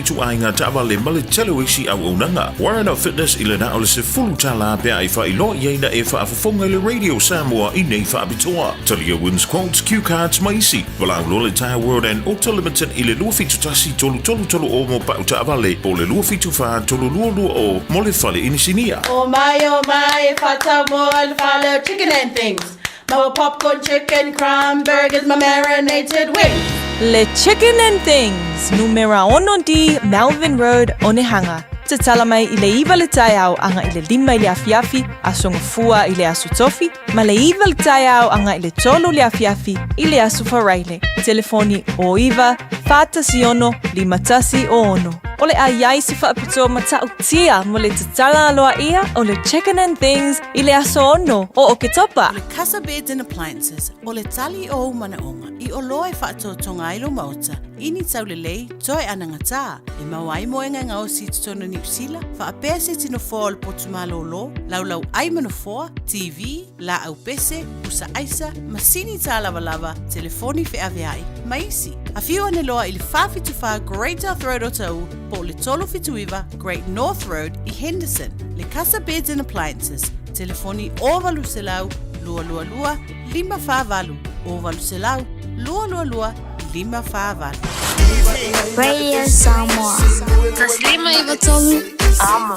ituaiga taavale ma le tele o isi auaunaga. Warren of Fitness i le na o le $10 pe a e faailoa i ai na e faafofoga i le Radio Samoa i nei faapitoa. Talia Wins Quotes, Cue Cards ma isi. Valaau loa le Tire World and Auto Limited i le 271 3330 mo pau taavale po o le 274 3220 mo le fale inisinia. Oh my, oh my, whata mo le fale o chicken and things. Maua popcorn, chicken, crumb, burgers, ma marinated wings. Le Chicken and Things, numera 6 D, Melvin Road, Onehunga. Tatala mai i le 9 le taeao aga i le 5 i le afiafi, Aso Gafua i le Aso Tofi, ma le 9 le taeao aga i le 3 le afiafi i le Aso Faraile. Telefoni 09 416 5106. O le a i ai se faapitoa matautia mo le tatala aloaia o le Chicken and Things i le aso 6 o Oketopa. O le Casa Beds and Appliances, o le tali o ou manaoga i oloa e faatotoga ai lou maota i ni taulelei toe anagatā, e maua ai moega e gaosi i totonu o Niu Sila, faapea se tino foa o le potu malōlō, laulau ai ma nofoa, TV, laau pese, pusa aisa, masini tālavalava, telefoni feaveai, ma isi. Afio ane loa i le 474 Great South Road o Taʻu po o le 379 Great North Road i Henderson. Le Casa Beds and Appliances, telefoni 0800 222 548, 0800 222 548. Radio Samoa. 153 Amo.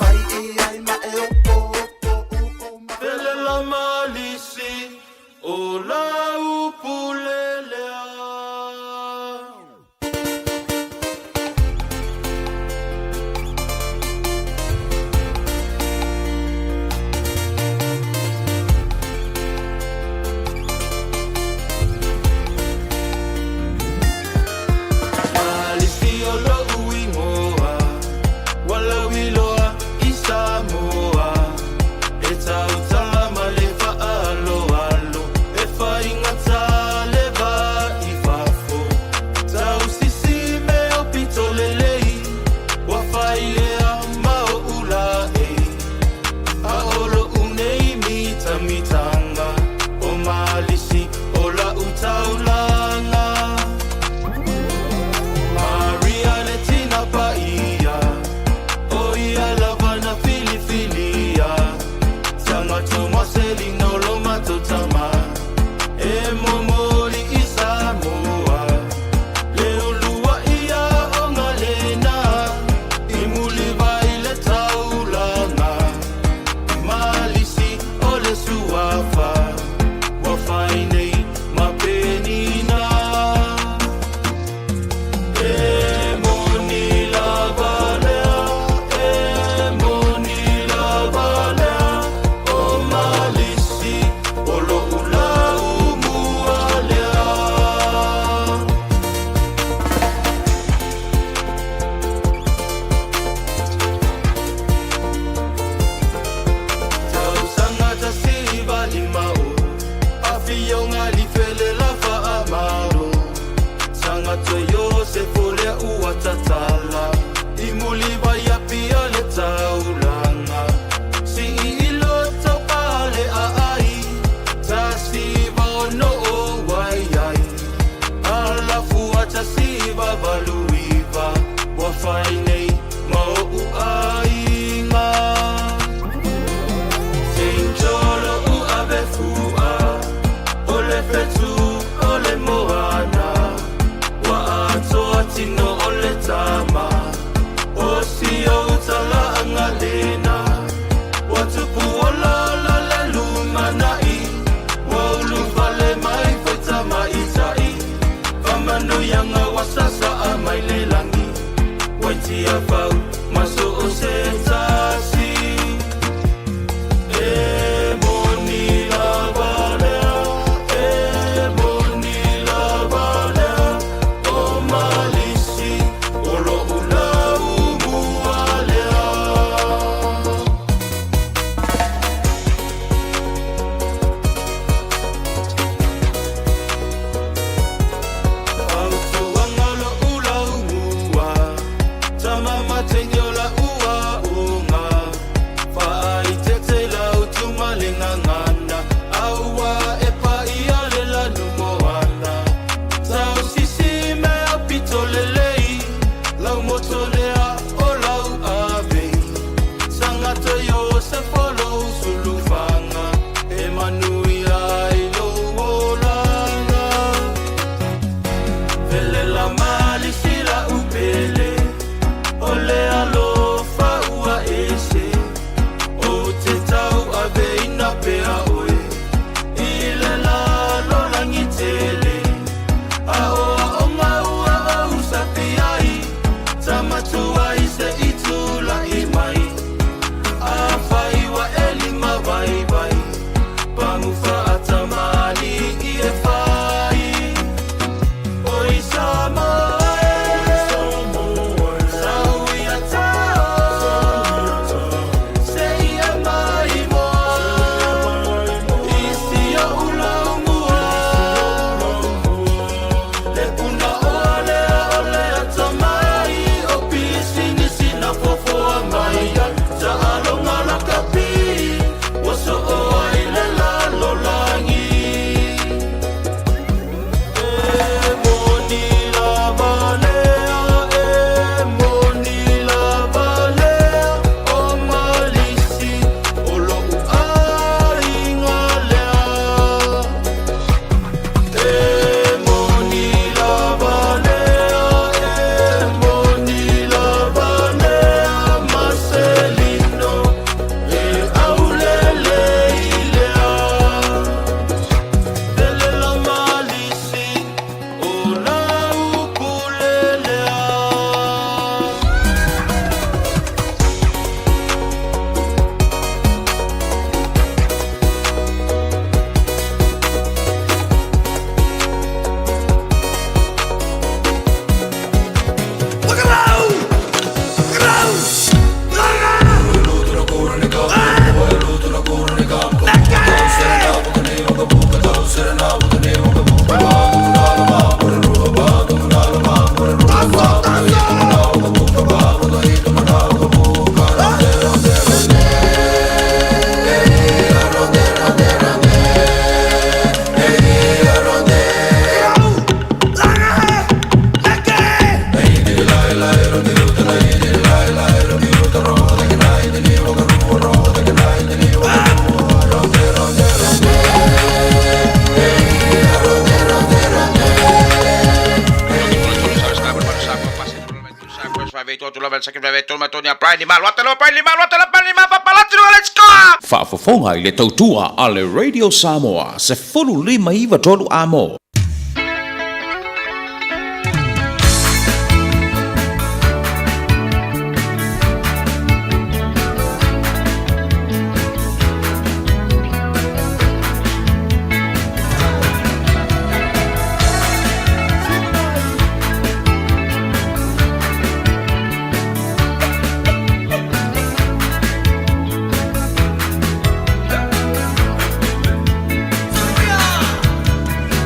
Faafofoga i le tautua a le Radio Samoa, 15 93 Amo.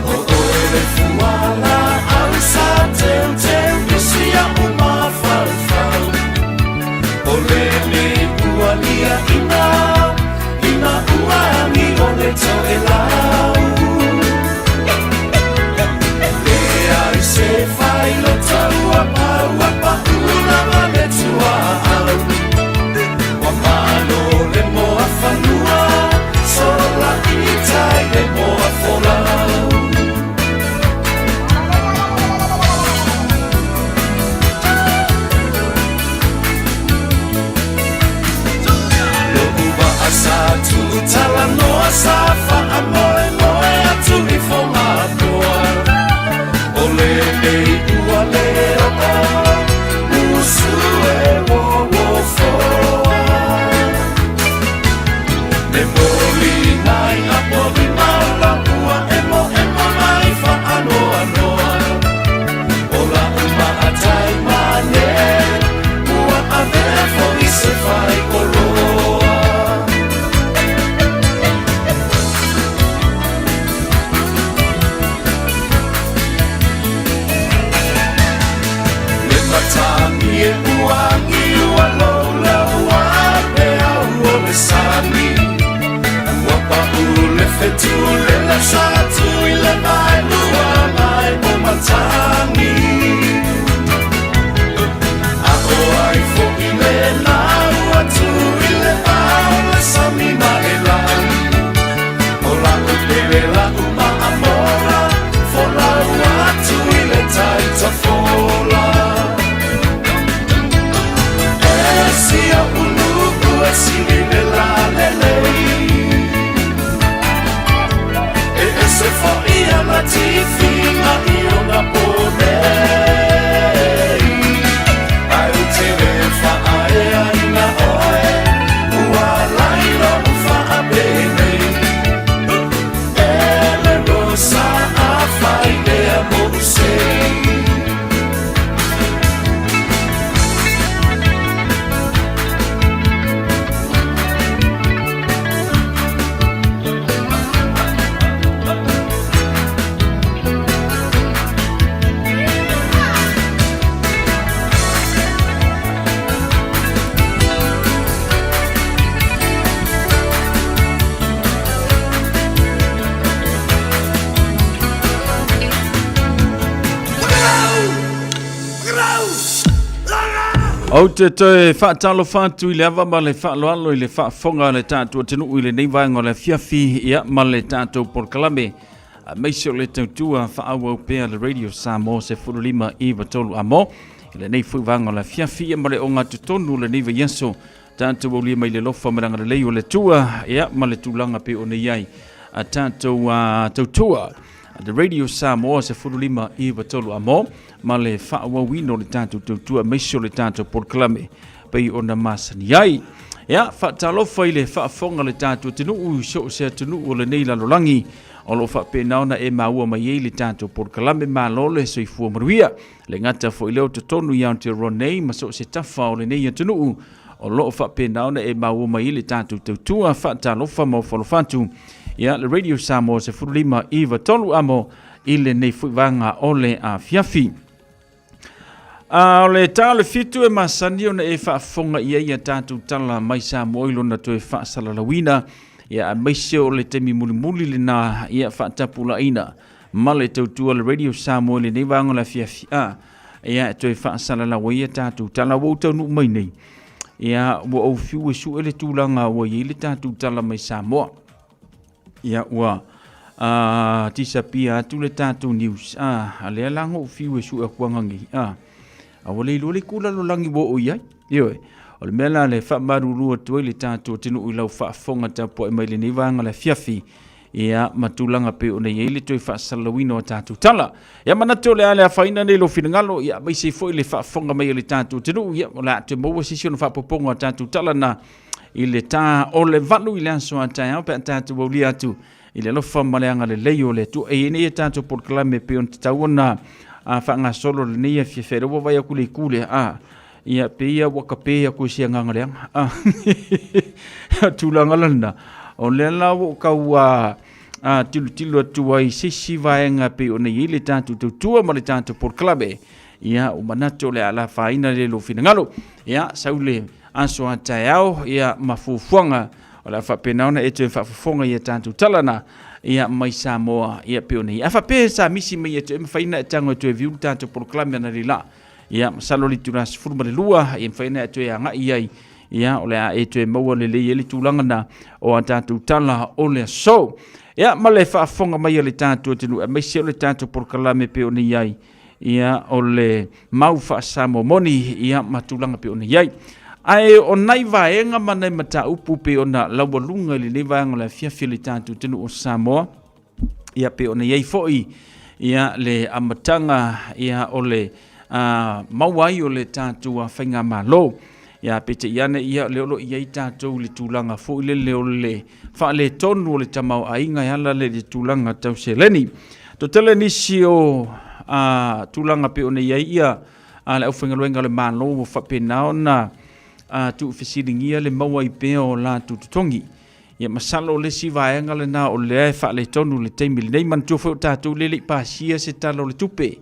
O Ou te toe faatalofa atu i le ava ma le faaaloalo i le faafofoga a le tatou atunuu i lenei vaega o le afiafi, ia, ma le tatou polokalame aemaise o le tautua faaauau pea le Radio Samoa 15 i 3 amo i lenei foi vaega o le afiafi, ia, ma le ogatotonu o lenei vaiaso tatou aulia mai le alofa ma le agalelei o le Atua, ia, ma le tulaga pei ona i ai a tatou tautua The Radio Samoa 15 i 3 amo ma le faaauauina o le tatou tautua aemaise o le tatou polokalame pei ona masani ai. Ia, faatalofa i le faafofoga a le tatou atunuu i so o se atunuu o lenei lalolagi o lo o faapena ona e maua mai ai le tatou polokalame. Malo le soifua manuia. Le gata foi lea o totonu i Aotearoa nei ma so o se tafa o lenei atunuu o lo o faapena ona e maua mai ai le tatou tautua. Faatalofa ma ofo alofa atu. Ia, le Radio Samoa 15 i 3 amo i lenei foi vaega o le afiafi. A o le ta o le fitu e masani ona e faafofoga i ai a tatou tala mai Samoa i lona toe faasalalauina, ia, aemaise o le taimi mulimuli lena, ia, faatapulaaina ma le tautua le Radio Samoa i lenei vaega o le afiafi a, ia, e toe faasalalau ai a tatou tala ua ou taunuu mai nei. Ia, ua ou fiu e sue le tulaga ua i ai le tatou tala mai Samoa. Ia, ua disappear atu le tatou news, a lea la na ou fiu e sue atu ananei, a ua le iloa le itu lalolagi ua oo i ai. Ioe, o le mea la le faamalulu atu ai le tatou atunuu i lau faafofoga tapuai mai lenei vaega o le afiafi, ia, ma tulaga pei ona i ai le toe faasalalauina o tatou tala. Ia, manatu o le a le afaina nei lou finagalo, ia, aemaise foi le faafofoga mai a le tatou atunuu, ia, o le a toe maua se isi ona faaopoopoga o tatou tala na i le ta o le 8 i le aso a taeao pe a tatou aulia atu i le alofa ma le agalelei o le Atua. E i ai nei a tatou polokalame pei ona tatau ona faagasolo lenei afiafi. Lea ua vaai atu le itu lea, ia, pei ia ua kape atu e se agaga leaga. Tulaga la lena, o lea la ua ou tau tilotilo atu ai i se isi vaega pei ona i ai le tatou tautua ma le tatou polokalame. Ia, ua manatu o le a lafaina le lou finagalo. Ia, sau le aso a taeao, ia, ma fuafuaga o le a faapena ona e toe faafofoga i a tatou tala na, ia, mai Samoa, ia, pei ona i ai. A faapea sa misi mai e toe mafai ona e tago e toe view le tatou polokalame analeila. Ia, masalo le itula 12, ia mafai ona e toe agai i ai, ia, o le a e toe maua lelei ai le tulaga na o a tatou tala o le aso. Ia, ma le faafofoga mai a le tatou atunuu, aemaise o le tatou polokalame pei ona i ai, ia, o le mau faa-Samoa moni, ia, ma tulaga pei ona i ai. Ae o nai vaega ma nai mataupu pei ona laualuga i lenei vaega o le afiafi o le tatou atunuu o Samoa, ia, pei ona i ai foi, ia, le amataga, ia, o le maua ai o le tatou faigamalo. Ia, peitai ane, ia, o lea o lo o i ai tatou i le tulaga foi lele o le faaletonu o le tamaoaiga e ala lea i le tulaga tau seleni. Toatele nisi o tulaga pei ona i ai ia le aufaigaluega a le Malo ua faapena ona tuufesiligia le maua ai pea o latou totogi. Ia, masalo o le isi vaega lena o lea e faaletonu i le taimi lenei. Manatua foi o tatou lea e le i pasia se Tala o le Tupe.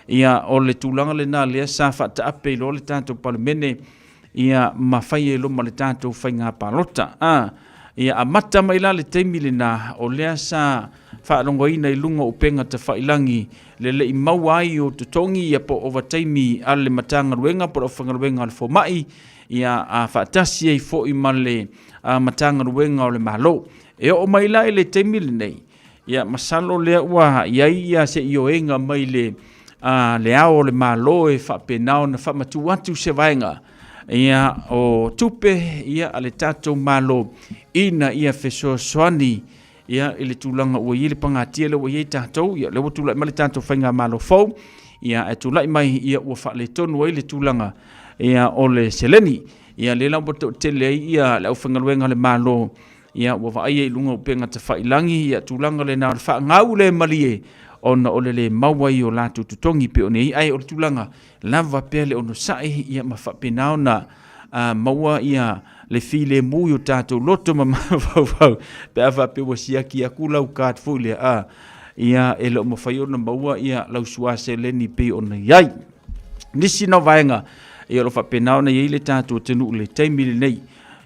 Ia, o le tulaga lena lea sa faataape i loa le tatou Palemene, ia, ma fai ai loa ma le tatou faiga palota. Ia, amata mai la le taimi lena, o lea sa faalogoina i luga o upega tafailagi le le i maua ai o totogi, ia, po o ovataimi a le Matagaluega po o le Aufaigaluega a le Fomai, ia, a faatasi ai foi ma le Matagaluega o le Malo. E oo mai la i le taimi lenei, ia, masalo lea ua i ai ia se ioega mai le le Ao o le Malo e faapena ona faamatuu atu se vaega, ia, o tupe, ia, a le tatou Malo ina ia fesoasoani, ia, i le tulaga ua i ai le pagatia lea ua i ai tatou, ia, lea ua tulai mai le tatou faigamalo fou, ia, ae tulai mai, ia, ua faaletonu ai le tulaga, ia, o le seleni. Ia, lea la ua toatele ai ia le aufaigaluega a le Malo, ia, ua vaaia i luga o upega tafailagi, ia, tulaga lena o le faagau le malie ona o le le maua ai o latou totogi pei ona i ai. Ae o le tulaga lava pea le onosai, ia, ma faapena ona maua ia le filemu i o tatou loto ma mafaufau pe a faapea ua siaki atu lau card foi lea, ia, e le o mafai ona maua ia lau suā seleni pei ona i ai. Nisi na vaega, ia, o lo o faapena ona i ai le tatou atunuu i le taimi lenei.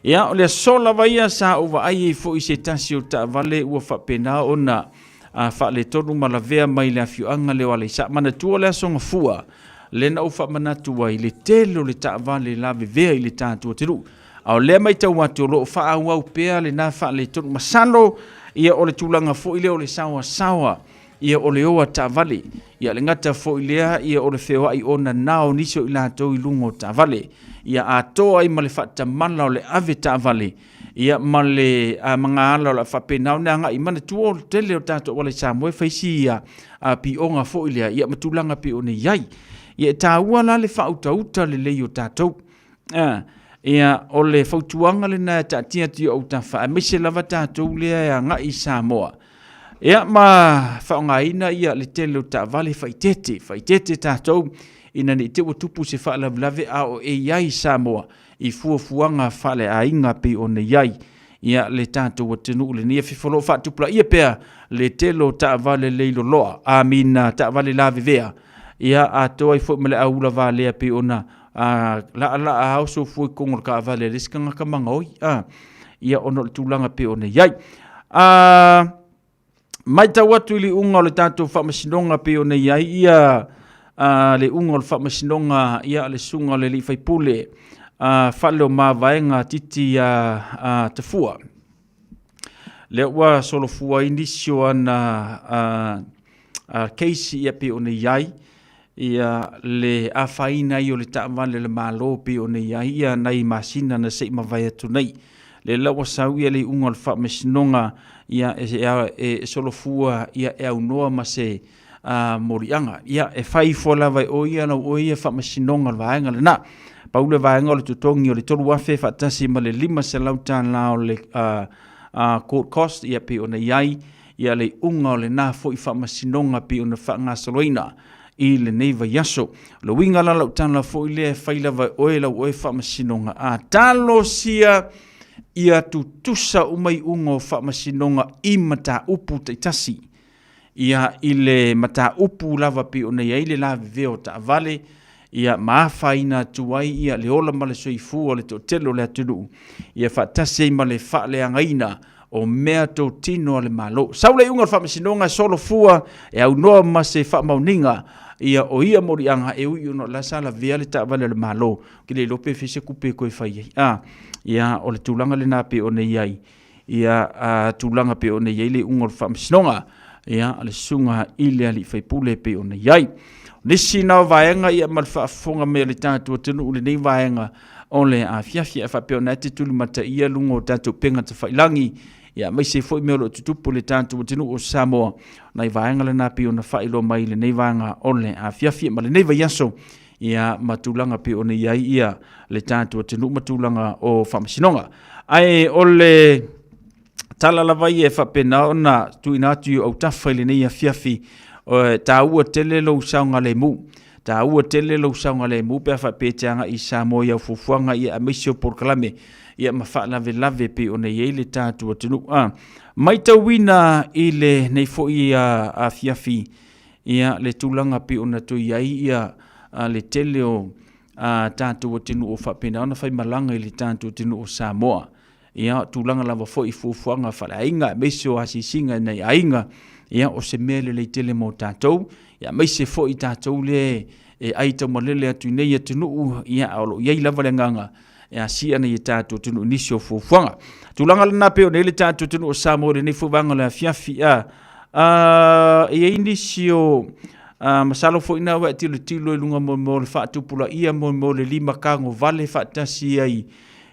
Ia, o le aso lava ia sa ou vaai ai foi i se tasi o taavale ua faapena ona faaletonu ma lavea mai le afioaga lea o Aleisa. Manatua le aso Gafua, Lea na ou faamanatu ai le tele o le taavale lavevea i le tatou atunuu. A o lea matau atu o lo o faaauau pea lena faaletonu. Masalo ia o le tulaga foi lea o le saoasaoa ia o le o a taavale. Ia le gata foi lea ia o le feoai ona na o nisi o i latou i luga o taavale. Ia atoa ai ma le faatamala o le ave taavale ia ma le magaala o le a faapena ona agai. Manatua o le tele o tatou auala i Samoa e fai si pioga foi lea ia ma tulaga pei ona i ai. Ia e taua la le faautauta lelei o tatou. Ia o le fautuaga lena e taatia atu i ou autafa aemaise lava tatou lea e agai i Samoa. Ia ma faaaogaina ia le tele o taavale faaeteete, faaeteete tatou ina ne i te i ua tupu se faalavelave a o e i ai i Samoa i fuafuaga faaleaiga pei ona i ai ia le tatou atunuu lenei afiafi. O lo o faatupulaia pea le tele o taavale leiloloa, amina, taavale lavevea, ia atoa ai foi ma le au ula valea pei ona laalaa ao soifua i totonu o le taavale a le isi tagata magaoi, ia ona o le tulaga pei ona i ai. Matau atu i le iuga o le tatou faamasinoga pei ona i ai ia le iuga o le faamasinoga ia le susuga o le alii faipule Faleomavaega Titi Tafua. Lea ua solofua ai nisi o ana case ia pei ona i ai ia le afaina ai o le taavale a le Malo pei ona i ai ia nai masina na se i mavae atu nei. Lea la ua sau ia le iuga o le faamasinoga ia e solofua ia e aunoa ma se moliaga. Ia e fai ifo lava e oe ia lau oe ia faamasinoga o le vaega lena. Pau le vaega o le totogi o le $3,000 faatasi ma le $500 o le court cost ia pei ona i ai ia le iuga o lena foi faamasinoga pei ona faagasoloina i lenei vaiaso. O le uiga la lau tala foi lea e fai lava e oe lau oe faamasinoga, a talosia ia tutusa uma iuga o faamasinoga i mataupu taitasi. Ia i le mataupu lava pei ona i ai le lavevea o taavale, ia ma afaina atu ai ia le ola ma le soifua o le toatele o le atunuu, ia faatasi ai ma le faaleagaina o mea totino a le Malo. Sau le iuga o le faamasinoga e solofua e aunoa ma se faamaoniga ia o ia moliaga e ui ona o la sa lavea le taavale a le Malo, ke le iloa pe fia se kupe e toe fai ai. A, ia o le tulaga lena pei ona i ai ia a, tulaga pei ona i ai le iuga o le faamasinoga ia le susuga i le alii faipule pei ona i ai. Nisi na o vaega ia ma le faafofoga mai a le tatou atunuu lenei vaega o le afiafi ae faapea ona e te tulimataia luga o tatou upega tafailagi ia aemaise foi mea o lo o tutupu i le tatou atunuu o Samoa. Nai vaega lena pei ona faailoa mai i lenei vaega o le afiafi ma lenei vaiaso ia ma tulaga pei ona i ai ia le tatou atunuu ma tulaga o faamasinoga. Ae o le tala lava ia e faapena ona tuuina atu i ou autafa i lenei afiafi, taua tele lou saogalemu. Taua tele lou saogalemu pe a faapea e te agai i Samoa i au fuafuaga ia aemaise o polokalame ia ma faalavelave pei ona i ai le tatou atunuu. A matauina i lenei foi afiafi ia le tulaga pei ona toe i ai ia le tele o tatou atunuu o faapena ona faimalaga i le tatou atunuu o Samoa. Ia, o tulaga lava foi i fuafuaga faaleaiga, aemaise o asiasiga i nai aiga, ia, o se mea lelei tele mo tatou, ia, aemaise foi tatou lea e ai taumalele atu i nei atunuu, ia, a o lo o i ai lava le agaga e asia nei tatou atunuu i nisi o fuafuaga. Tulaga lena pei ona i ai le tatou atunuu o Samoa i lenei foi vaega o le afiafi. E i ai nisi o, masalo foi na ua e tilotilo i luga mo le faatupulaia mo le lima tagovale faatasi ai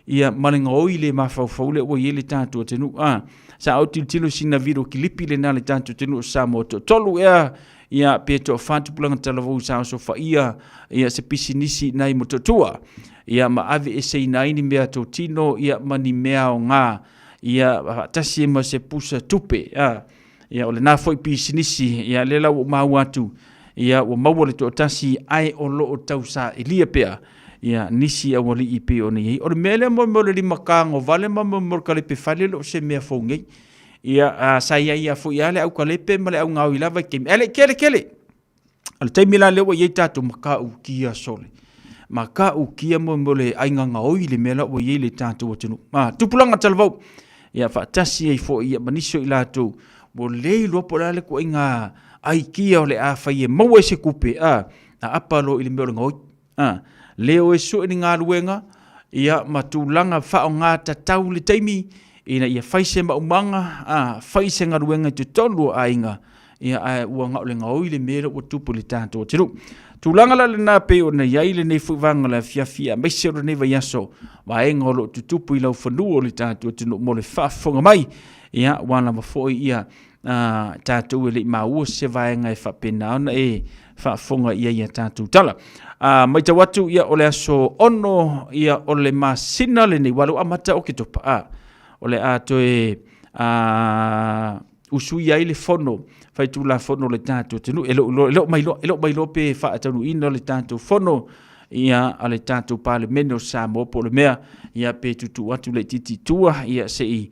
ia ma le gaoi le mafaufau lea ua i ai le tatou atunuu. A, sa ou tilotilo i sina video kilipi lena le tatou atunuu o Samoa, toatolu ea ia pe toafa tupulaga talavou sa osofaia ia se pisinisi nai Motootua ia ma ave eseina ai ni mea totino ia ma ni mea aoga ia faatasi ai ma se pusa tupe. A, ia o lena foi pisinisi ia lea la ua ou maua atu ia ua maua le toatasi ae o lo o tausailia pea ia nisi aualii pei ona i ai. O le mea lea mo le lima tagovale ma mo le kalepe fale e le o se mea fou nei. Ia sa i ai lava foi lava le aukalepe ma le augaoi lava i taimi, ae le i tele tele. O le taimi la lea ua i ai tatou matautia sole, matautia mo le aiga gaoi le mea la ua i ai le tatou atunuu. Tupulaga talavou, ia faatasi ai foi ia ma nisi o i latou ua le iloa po o le a le ituaiga aikia o le a fai e maua ai se tupe. Aapa loa i le mea o le gaoi. A, le o e sue ni galuega, ia ma tulaga faaaoga tatau le taimi, ina ia fai se maumaga, a, fai se galuega i totonu o aiga, ia ae ua na o le gaoi le mea lea ua tupu i le tatou atunuu. Tulaga la lena pei ona i ai lenei foi vaega o le afiafi aemaise o lenei vaiaso, vaega o lo o tutupu i laufanua o le tatou atunuu mo le faafofoga mai. Ia, ua lava foi ia tatou e le i maua se vaega e faapena ona e faafofoga i ai a tatou tala. Matau atu ia o le aso 6 ia o le masina lenei, ua lea ua amata Oketopa, o le a toe usui ai le fono faitulafono o le tatou atunuu. E le o mailoa pe faataunuuina le tatou fono ia a le tatou Palemene o Samoa po o le mea ia pe tuutuu atu laitiiti i tua ia se i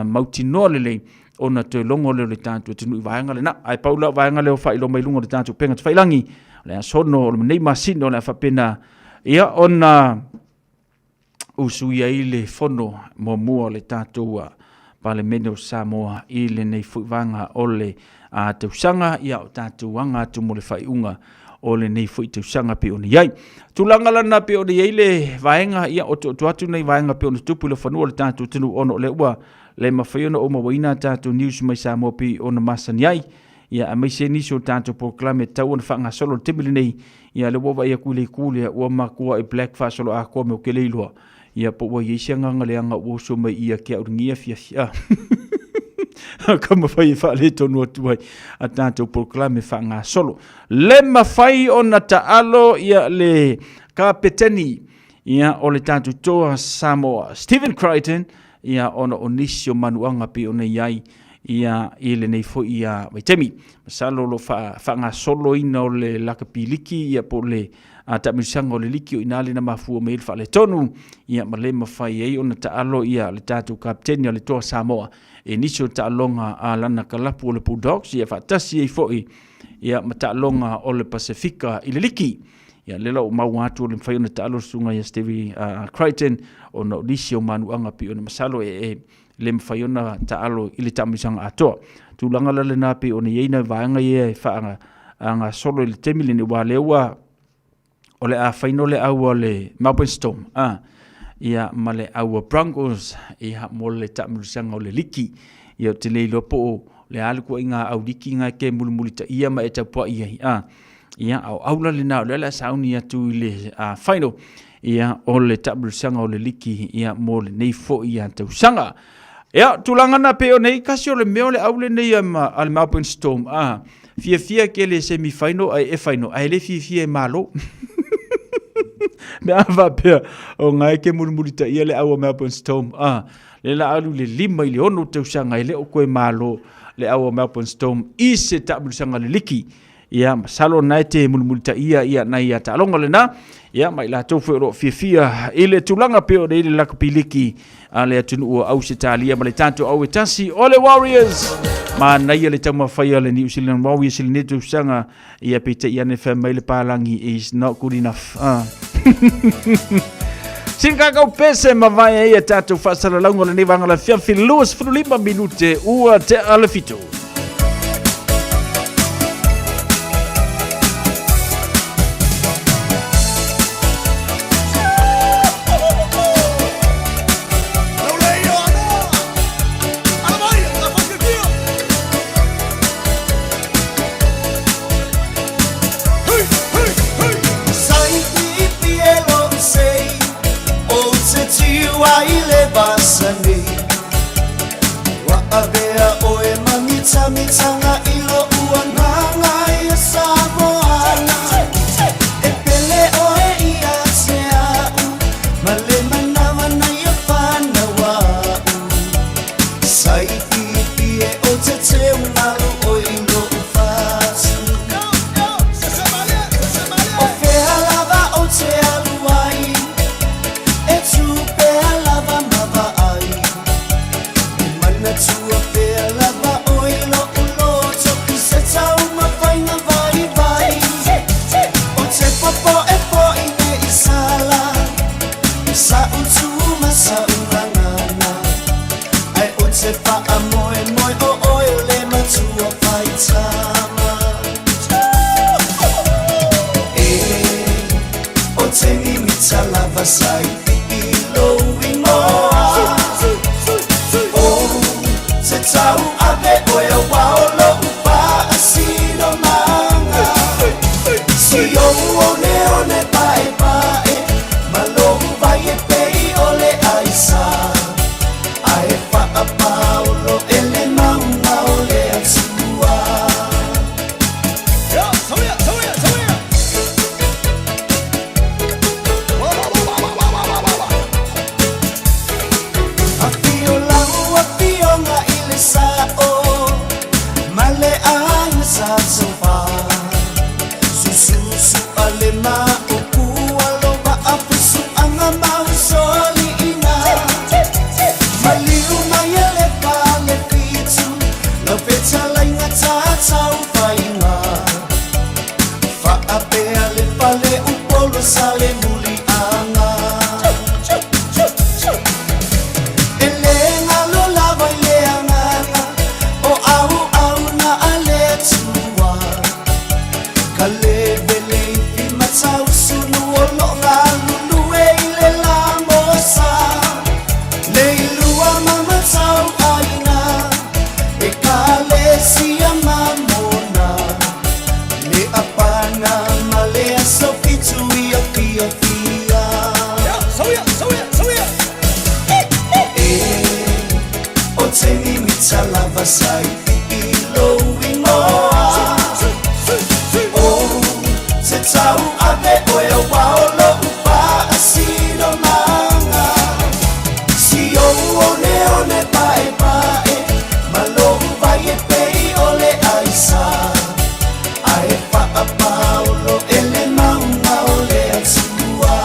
mautinoa lelei ona toe logo lea o le tatou atunuu i vaega lena. Ae pau la o vaega lea o faailoa mai luga o le tatou upega tafailagi, o le aso 6 o lenei masina o le a faapena ia ona usui ai le fono muamua o le tatou Palemene o Samoa i lenei foi vaega o le tausaga, ia o tatou aga atu mo le faaiuga o lenei foi tausaga pei ona i ai. Tulaga lana pei ona i ai le vaega, ia o tuutu atu nei vaega pei ona tupu i le fanua o le tatou atunuu ona o lea ua le mafai ona ou mauaina a tatou news mai Samoa pei ona masani ai. Ia aemaise nisi o tatou polokalame e tatau ona faagasolo i le taimi lenei, ia lea ua vaai atu i le itu lea ua matua i black faasolo atoa me ou te le iloa. Ia po ua i ai se agaga leaga ua oso mai ia te au i lenei afiafi. Ah. Ka mafai e faaletonu atu ai a tatou polokalame faagasolo. Le mafai ona taalo ia le kapeteni ia o le tatou toa Samoa Stephen Crichton ia ona o nisi o manuaga pei ona i ai ia i lenei foi ia vaitaimi. Masalo o lo o faagasoloina o le lakapi liki ia po o le taamilosaga o le liki o i ina lena mafua mai ai le faaletonu ia ma le mafai ai ona taalo ia le tatou kapeteni o le Toa Samoa i nisi o taaloga a lana kalapu o le Bulldogs ia faatasi ai foi ia ma taaloga o le Pasefika i le liki. Ia lea la ua maua atu o le mafai ona taalo le susuga ia Stevie Crichton ona o nisi o manuaga pei ona masalo e le mafai ona taalo i le taamilosaga atoa. Tulaga la lena pei ona i ai nai vaega ia e faagasolo i le taimi lenei, aua lea ua o le a faino le au a le Melbourne Storm ia ma le au a Broncos ia mo le taamilosaga o le liki. Ia ou te le iloa po o le a le ituaiga au liki na e te mulimulitaia ma e tapuai ai. Ia, a o au la lena o lea o le a sauni atu i le final ia o le taamilosaga o le liki ia mo lenei foi ia tausaga. Ia, tulaga na pei ona i kasi o le mea o le au lenei a le Melbourne Storm. Fiafia tele semi final ae e final ae le fiafia e malo. Mea a faapea o nga e ke mulimulitaia le au a Melbourne Storm. Le la alu le 5 i le 6 tausaga e le o koe malo le au a Melbourne Storm i se taamilosaga le liki. Ia, masalo na e te mulimulitaia ia nai a taaloga lena. Ia, ma i latou foi o lo o fiafia i le tulaga pei ona i le lakapi liki a le atunuu o Ausetalia ma le tatou au e tasi o le Warriors. Manaia le taumafai a le New Zealand Warriors i lenei tausaga. Ia, peitai ane fai mai le palagi is not good enough. Sina kakau pese mavae ai a tatou faasalalauga o lenei vaega o le afiafi 25 minute ua tea le 7. lava sa i pipi lou igoa O se tau ave oe aua o lou faasinomaga Si ou oneone paepae ma lou vai e pei o le aisa Ae faapaolo e le mauga o le Atua. Afio lau afioga i le Sa'o ma le aiga sa Sofa Susu su'a le maopu alo va'a fusu'aga ma usoali'iga Maliu mai e le fale fitu lau fetalaiga tatau faiga Faapea le fale Upolu sa le muliaga E le galo lava i le agaga o auauna a le Atua Ka levele ifi matausunu o lo galulue i le lamosa Le ilua ma matau aiga Ekalesia mamona Le apana ma le aso fitu i afiafia E o te mimita lava sa i pipi lou igoa O te tau ave oe aua o lou faasinomaga Si ou oneone paepae ma lou vai e pei o le aisa Ae faapaolo e le mauga o le Atua.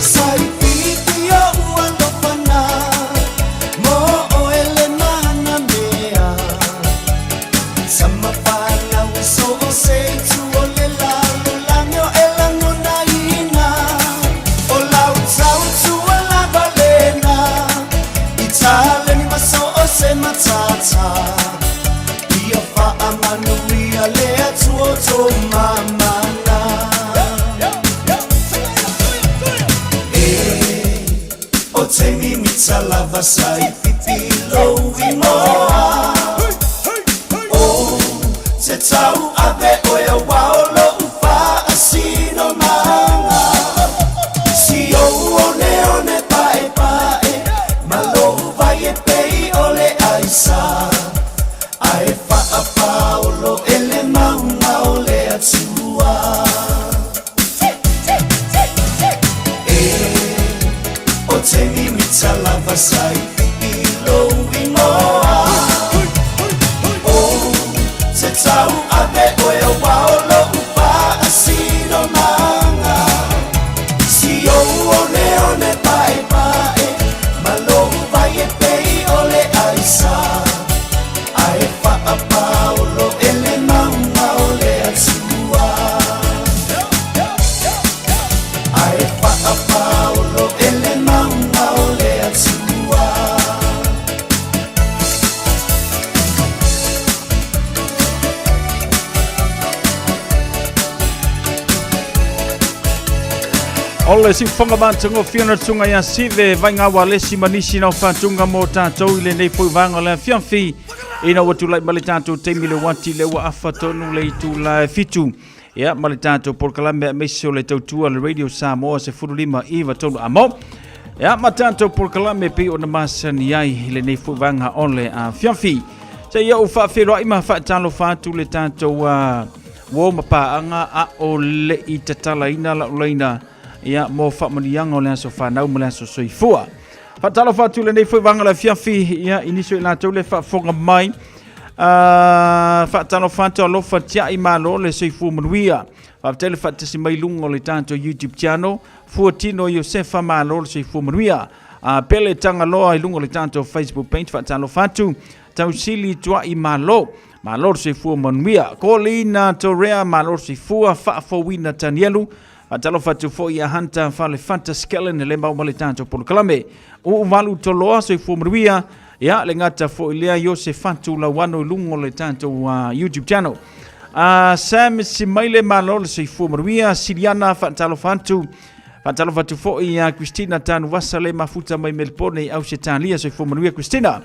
Sa i pipi o'u alofa na mo oe le mana mea Sama fanau i so o se itu o le lalolagi o e lagonaina O lau tautua lava lena i taleni ma so o se matata Ia faamanuia le Atua o tou mamana E o te mimita lava sa i pipi lou igoa O te tau ave oe aua o lou faasinomaga Si ou oneone paepae ma lou vai e pei o le aisa Ae faapaolo e le mauga o le Atua E o te mimita lava sa i pipi lou igoa O te tau ave oe aua o lou faasinomaga Si ou oneone paepae ma lou vai e pei o le aisa Ae faapaolo e le mauga o le Atua Ae faapaolo e le mauga o le Atua. O le siufofoga matagofie ona tunga ia Sive Vaigaua lesi ma nisi nao faatuga mo tatou i lenei foi vaega o le afiafi ina ua tulai ma le tatou taimi le uati le ua afa tonu le itula e fitu ia ma le tatou polokalame aemaise o le tautua le Radio Samoa 15 iva tolu amo ia ma tatou polokalame pei ona masani ai i lenei foi vaega o le afiafi. Se ia ou faafeiloai ma faatalofa atu le tatou uo ma paaga a o le i tatalaina lau laina ia mo faamanuiaga o le aso fanau ma le aso soifua. Faatalofa atu lenei foi vaega o le afiafi ia i nisi o i latou le faafofoga mai. Faatalofa atu alofa tiai malo le soifua manuia. Faafetai le faatasi mai luga o le tatou YouTube channel. Fuatino Iosefa malo le soifua manuia. Pele Tagaloa i luga o le tatou Facebook page. Faatalofa atu. Tausili Tuai malo. Malo le soifua manuia. Kolina Torea malo le soifua. Faafouina Tanielu. Faatalofa atu foi ia Hunter Falefata Skellen le mau ma le tatou polokalame. Uuvalu Toloa soifua manuia. Ia, le gata foi lea Iosefatu Lauano i luga o le tatou YouTube channel. Sam Simaile malo le soifua manuia, Siliana faatalofa atu. Faatalofa atu foi ia Christina Tanuvasa le mafuta mai Melbourne i Ausetalia, soifua manuia Christina.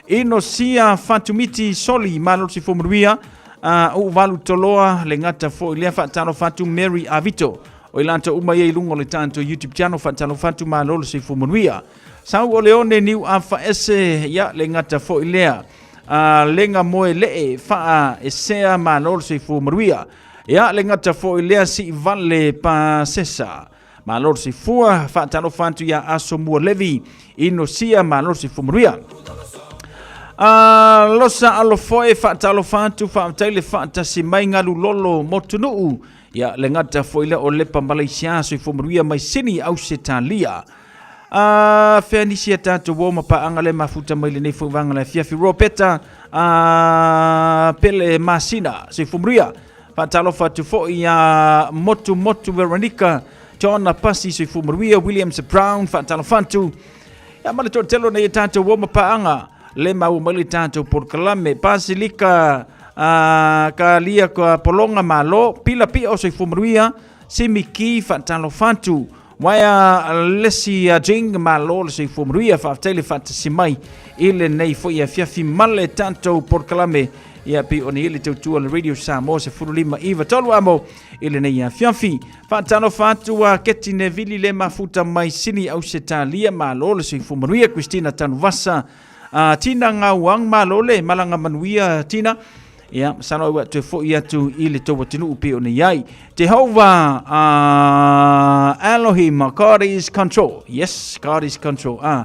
Inosia Fatumiti Soli malo le soifua manuia. Uvalu Toloa le gata foi lea faatalofa atu Mary Avito. O i latou uma ia i luga o le tatou YouTube channel faatalofa atu malo le soifua manuia. Sau o Leone Niu Afaese, ia le gata foi lea. A lega moe lee faa esea malo le soifua manuia. Ia le gata foi lea sii vale pasesa. Malo le soifua, faatalofa atu ia Aso Mua Levi, Inosia malo le soifua manuia. A losa alofoe faatalofa atu faafetai le faatasi mai galu lolo motunuu. Ia le gata foi lea o Lepa Malaysia soifua manuia mai Sini Ausetalia. A fea nisi a tatou uo ma paaga le mafuta mai lenei foi vaega le afiafi. Ropeta a Pele Masina, soifua manuia. Faatalofa atu foi ia Motu Motu Veronica, John Pasi, soifua manuia, Williams Brown, faatalofa atu. Ia ma le toatele o nei tatou uo ma paaga le maua mai le tatou polokalame. Pasilika a Kalia ka Polonga Malo, Pila Pio, soifua manuia, Simi Ki, faatalofa atu. Waea lesi a Jing, malo le soifua manuia, faafetai le faatasi mai i lenei foi afiafi ma le tatou polokalame ia pei ona i ai le tautua le Radio Samoa 15 iva tolu amo i lenei afiafi. Faatalofa atu a Keti Nevili le mafuta mai Sini Ausetalia, malo le soifua manuia, Christina Tanuvasa, a Tina Ngauang, malo le malaga manuia Tina. Ia, masalo ai ua toe foi atu i le tou atunuu pei ona i ai. Jehovah Elohim, God is control. Yes, God is control. Ah,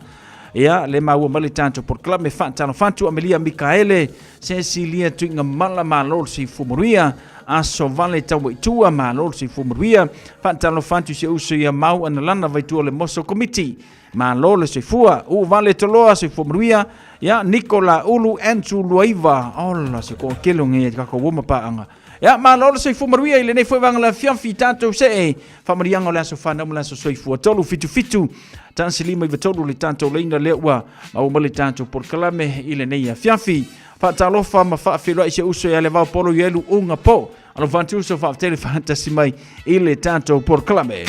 ia, le maua mai le tatou polokalame faatalofa atu Amelia Mikaele, Cecilia Tuigamala, malo le soifua manuia. Aso Vale Tauaitua, malo le soifua manuia. Faatalofa atu si uso ia Mau Analana Vaitua o le Moso Komiti. Malo le soifua, u vale toloa soifua manuia, ia Nikola Ulu Andrew Luaiva, ola se toatele o nei tatou uma paaga. Ia malo le soifua manuia i lenei foi vaega o le afiafi tatou see faamanuiaga o le aso fanau ma le aso soifua 3 7 7 1 5 9 3 le tatou laina lea ua maua mai le tatou polokalame i lenei afiafi. Faatalofa ma faafeiloai se uso ia Levao Polo Ielu Uga Po. Alofa atu uso faafetai le faatasi mai i le tatou polokalame.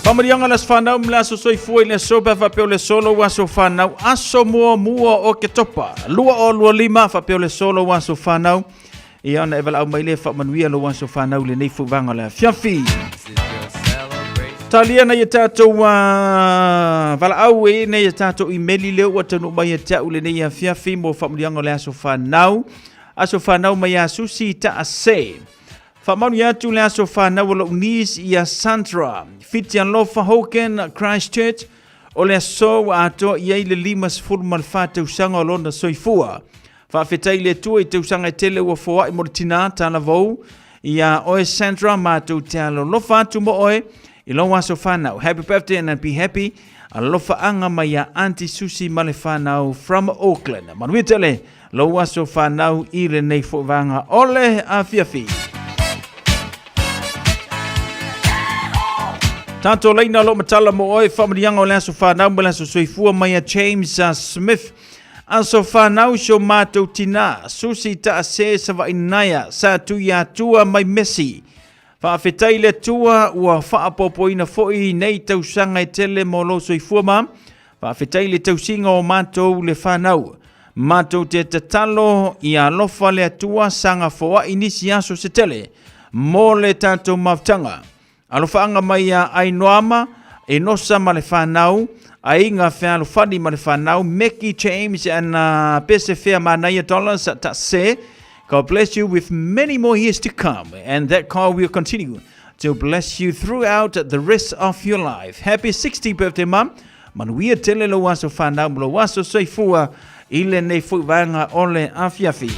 Faamaliaga le aso fanau ma le aso soifua i le aso pe a faapea o le aso lou aso fanau aso muamua o Oketopa 2025 faapea o le aso lou aso fanau ia ona e valaau mai lea faamanuia lou aso fanau i lenei foi vaega o le afiafi. Talia nei e tatou valaau e nei e tatou imeli lea ua taunuu mai ia te au lenei afiafi mo faamanuiaga o le aso fanau. Aso fanau mai ia Susi Taase. Faamanuia atu le aso fanau o lou niece ia Sandra. Fitialofa Hogan Christchurch o le aso ua atoa i ai le 54 tausaga o lona soifua. Faafetai i le Atua i tausaga e tele ua foai mo le tinā talavou iā oe Sandra matou te alolofa atu mo oe i lou aso whanau. Happy birthday and be happy. Alofaaga mai iā Aunty Susie ma le whanau from Auckland. Manuia tele lou aso whanau i lenei foi vaega o le afiafi. Tātou laina lo matala mo oe whaamanianga o le aso whanau ma le aso soifua mai a James Smith. Aso whanau si o mātou tinā, Susi Taase Savainaia, sa Tuiatua mai Messi. Faafetai le Atua ua faapopoina foi nei tausaga e tele mo lou soifua ma faafetai le tausiga o mātou le whanau. Mātou te tatalo ia alofa le Atua saga foai nisi aso se tele mo le tātou mafutaga. Alofaaga mai ia Ainoama, Enosa ma le whanau, Aiga Fealofani ma le whanau, Meki James and Pese Fea Manaia Dollars Ta Se. God bless you with many more years to come, and that call will continue to bless you throughout the rest of your life. Happy 60th birthday, Mum. Manuia tele lou aso whanau ma lou aso soifua i lenei foi vaega o le afiafi.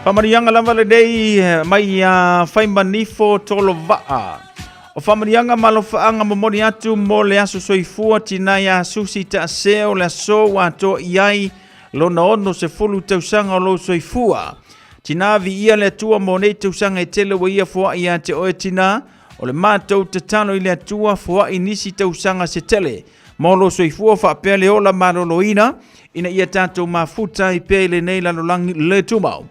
Faamanuiaga lava lenei mai ia Faimanifo Tolovaa. O faamanuiaga ma alofaaga momoli atu mo le aso soifua tina ia Susi Taaseo le aso ua atoa i ai lona 60 tausaga o lou soifua. Tina viia le Atua mo nei tausaga e tele ua ia foai ia te oe tina, o le matou tatalo i le Atua foai nisi tausaga se tele mo lou soifua faapea le ola maloloina ina ia tatou mafuta ai pea i lenei lalolagi le tumau.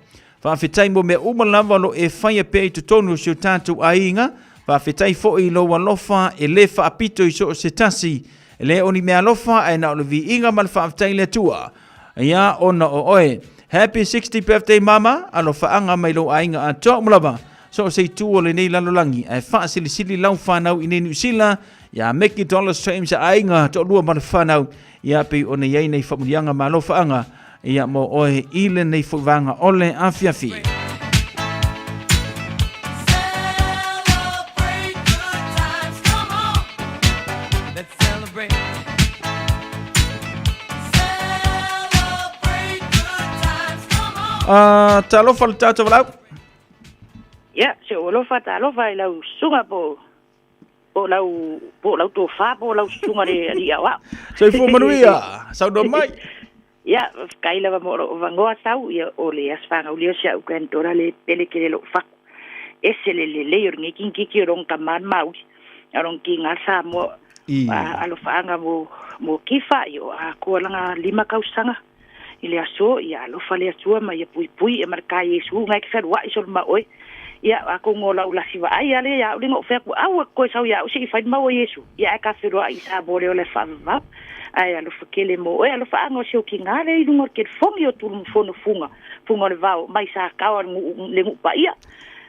Faafetai mo mea uma lava o lo o e faia pea i totonu o si o tatou aiga. Faafetai foi i lou alofa e le faapito i so o se tasi. E le o ni meaalofa ae na o le viiga ma le faafetai i le Atua. Ia ona o oe. Happy 60 birthday mama, alofaaga mai lou aiga atoa uma lava. So o se itu o lenei lalolagi ae faasilisili lau fanau i nei Niu Sila ia Meki Dollars James aiga toalua ma le fanau ia pei ona i ai nei faamanuiaga ma alofaaga ia mo oe i lenei foi vaega o le afiafi. Talofa le tatou valaau. Ia, se o alofa talofa i lau susuga po o lau po lau tofa po lau susuga le alii aoao. Soifua manuia, saunoa mai. Ia, faafetai lava mo lou avanoa sau, ia o le aso fanau lea o si au granddaughter le pele tele lou fatu. Ese le lelei o lenei kinikiki o lona tama le mauli. A o lona tiga Samoa alofaaga mo Kifa, ia o atoa lana 5 tausaga i le aso, ia alofa le Atua ma ia puipui ia ma le ta Iesu na e te fealuai solo ma oe. Ia atonu o lau lasi vaai a lea ia au le na ou fai atu, aua e te toe sau ia au se i fai le mau a Iesu. Ia ae ta feloai i Samoa lea o le faavavau. Ae alofa tele mo oe, alofaaga o si ou tiga lea i luga o le telefoni o Tulumafono Fuga, Fuga o le Vao, mai Sakao a le nuu paia.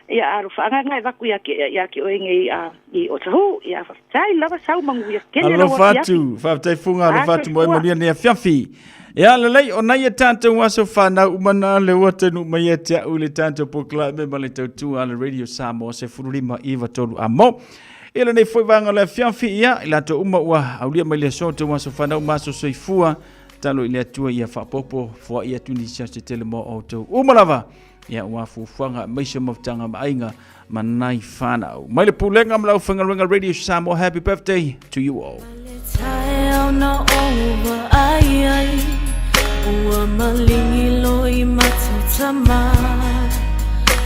Ia alofaaga na e avatu ia te oe nei i Otahuhu. Ia faafetai lava sau manuia tele lau Alofa afiafi. atu, faafetai Fuga, alofa atu mo e Soifua. manuia nei afiafi. Ia lelei, o nai a tatou aso fanau uma na le ua taunuu mai ia te au i le tatou polokalame ma le tautua a le Radio Samoa 15 9 3 a mo. Ia lenei foi vaega o le afiafi, ia, i latou uma ua aulia mai le aso tou aso fanau ma aso soifua, talo i le Atua ia faaopoopo foai atu nisi aso tele mo outou uma lava. Ia ua fuafuaga aemaise mafutaga ma aiga ma nai whanau. Mai le pulega ma lau faigaluega Radio Samoa, happy birthday to you all. Ua malingi loi matatama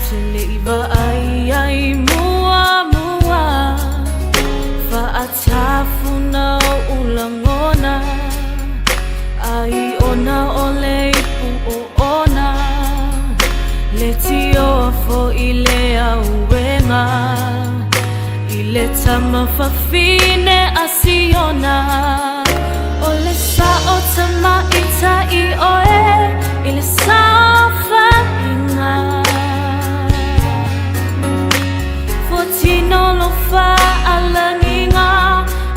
Te le i vaai ai mua mua Faatafuna o ulangona Ai ona o le ipu o ona Le tioa foi le auega I le tama fafine a Siona O le sao tamaitai oe I le saofaiga Fuatino lou faalagiga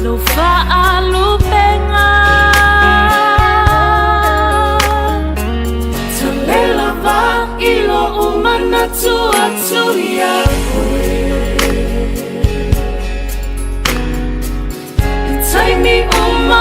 Lou faalupega Tale lava i lou manatu atu ia oe I taimi uma.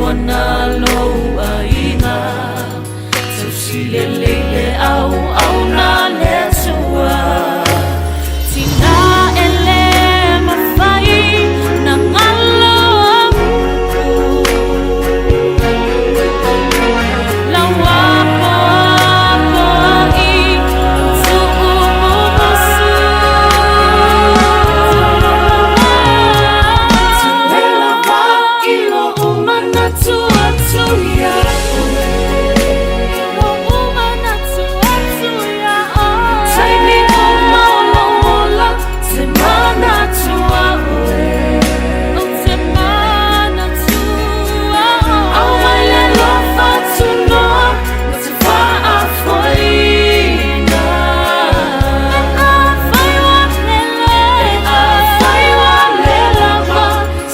ana lou aiga Tausi lelei le auauna a le Atua Tina e le mafai na galo aku Lau apoapoai tuumumusu Tele lava i lou manatu atu ia oe Lou manatu atu ia oe Taimi uma o lou ola te manatu a oe Ou te manatu a oe Aumai le alofa tunoa ma te faafoeina E afai ua lele E afai ua le lava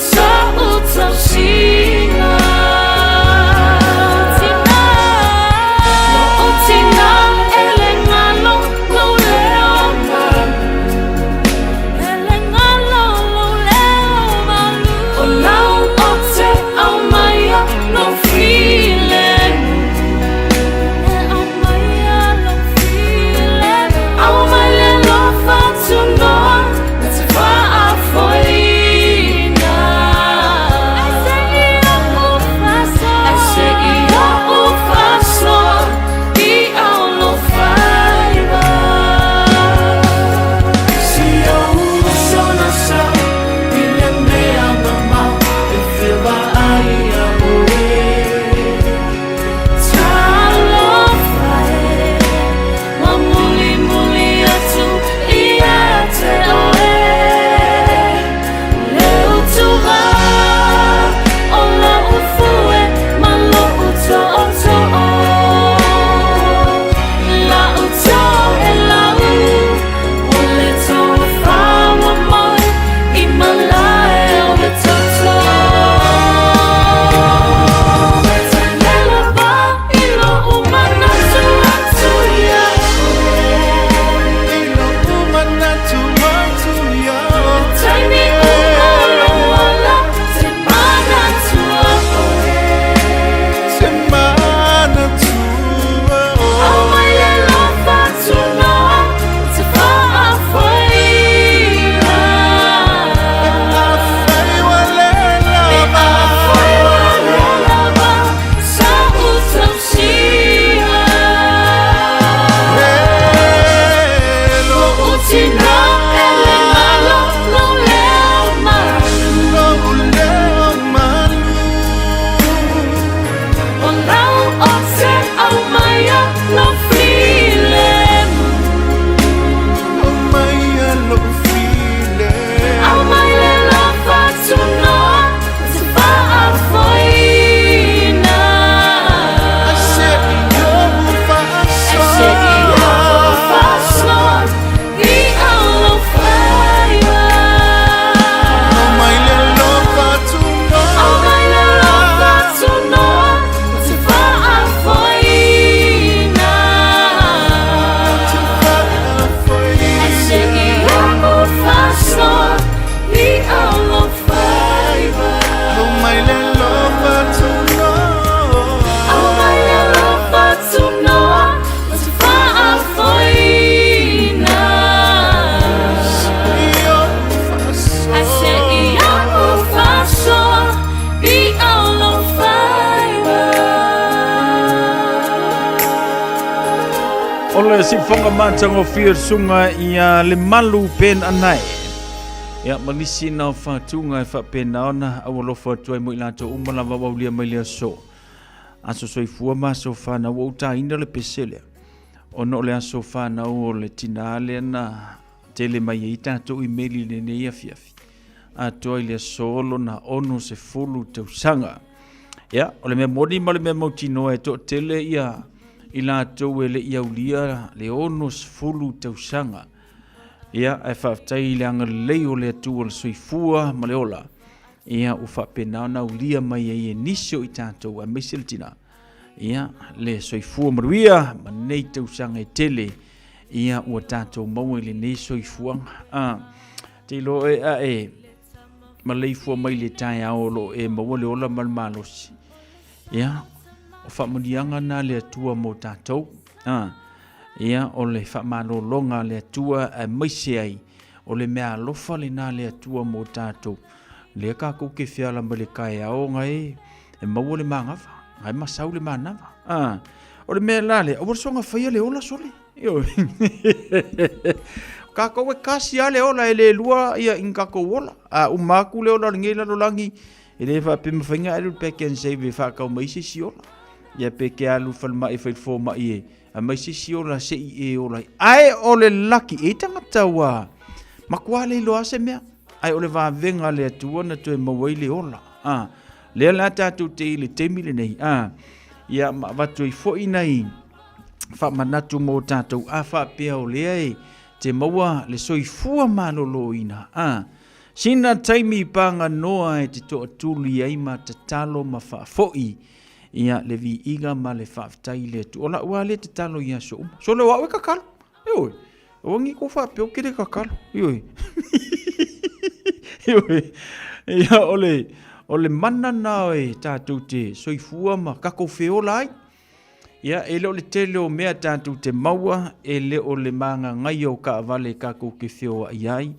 sa ou tausiga Tina Lou tina e le galo lou leo malu E le galo lou leo malu O lau o te aumaia lou filemu E aumaia lou filemu Aumai le alofa tunoa Na te faafoeina Ai se i oʻu faasoa Ai se i oʻu faasoa I au lou faiva Si ou uso na sau I le mea mamao E fevaai ia oe Talofa e Ua mulimuli atu ia te oe Le utuga o lou fue ma lou tootoo Lau toelau o le tofa ua moe i malae o le toto Tele lava i lou manatu atu ia oe I lou manatu atu ia oe Taimi uma o lou ola te manatu a oe Te manatu a oe Aumai le alofa tunoa te faafoeina E afai ua le lava E afai ua le lava sa ou tausiga Lou tina e le galo lou leo malu Lou leo malu O lau o te aumaia lou filemu Aumaia lou filemu Aumai le alofa tunoa te faafoeina Ai se i ou faasoa Ai se i ou faasoa i au lou faiva Aumai le alofa tunoa Aumai le alofa tunoa te faafoeina Te faafoeina Ai se i ou faasoa i au lou faiva Aumai le alofa tunoa Aumai le alofa tunoa te faafoeina Ai se i ou faasoa i au lou faiva O le siufoga matagofie o le susuga ia Lemalu Ben Anae. Ia, ma nisi na o faatuga e faapena ona aualofa atu ai mo i latou uma lava ua aulia mai le aso. Aso soifua ma aso fanau ua ou taina le pese lea. Ona o le aso fanau o le tinā lea na tele mai ai tatou imeli i lenei afiafi. Atoa i le aso lona 60 tausaga. Ia, o le mea moni ma le mea mautinoa e toatele ia i latou e le i aulia le 60 tausaga. Ia, ae faafetai i le agalelei o le Atua o le soifua ma le ola. Ia, ua faapena ona aulia mai ai e nisi o i tatou, aemaise le tina. Ia, le soifua manuia ma nei tausaga e tele, ia, ua tatou maua i lenei soifuaga. Ah, te iloa e a e maleifua mai le taeao o lo o e maua le ola ma le malosi. Ia, o faamanuiaga na le Atua mo tatou. A, ia, o le faamalologa a le Atua aemaise ai o le mea alofa lena le Atua mo tatou. Lea kakou ke feala mai le kaeao ga e e maua le magava, ga e masau le manava. A, o le mea la lea, aua le soga faia le ola sole. Ioe. Kakou e kasi lava le ola e le lua ia i kakou ola. A uma atu le ola o lenei lalolagi, e le faapea mafai ona alu i le Pak'nSave e faatau mai se isi ola. Ia pe ke alu i le falemai e fai i le fomai e aumai se isi ola se i e ola ai. Ae o le laki, e i ai tagata ua matua le iloa se mea. Ae o le vavega a le Atua na toe maua ai le ola. A, lea la tatou te i le taimi lenei. A, ia ma avatu ai foi nai faamanatu mo tatou a faapea o lea e te maua le soifua maloloina. A, sina taimi paganoa e te toatuli ai ma tatalo ma faafoi ia le viiga ma le faafetai i le Atua. O lau lava lea tatalo i aso uma. Sole o au e tatalo. Ioe. Aua ni kou faapea ou te le tatalo. Ioe. Ioe. Ia, o le, o le mana na e tatou te soifua ma tatou feola ai. Ia, e le o le tele o mea tatou te maua, e le o le magagaia o taavale tatou te feoai ai,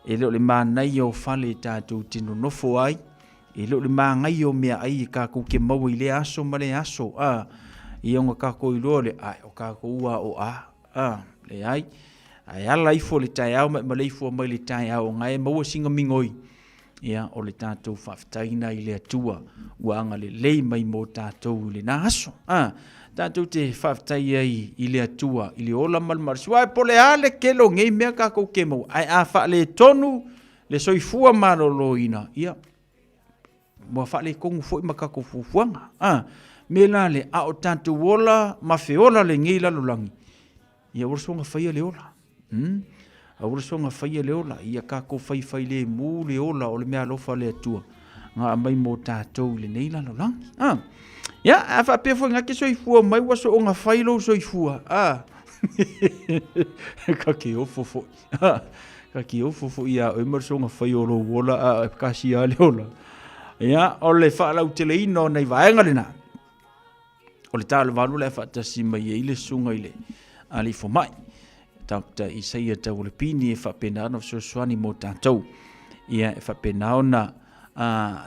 e le o le manaia o fale tatou te nonofo ai, E le o le manaia o meaai e tatou te maua i lea aso ma lea aso, a, ia ona tatou iloa lea, ae o tatou ua o a, a, leai. Ae ala ifo i le taeao ma e maleifua mai i le taeao na e maua sina migoi, ia, o le tatou faafetai lena i le Atua ua agalelei mai mo tatou i lena aso. A, tatou te faafetai ai i le Atua i le ola ma le malosi. Aua po o le a le tele o nei mea tatou te maua, ae a faaletonu le soifua maloloina, ia, ua faaletonu foi ma tatou fuafuaga. A, me la le, a o tatou ola ma feola lenei lalolagi, ia aua le soona faia le ola. Aua le soona faia le ola, ia tatou faifailemu le ola o le mea alofa a le Atua na aumai mo tatou i lenei lalolagi. A, ia, a faapea foi na te soifua mai ua soona fai lou soifua. A, ka ke ofo foi. Ka ki ofo foi ia oe ma le soga fai o lou ola a e kasi lava le ola. Ia, o le faalauteleina o nai vaega lena, o le ta o le valu le a faatasi mai ai le susuga i le alii fomai, Doctor Isaia Taualepini e faapena ona fesoasoani mo tatou. Ia, e faapena ona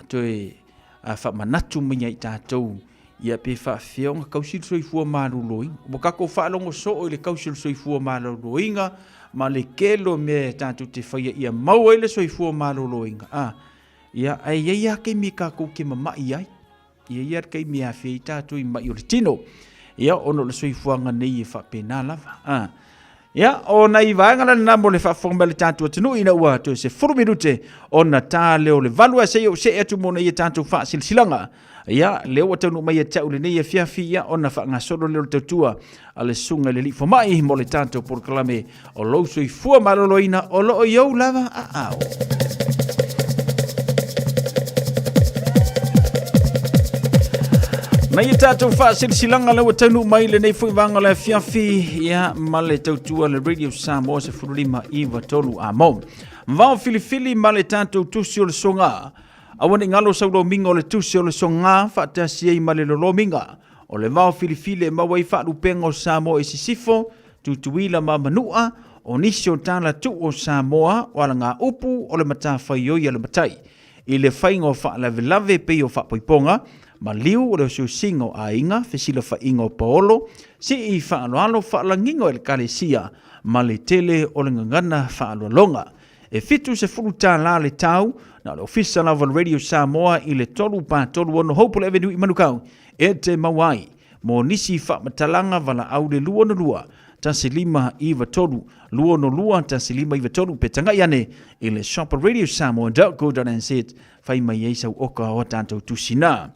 toe faamanatu mai ia i tatou Ia pe faafefea ona tausi le soifua maloloina. Ua tatou faalogo soo i le tausi o le soifua maloloina ma le tele o mea e tatou te faia ia maua ai le soifua maloloina. A, ia, ae i ai lava taimi tatou te mamai ai. E i ai lava le taimi e afea ai tatou i mai o le tino. Ia, ona o le soifuaga nei e faapena lava. A, Ia, o nai vaega la lena mo le faafofoga mai a le tatou atunuu ina ua toe 10 minute ona ta lea o le 8 ae se i ou see atu mo nai a tatou faasilasilaga. Ia, lea ua taunuu mai ia te au i lenei afiafi, ia, ona faagasolo lea o le tautua a le Susuga i le Alii Fomai mo le tatou polokalame o lou soifua maloloina o lo o i ou lava aao. Nai a tatou faasilasilaga lea ua taunuu mai lenei foi vaega o le afiafi, ia, ma le tautua le Radio Samoa 15 93 amo. Vao filifili ma le tatou tusi o le soga. Aua ne i galo sau lomiga o le tusi o le soga faatasi ai ma le lolomiga o le vao filifili e maua ai faalupega o Samoa i sisifo, Tutuila ma Manua, o nisi o tala tuu o Samoa o alagaupu o le matafaioi a le matai i le faiga o faalavelave pei o faapoipoga, maliu o le osiosiga o aiga, fesilafaiga o paolo, sii faaaloalo faalagiga o Ekalesia ma le tele o le gagana faaaloaloga. E $70 le tau, na o le Ofisa lava o le Radio Samoa i le 3 4 3 6 Hopewell Avenue i Manukau e te maua ai. Mo nisi faamatalaga valaau le 262 1593 262 1593 pe tagai ane i le shopradiosamoa.co.nz fai mai ai sau oka o tatou tusina.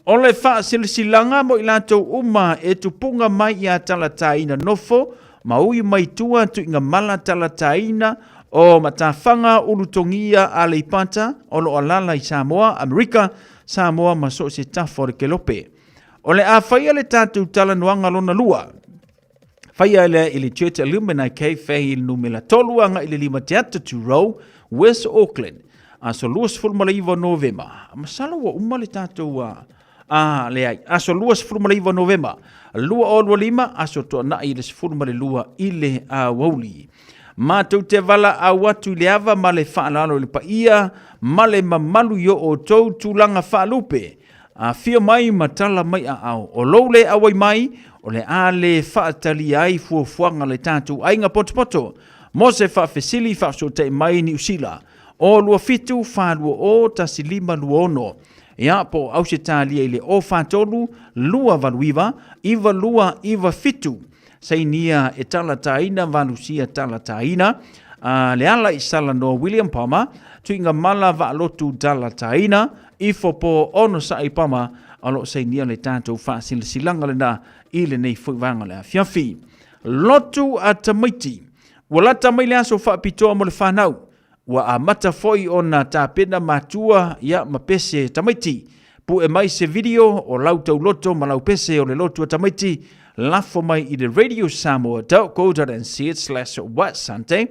O le faasilasilaga mo i latou uma e tupuga mai ia talataina nofo ma ui mai tua tuiga mala talataina o matafaga ulutogia Aleipata o lo o alala i Samoa, Amerika, Samoa ma so o se tafa o le kelope. O le a faia le tatou talanoaga lona lua. Faia lea i le Church Alumni Cafe i le numera 3 agai i le 5 Te Atatu Row, West Auckland, aso 29 Novema. Masalo ua uma le tatou A leai, aso 29 Novema 2025, aso Toanai i le 12 i le aoauli. Matou te valaau atu i le ava ma le faaaloalo i le paia ma le mamalu i o outou tulaga faalupe. Afio mai ma tala mai aao, o lou le auai mai, o le a le faatalia ai fuafuaga a le tatou aiga potopoto mo se faafesili faafesootai mai Niu Sila, o 27 420 1526. Ia, po o Ausetalia i le 043 289 9297. Sainia e talataina valusia talataina a le ala i Salanoa William Palmer, tuiga mala vaalotu talataina, ifo po onosai Palmer, o lo o sainia le tatou faasilasilaga lena i lenei foi vaega o le afiafi. Lotu a tamaiti. Ua lata mai le aso faapitoa mo le fanau. Ua amata foi ona tapena matua ia ma pese tamaiti. Pue mai se video o lau tauloto ma lau pese o le lotu a tamaiti, lafo mai i le radiosamoa.co.nz/whatsante.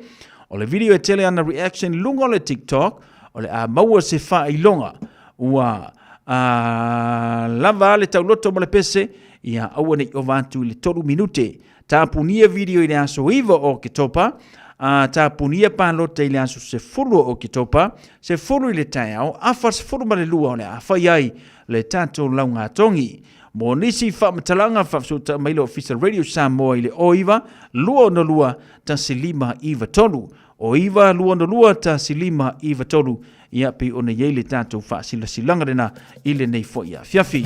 O le video e tele ana reaction i luga o le TikTok, o le a maua se faailoga. Ua a, lava le tauloto ma le pese, ia aua ne i ova atu i le 3 minute. Tapunia video i le aso 9 o Oketopa, a tapunia palota i le aso 10 o Oketopa, 10 i le taeao, afa 12 o le a fai ai le tatou laugatogi. Mo nisi faamatalaga, faafesootai mai le Ofisa Radio Samoa i le 09 262 1593. 09 262 1593. Ia, pei ona i ai le tatou faasilasilaga lena i lenei foi afiafi.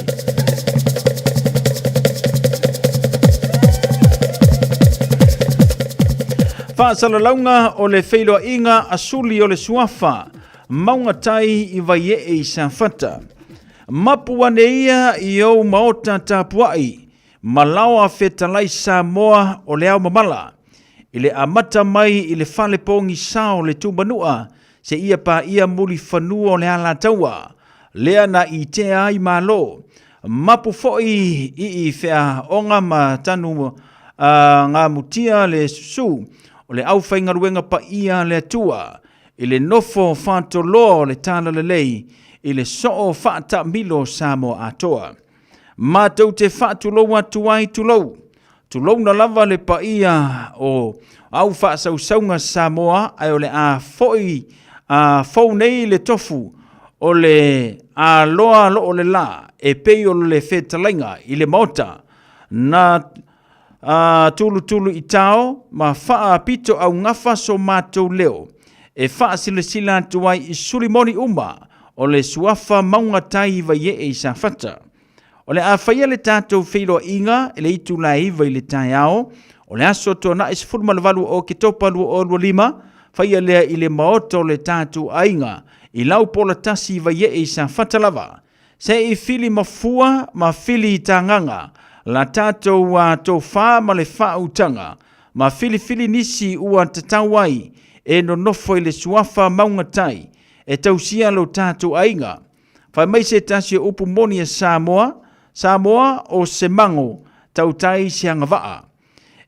Faasalalauga o le feiloaiga a suli o le suafa, mauga tai i Vaiee i Safata. Mapu ane ia i ou maota tapuai, ma laoa fetalai Samoa o le ao mamala. I le amata mai i le fale pogisa o le Tumanua seia paia mulifanua o le Alataua, lea na itea ai Malo. Mapu foi i feaoga ma tanu gamutia le susu o le aufaigaluega paia a le Atua i le nofo faatoloa o le Talalelei i le soo faataamilo Samoa atoa. Matou te faatulou atu ai tulou. Tulouna lava le paia o au faasausauga Samoa ae o le a foi a fou nei le tofu o le aloa loo le la e pei o le fetalaiga i le maota na a tulutulu i tao ma faapito augafa so matou leo e faasilasila atu ai i suli moni uma o le suafa mauga tai i Vaiee i Safata. O le a faia le tatou feiloaiga i le itula e 9 i le taeao o le aso Toonai 18 o Oketopa 2025, faia lea i le maota o le tatou aiga i Laupola 1 i Vaiee i Safata lava. Se i fili mafua ma fili tagaga la tatou tofa ma le faautaga, ma filifili nisi ua tatau ai e nonofo i le suafa maugatai e tausia lo tatou aiga. Fai mai se tasi o upu moni a Samoa, Samoa o se mago, tautai se agavaa.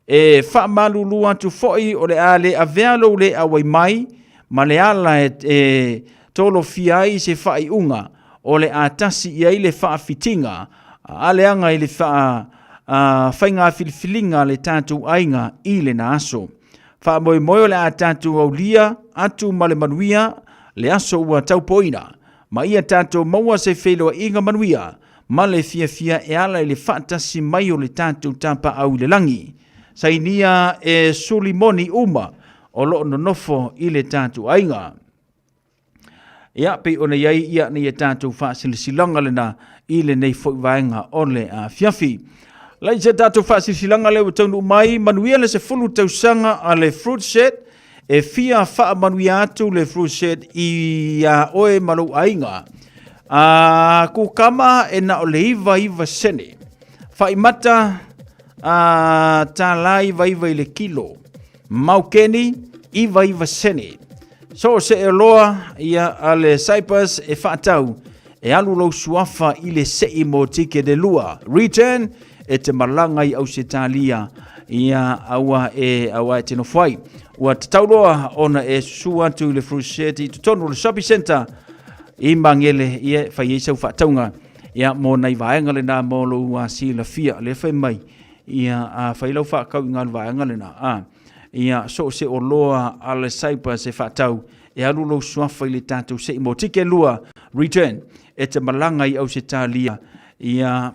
E faamalulu atu foi o le a le avea lou le auai mai ma le ala e, e tolofia ai se faaiuga o le a tasi i ai le faafitiga a leaga i le faa, a, faiga filifiliga a le tatou aiga i lena aso. Faamoemoe o le a tatou aulia atu ma le manuia le aso ua taupoina, ma ia tatou maua se feiloaiga manuia ma le fiafia e ala i le faatasi mai o le tatou tapaau i le lagi. Sainia e suli moni uma o lo o nonofo i le tatou aiga. Ia, pei ona i ai ia nei e tatou faasilasilaga lena i lenei foi vaega o le afiafi. Lai se tatou faasilasilaga lea ua taunuu mai, manuia le 10 tausaga a le Fruit Set, e fia faamanuia atu le Fruit Set i a oe ma lou aiga. A kukama e na o le 99 sene. Faimata a tālā 99 i le kilo. Maukeni, 99 sene. So o se eloa ia a le Cyprus e faatau e alu lou suafa i le sei mo tike le lua. Return e te malaga i Ausetalia ia aua e aua e te nofo ai. Ua tatau loa ona e susu atu i le Fruit Shed i totonu o le Shopping Centre i Magele ia e fai ai sau faatauga. Ia, mo nai vaega lena mo lou silafia, lea fai mai, ia, a fai lau faatau i le vaega lena, a, ia, so o se oloa a le Cyprus e faatau, e alu lou suafa i le tatou sei mo tike lua, return, e te malaga i Ausetalia, ia,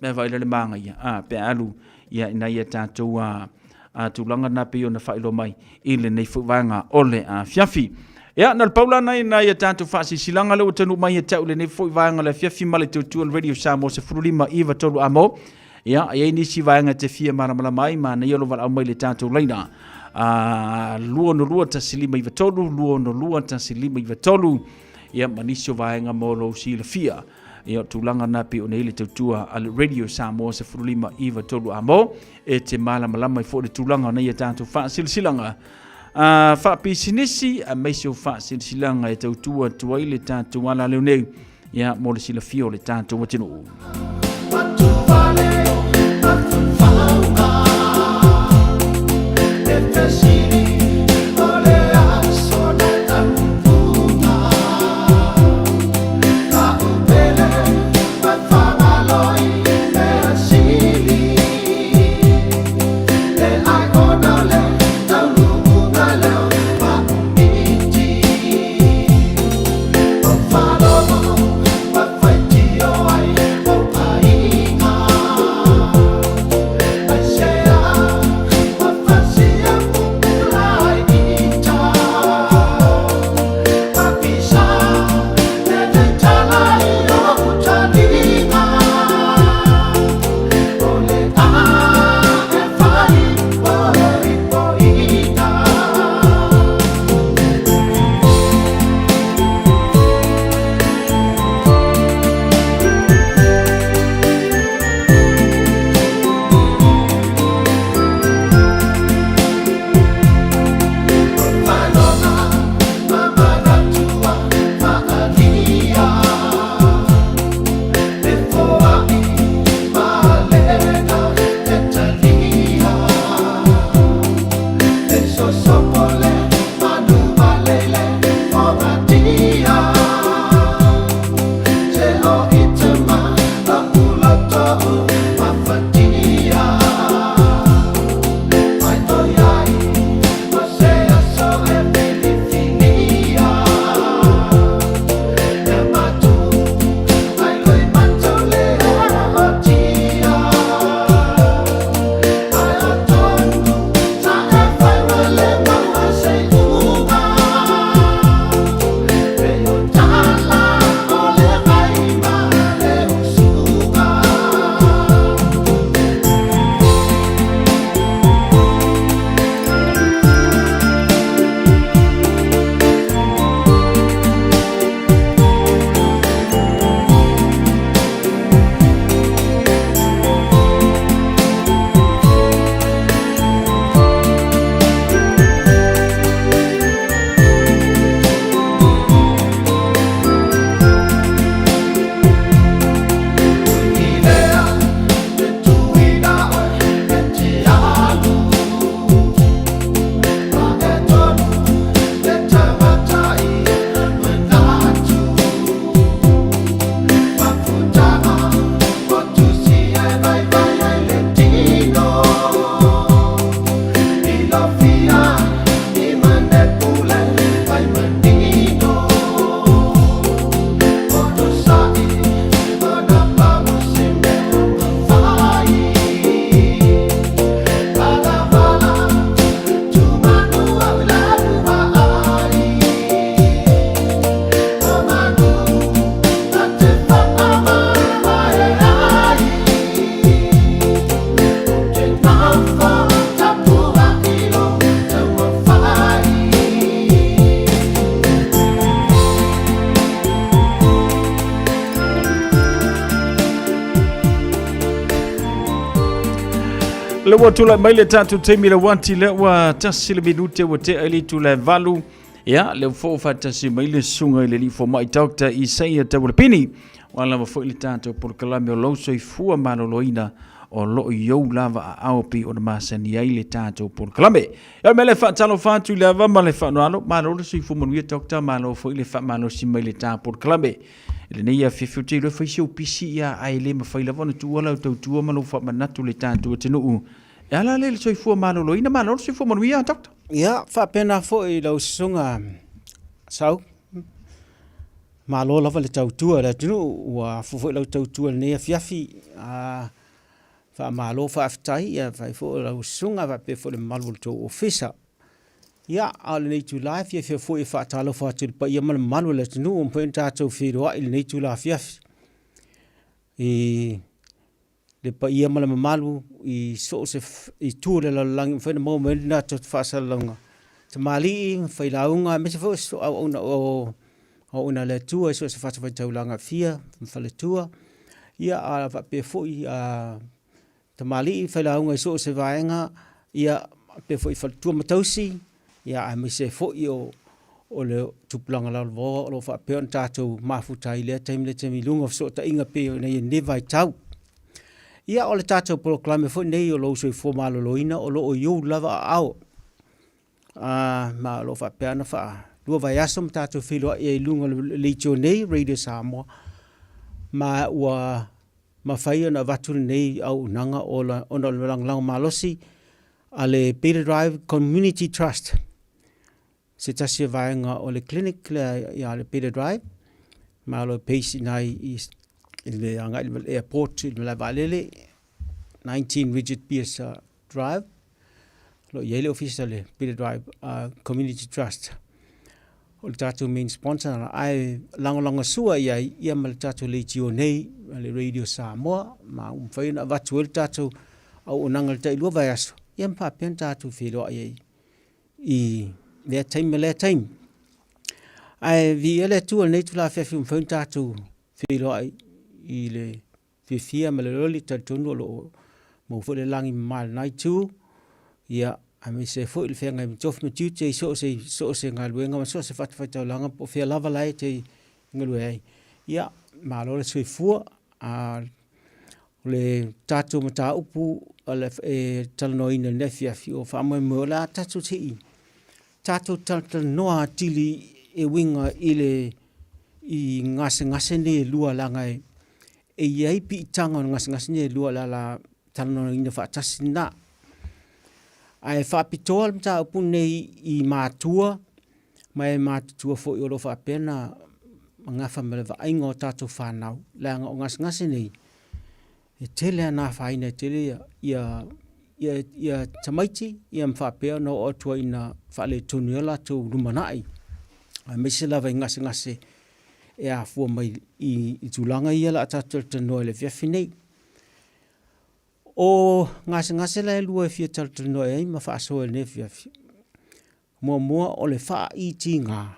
mea vai le magaia, a, pe alu, ia, ina ia tatou, a, a tulaga na pei ona faailoa mai i lenei foi vaega o le afiafi. Ia, na le pau la nai nai a tatou faasilasilaga lea ua taunuu mai ia te au i lenei foi vaega o le afiafi ma le tautua le Radio Samoa 15 9 3 amo. Ia, e i ai nisi vaega e te fia malamalama ai, manaia lou valaau mai i le tatou laina. A 262 1593 262 1593 ia ma nisi o vaega mo lou silafia. Ia, o tulaga na pei ona i ai le tautua a le Radio Samoa 15 9 3 amo e te malamalama ai foi le tulaga o nei a tatou faasilasilaga a faapisinisi aemaise o faasilasilaga e tautua atu ai le tatou alaleo nei ia mo le silafia o le tatou atunuu. Le ua tulai mai le tatou taimi le uati le ua tasi le minute ua tea i le itula e valu. Ia, le ua foo faatasi mai le susuga i le alii fomai Dr. Isaia Taualepini. Ua lava foi le tatou polokalame o lou soifua maloloina o lo o i ou lava aao pei ona masani ai le tatou polokalame. Ia, o le mea lea faatalofa atu i le ava ma le faaaloalo, malo le soifua manuia Doctor, malo foi le faamalosi mai le ta polokalame. I lenei afiafi ou te iloa e fai si ou pisi ia ae le mafai lava ona tuua lau tautua ma lou faamanatu i le tatou atunuu e ala lea i le soifua maloloina. Malo le soifua manuia, Doctor. Ia, faapena foi lau susuga Sau. Malo lava le tautua i le atunuu, ua afu foi lau tautua i lenei afiafi. A faamalo faafetai, ia fai foi lau susuga faapea foi le mamalu o le tou ofisa. Ia, a o lenei itula e fiafia foi e faatalofa atu i le paia ma le mamalu o le atunuu ua mafai ona tatou feiloai i lenei itula afiafi. I le paia ma le mamalu i so o se itu o le lalolagi ua mafai ona maua mai ai le latou faasalalauga, tamalii ma failauga aemaise foi o auauna o auauna a le Atua i so o se fatafaitaulaga e fia ma faletua, ia a faapea foi tamalii ma failauga i so o se vaega, ia faapea foi faletua ma tausi, ia aemaise ai foi o o le tupulaga lalovaoa o lo o faapea ona tatou mafuta ai i lea taimi lea taimi i luga o fesootaiga pei ona i ai i lenei vaitau. Ia o le tatou polokalame foi lenei o lou soifua maloloina o lo o i ou lava aao, ma o lo o faapea ona faalua vaiaso ma tatou feiloai ai i luga o le leitio nei, Radio Samoa, ma ua mafai ona avatu lenei auaunaga ona o le lagolago malosi a le Beta Drive Community Trust, se tasi o vaega o le clinic lea ia le Beta Drive, ma o lo o base i ina i le agai i le airport i le malae vaalele, 19 Richard Pearce Drive, o lo o i ai le ofisa o le Beta Drive Community Trust. O le tatou main sponsor, ae lagolagosua i ai ia ma le tatou leitio nei, le Radio Samoa, ma ua mafai ona avatu ai le tatou auaunaga i le tailua vaiaso, ia ma faapea ona tatou feiloai ai i lea taimi ma lea taimi. Ae viia le Atua i lenei itula afiafi ua mafai ona tatou feiloai i le fiafia ma le loli, talitonu o lo o maua foi le lagi mama i lena itu, ia, aemaise ai foi le feagai ma tofi ma tiute i so o se galuega ma so o se fatafaitaulaga po o fea lava la e te galue ai. Ia, malo le soifua. O le tatou mataupu e talanoaina i lenei afiafi, o faamoemoe o le a tatou se i tatou talatalanoa atili e uiga i le i gasegase nei e lua leaga e i ai piitaga o gasegase nei e lua o le a talanoaina faatasi lena. Ae faapitoa le mataupu lenei i matua ma e matutua foi o lo o faapea ona gafa ma le vaaiga o tatou fanau, leaga o gasegase nei, e tele lava ina afaina ai tele ia tamaiti ma faapea ona oo atu ai ina faaletonu ai o latou lumanai, aemaise lava i gasegase e afua mai i tulaga ia o le a tatou talanoa i le afiafi nei. O gasegase la e lua e fia talatalanoa i ai ma faasoa i lenei afiafi, muamua o le faaitiga,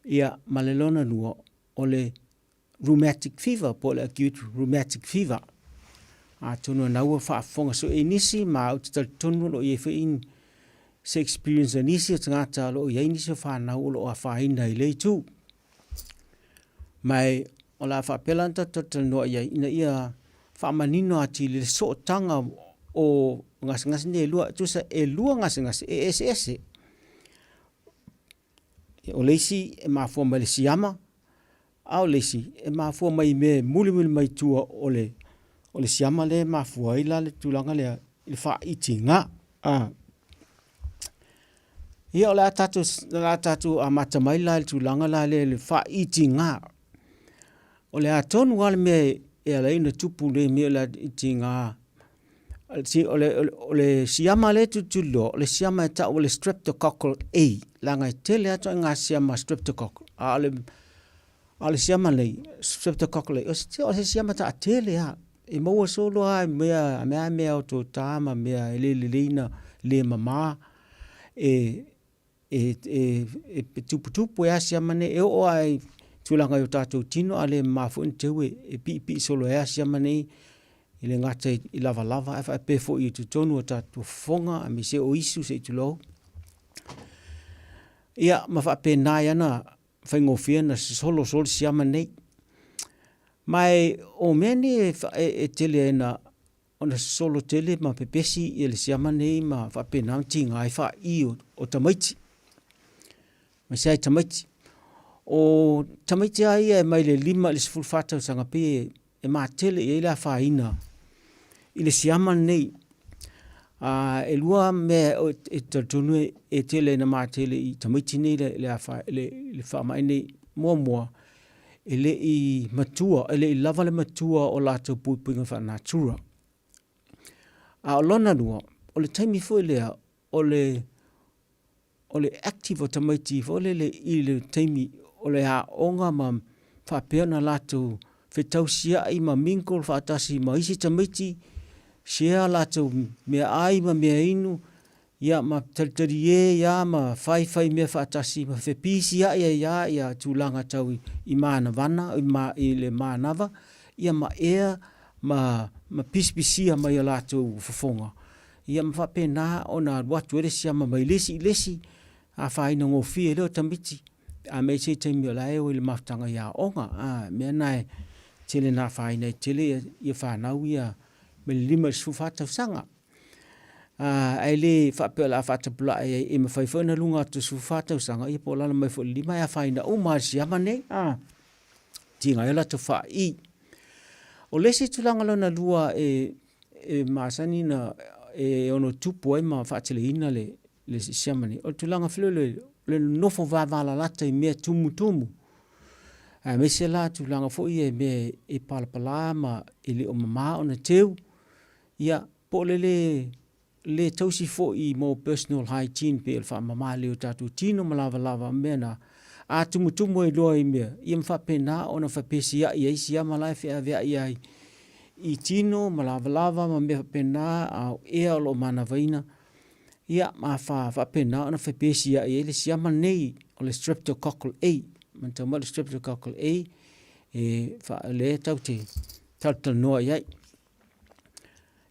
ia ma le lona lua o le rheumatic fever po o le acute rheumatic fever. Atonu o lena ua faafofoga soo i nisi ma ou te talitonu o lo o i ai foi se experience a nisi o tagata o lo o i ai nisi o fanau o lo o afaina i lea itu. Ma e, o le a faapea la ona tatou talanoa i ai ina ia faamanino atili le sootaga o gasegase nei e lua. Tusa e lua gasegase e eseese. O le isi e mafua mai le siama, a o le isi e mafua mai i mea e mulimuli mai tua o le, o le siama lea e mafua ai la le tulaga lea i le faaitiga. Ia o le a tatou, o le a tatou amata mai la i le tulaga la lea i le faaitiga. O le a tonu lava le mea e ala ai ona tupu lenei mea o le itiga O le siama lea e tulituliloa, o le siama e tau o le Streptococcal A, leaga e tele lava ituaiga siama Streptococcal, a o le siama nei, Streptococcal A, o se siama taatele lava, e maua solo lava i mea, mea mea otota ma mea e le lelei ona le mama, e e tuputupu ai lava siama nei, e oo lava i tulaga i o tatou tino a le mama foi ona teu e piipii solo ai lava siama nei, e le gata i lavalava ae faapea foi i totonu o tatou fofoga aemaise o isu se i tulou. Ia, ma faapena ai lava ona faigofie ona sosolo solo siama nei. Ma o mea nei e tele ai na ona sosolo tele ma pepesi ia le siama nei ma faapena ona tiga ai faai o tamaiti, aemaise lava i tamaiti. O tamaiti lava ia e mai le 5 i le 14 tausaga pei e matele i ai le afaina i le siama lenei. E lua mea e talitonu e tele ina matele i tamaiti nei le faamai nei. Muamua, e le i matua, e le i lava le matua o latou puipuiga faanatura. A o lona lua, o le taimi foi lea o le o le active o tamaiti foi lele i le taimi o le aoga ma faapea ona latou fetausiai ma mingle faatasi ma isi tamaiti, share latou meaai ma meainu, ia ma talitalie ia ma faifai mea faatasi ma fepisiai ai lava ia tulaga tau i manavana i le manava, ia ma ea ma pisipisia mai o latou fofoga. Ia ma faapena ona alu atu ai le siama mai le isi i le isi, afaina gofie lea o tamaiti, aemaise i taimi o la e o i le mafutaga i aoga. A, mea na e tele ina afaina ai tele ia fanau ia mai le 5 i le 14 tausaga. Ae le faapea o le a faatapulaa ai, e mafai foi ona luga atu i le 14 tausaga, ia po o lalo mai foi i le 5, e afaina uma lava i le siama nei. A, tiga ai o latou faai. O le isi tulaga lona lua e e masani na e ono tupu ai ma faateleina le le siama nei, o le tulaga foi lele o le nonofo vavalalata i mea tumutumu, aemaise la tulaga foi ia i mea e palapala ma e le o mama ona teu, ia po o le le le tausi foi mo personal hygiene pei o le faamama lelei o tatou tino ma lavalava ma mea na, a tumutumu ai loa i mea, ia ma faapena ona fepesiai ai siama la e feaveai ai i tino ma lavalava ma mea faapena, a o ea o lo o manavaina, ia ma faapena ona fepesiai ai le siama lenei o le Streptococcal A. Manatua mai o le Streptococcal A, e lea tatou te talatalanoa i ai.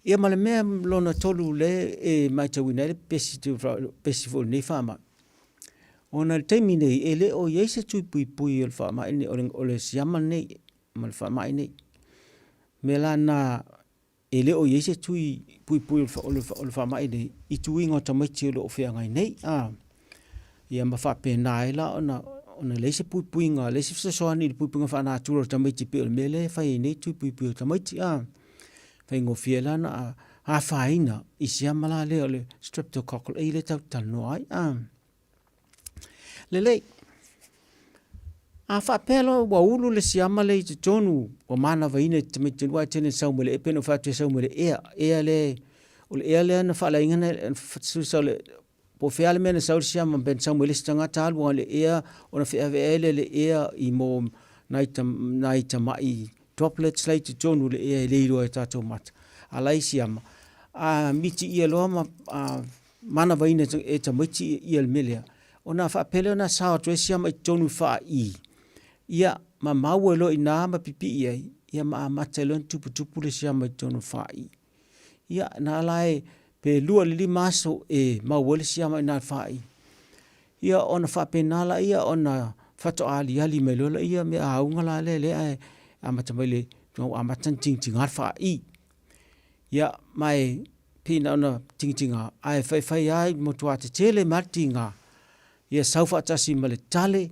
Ia ma le mea lona tolu lea e matauina ai le pepesi foi o lenei faamai, ona i le taimi nei e le o i ai se tui puipui o le faamai lenei, o le siama lenei ma le faamai nei. O le mea la lena e le o i ai se tui puipui o le faamai nei i tuiga o tamaiti o lo o feagai nei. Ia ma faapena ai la ona leai se puipuiga, leai se fesoasoani i le puipuiga faanatura o tamaiti pei o le mea lea e fai ai nei tui puipui o tamaiti. Faigofie ai la ona afaina i siama la lea o le streptococcal A lea tatou te talanoa ai. Lelei. A faapea loa ua ulu le siama lea i totonu, ua manavaina i tamaiti aua e tele ina sau mai le ea, pei ona ou fai atu e sau mai le ea, ea lea, o le ea lea na faaleaina na, Po o fea le mea na sau le siama pe na sau mai le isi tagata alu a le ea ona feaveai lea le ea i mo nai, nai tamai droplets la i totonu le ea e le iloa e tatou mata. A la i siama, a miti ia loa ma a, manavaina e tamaiti ia le mea lea, ona faapea lea ona sao atu ai siama i totonu i faai, ia ma maua ai loa i ina ma pipii ai, ia ma amata ai loa ona tuputupu le siama i totonu o faai. Ia, na ala e pe 2 i le 5 aso e mau ai le siama i na faai. Ia, ona faapena laia ona faatoa aliali mai loa laia mea auga la lea lea e amata mai le ua amata ona tigitiga le faai. Ia, ma e pei na ona tigitiga, ae faifai lava matua tetele mai lava le tiga. Ia sau faatasi ma le tale,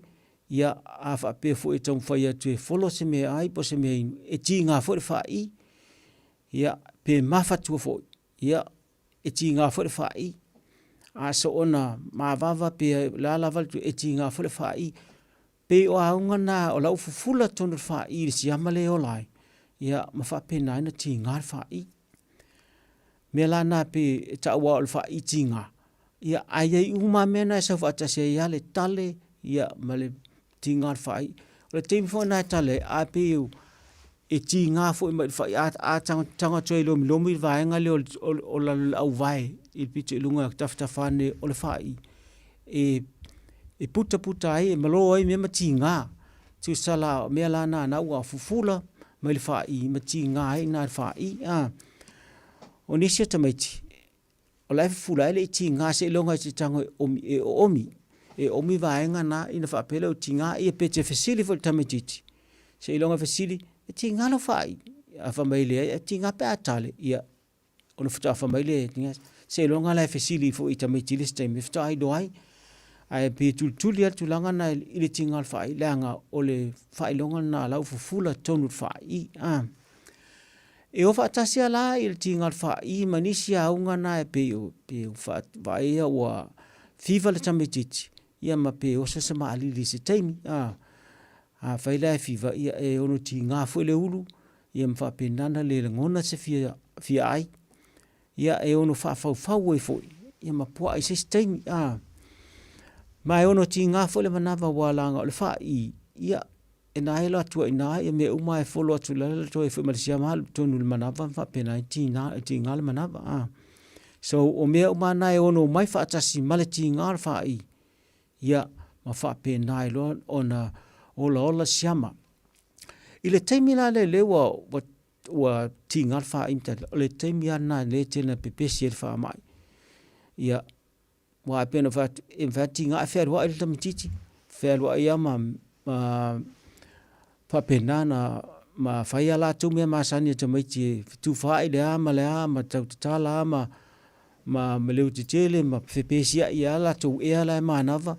ia a faapea foi e taumafai atu e folo se meaai po o se mea inu, e tiga foi le faai. Ia, pe mafatua foi, ia, e tiga foi le faai. A soona mavava pe o le a lava le e tiga foi le faai. Pei o auga na o la ua fufula tonu le faai i le siama lea e ola ai, ia, ma faapena ai ona tiga le faai. Mea la na pei e taua o le faai tiga, ia, ae i ai uma lava mea na e sau faatasi ai lava le tale, ia, ma le tiga o le faai. O le taimi foi lena e tale ai, ae pei e tiga foi mai le fai, a tago atu ai lomilomi le vaega lea o lalo i le auvae i le pito i luga tafatafa ane o le fai, e putaputa ai, e malo ai mea ma tiga. Tusa la, o mea la na ua fufula mai le fai ma tiga ai i ina le fai. O nisi o tamaiti, O la e fufula ai le i tiga seiloga e te tago e omi, e oomi. E oomi vaega na ina faapea lea o tiga ia pe te fesili foi i le tamaitiiti. Seiloga e fesili, e tiga lou faai? A fai mai leai, e tiga pe a tale, ia ona faatoa fai mai lea, seiloga la e fesili foi i tamaiti i le isi taimi faatoa iloa ai. Ae pei e tulituli lava le tulaga lena i le tiga o le faai'i leaga o le faailoga lena o la ua fufula totonu o le faai'i a. E o faatasi lava la i le tiga o le faai'i ma nisi auga na e pei o pe vaai ua fiva le tamaitiiti ia ma pe oso se maalili i se taimi a. Afai la e fiva ia e ono tiga foi le ulu ia ma faapena ona le lagona se fia fia ai. Ia e ono faafaufau ai foi ia ma puaa i se isi taimi a. Ma e ono tiga foi le manava aua leaga o le faai ia e na ela atu ai i ina ia mea uma e folo atu i lalo toe foi ma le siama alu i totonu o le manava ma faapena ai tiga e tiga le manava a. So o mea uma na e ono omai faatasi ma le tiga o le faai ia ma faapena ai loa ona olaola siama. I le taimi la lea lea ua ua ua tiga le faai ma tali, o le taimi lava lena lea e tele ina pepesi ai le faamai. Ia, aua e pei ona ou fai atu, e mafai ona tiga ae fealuai le tamaitiiti, fealuai lava ma, ma faapena ona ma fai a latou mea masani a tamaiti e fetufaai i le a ma le a ma tau tatala lava ma, ma leotetele ma fepesiai lava latou ea la e manava,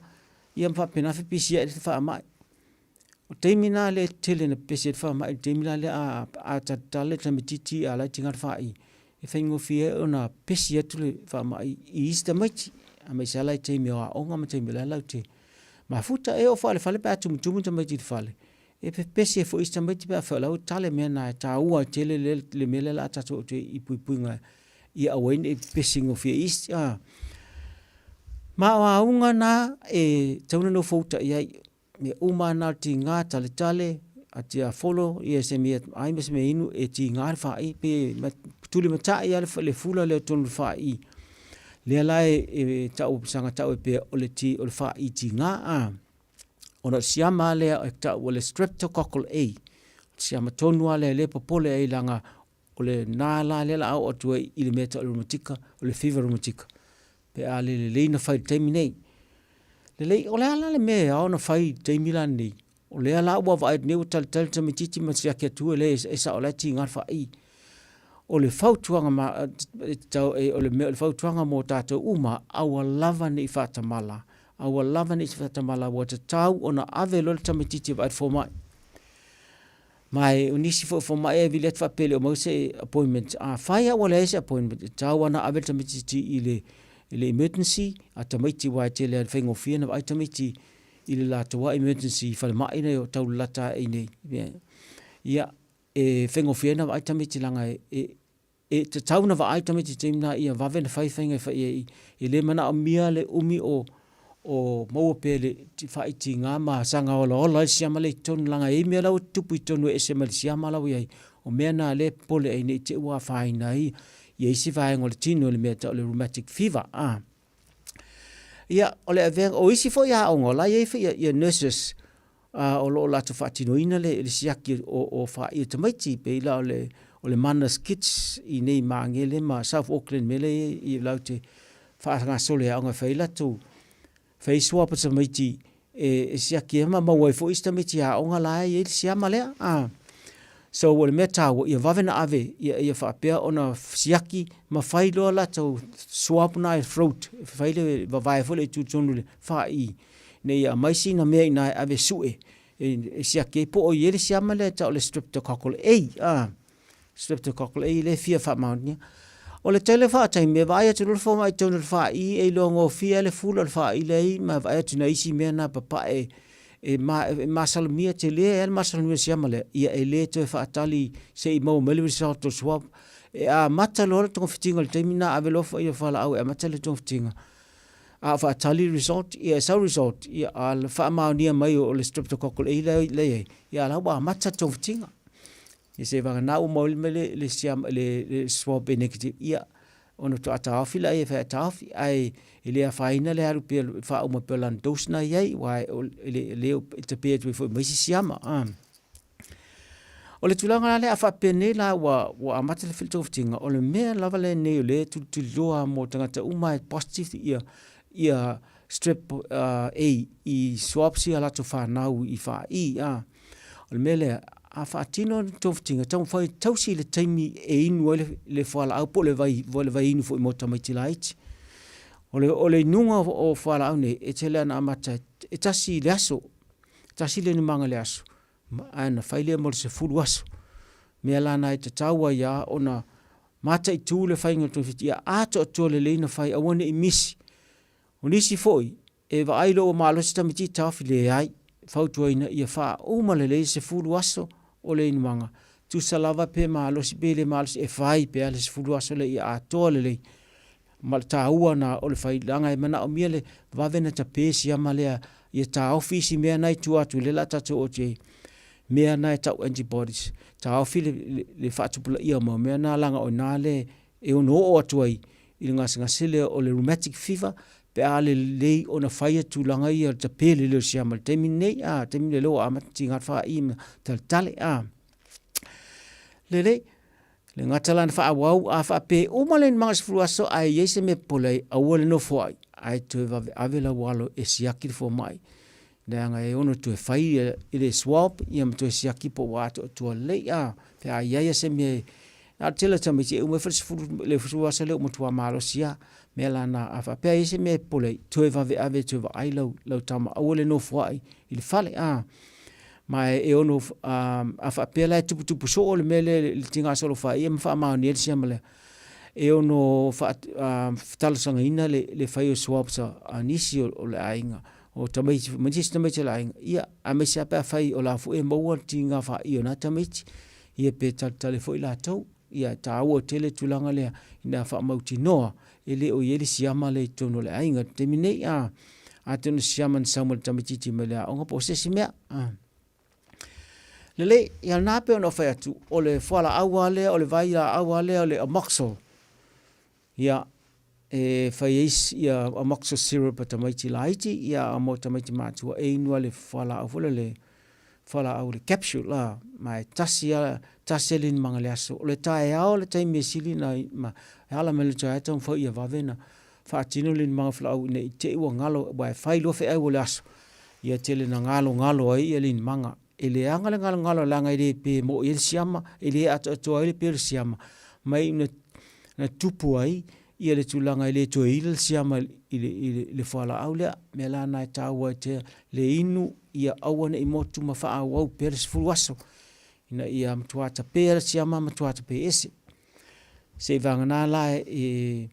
ia ma faapena fepesiai le faamai. O taimi na lea e tele ina pepesi ai le faamai, le taimi la lea a, a talatala le tamaitiiti a o la e tiga le faai, e faigofie ai ona pepesi atu le faamai i isi tamaiti, aemaise lava la i taimi o aoga ma taimi o la e latou te mafuta. E oo foi lava i le fale pe a tumutumu tamaiti i le fale, e pepesi ai foi isi tamaiti pe afai o la e ua tale mea na, e taua tele le mea lea o le a tatou oo atu ai i puipuiga ia aua ai ne i pepesi gofie i isi. Ma o auga na e tatau ona nofouta i ai. Mea uma lava na o le tiga taletale a tiafolo ia se mea ai ma se mea inu e tiga le faai pe tulimatai lava le fula lea i totonu o le faai. Lea la e tau saga tau ai pea o le ti o le faai tiga a. Ona o le siama lea e tau o le streptococcal A. O le siama tonu lava lea lea e popole ai leaga O lena la lea o le a oo atu ai i le mea e tau o le reumatika, o le fever reumatika, pe a le lelei ona fai i le taimi nei. Lelei, o le a la le mea e ao ona fai i le taimi la lenei? O lea la ua vaai atu nei ua talitali le tamaitiiti ma siaki atu e leai e sao o la e tiga le faai. O le fautuaga ma, e tatau, o le mea, o le fautuaga mo tatou uma, aua lava ne i faatamala, aua lava ne i faatamala, ua tatau ona ave loa le tamaitiiti e vaai i le fomai. Ma e o nisi foi o fomai e vili atu faapea e le o maua se appointment. Afai lava ua leai se appointment, e tatau lava ona ave le tamaitiiti i le, i le emergency a tamaiti aua e tele lava ina faigofie ona vaai tamaiti i le latou lava emergency i falemai nei o taulalata ae i inei. Ia, e faigofie ai ona vaai tamaiti leaga e, E tatau ona vaai tamaiti i le taimi lena ia vave ona fai faiga e fai ai. E le manaomia le umi o o maua pea le faaitiga ma saga olaola ai le siama lea i totonu leaga e i ai mea la ua tutupu i totonu e ese mai le siama la ua i ai. O mea na lea e popole ai ne i te i ua afaina ai ia isi vaega o le tino i le mea e tau o le rheumatic fever. Ia, o le avega, o isi foi aoga o la e i ai foi ia nurses o lo o latou faatinoina le, le siaki o, o faai o tamaiti, pei la o le, o le Manas Kids i nei Magele ma South Auckland mea lea i latou te faagasolo e aoga e fai latou fai swab o tamaiti e, e siaki ai ma maua ai foi isi tamaiti aoga la e i ai le siama lea. Ah. So o le mea taua ia vave na ave ia, ia faapea ona siaki ma fai loa latou swab na e throat, fai le vavae foi le i tutonu le faai ina ia aumai sina mea i ina e ave sue e siaki ai po o i ai le siama lea e tau o le streptococcal A, a, streptococcal A lea e fia faamaonia. O le tele faataimi e vaai atu loa le fomai i totonu o le faai e iloa gofie lava le fula o le faai lea i ma vaai atu nai isi mea na papae e, ma, e masalomia tele ai le masalomia o le siama lea, ia e le toe faatali se i maua mai le result o le swab. E amata loa le togafitiga i le taimi lena ave loa ia fualaau e amata le togafitiga. A o faatali le result, ia e sau result, ia a faamaonia mai o le streptococcal A la e i ai, ia a la ua amata le togafitiga. Ia se vagana ua maua mai le, le, siama, le, le swab e negative, ia ona faatoa taofi lea e fai taofi, ae e le afaina le alu pea faauma pea o lana dose na i ai, aua e le, le e tape atu ai foi ma isi siama. O le tulaga la lea a faapenei la ua, ua amata le togafitiga, o le mea lava lenei o lea e tulituliloa mo tagata uma e positive ia, ia strep A i swabs ia latou fanau i faai. A. O le mea lea, a faatino le togafitiga, taumafai e tausi le taimi e inu ai le, le fualaau po o le vai, le vaiinu foi mo tamaiti laiti. O le, o le inuga o fualaau nei, e tele ana amata e tasi i le aso, tasi le inumaga i le aso, ae na fai lea mo le 10 aso. Mea la na e tatau ai lava ona mataitu le faiga o le togafiti ia atoatoa lelei ona fai aua ne i misi. O nisi foi, e vaai loa ua malosi tamaiti taofi, leai, fautuaina ia faauma lelei le 10 aso o le inumaga, tusa lava pe malosi pe le malosi, e fai pea le 10 aso lea ia atoa lelei. Ma le taua na o le fai, leaga e manaomia le vave na tape siama lea ia taofi isi mea na i tua atu lea la tatou o i mea na e tau antibodies, taofi le, le, le faatupulaia o mea na laga o ina le e ono oo atu ai i le gasegase lea o le rheumatic fever pe a lelei ona faia tulaga ia o le tape lelei o le siama i le taimi lenei, a, taimi lenei ua amata tiga le faai ma taletale, a. Lelei, le gata la na faaauau, a faapea uma le maga 10 aso ae i ai se mea popole ai, aua le nofo ai, ae toe vaveave lau alo e siaki le fomai, leaga e ono toe fai i le swab ia ma toe siaki po ua atoatoa lelei, a, pe a i ai se mea Na o le tele o tamaiti e uma ifo le 10 le 10 aso lea ua matua malosi lava. Mea la na, a faapea e i ai se mea e popole ai, toe vaveave toe vaai lau, lau tama, aua le nofoai i le fale, a. Ma e, e ono, a, a faapea la e tuputupu soo le mea lea i le tiga solofa ia ma faamaonia le siama lea, e ono fa, a, talosagaina le, le fai o swabs a, a nisi o, o le aiga, o tamaiti, ma nisi tamaiti o le aiga, ia, aemaise lava pe afai o la foi e maua le tiga faai o na tamaiti, ia pe taletale foi latou. Ia e taua tele tulaga lea ina faamautinoa e le o i ai le siama lea i totonu o le aiga i le taimi nei. A, atonu siama na sau ma le tamaitiiti mai le aoga po o se isi mea. A. Lelei, ia lena pei ona ou fai atu, o le fualaau lava lea, o le vailaau lava lea o le Amoxil. Ia, e fai ai ia Amoxil syrup a tamaiti laiti, ia a mo tamaiti matua e inu lava le fualaau foi lea le fualaau le capsule la, ma e tasi a tasi a le inumaga i le aso. O le taeao le taimi e sili na ma e ala mai le taeao taumafai ia vave na faatino le inumaga fualaau ina i te i ua galo aua e fai loa feau o le aso, ia tele na galogalo ai ia le inumaga. E leaga le galogalo leaga e le pe moi ai le siama, e le atoatoa ai le pe o le siama, ma e iu na tupu ai ia le tulaga e le toe ila le siama i le, i le, i le fualaau lea. Mea la na e taua ai te le inu ia aua ne i motu ma faaauau pea le 10 aso ina ia matua tapea le siama matua tape ese. Seiavagana la e,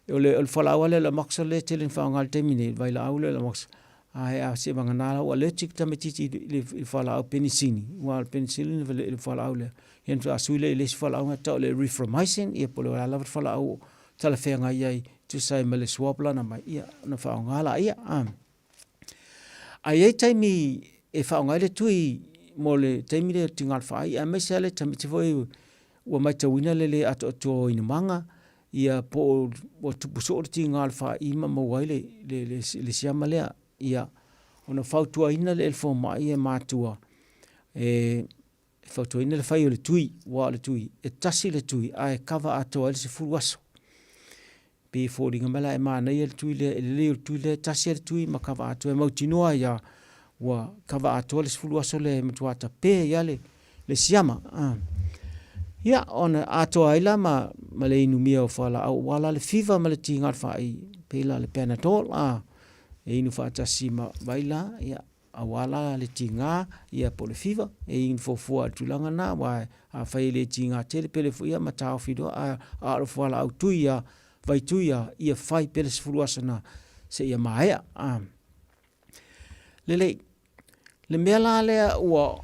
e o le, o le fualaau lava lea o le Amoxil lea e tele ina faaaoga i le taimi nei, le vailaau lea o le Amoxil. Ae a seivagana la ua allergic tamaitiiti i le, i le fualaau penicillin, aua o le penicillin le, le fualaau lea. Ia ona faatoa sui lea i le isi fualaau na tau o le erythromycin, ia po o le a lava le fualaau o talafeagai ai e tusa ai ma le swab la na aumai, ia ona faaaoga laia. Ae i ai taimi e faaaoga ai le tui mo le taimi lea o le tiga o le faai, aemaise lava le tamaiti foi ua matauina le le atoatoa o inumaga, ia po o ua tupu soo le tiga o le faai ma maua ai le, le, le, le siama lea. Ia, ona fautuaina lea e le fomai e matua e fautuaina le fai o le tui, aua o le tui, e tasi le tui ae kava atoa ai le 10 aso. Pei e foliga mai la e manaia le tui lea, e lelei o le tui lea, e tasi lava le tui ma kava atoa, e mautinoa ai lava ua kava atoa le 10 aso lea e matua tape ai lava le, le siama. Ia, ona atoa ai la ma, ma le inumia o fualaau, aua la le fiva ma le tiga o le faai, pei la le Panadol, a, e inu faatasi ma vai la, ia, aua la le tiga, ia po o le fiva, e inu fuafua i le tulaga lena, aua afai e le tiga tele pele foi ia ma taofi loa, a, a o le fualaau tui lava, vai tui lava, ia fai pea le 10 aso na seia maea. A. Lelei, le mea la lea ua,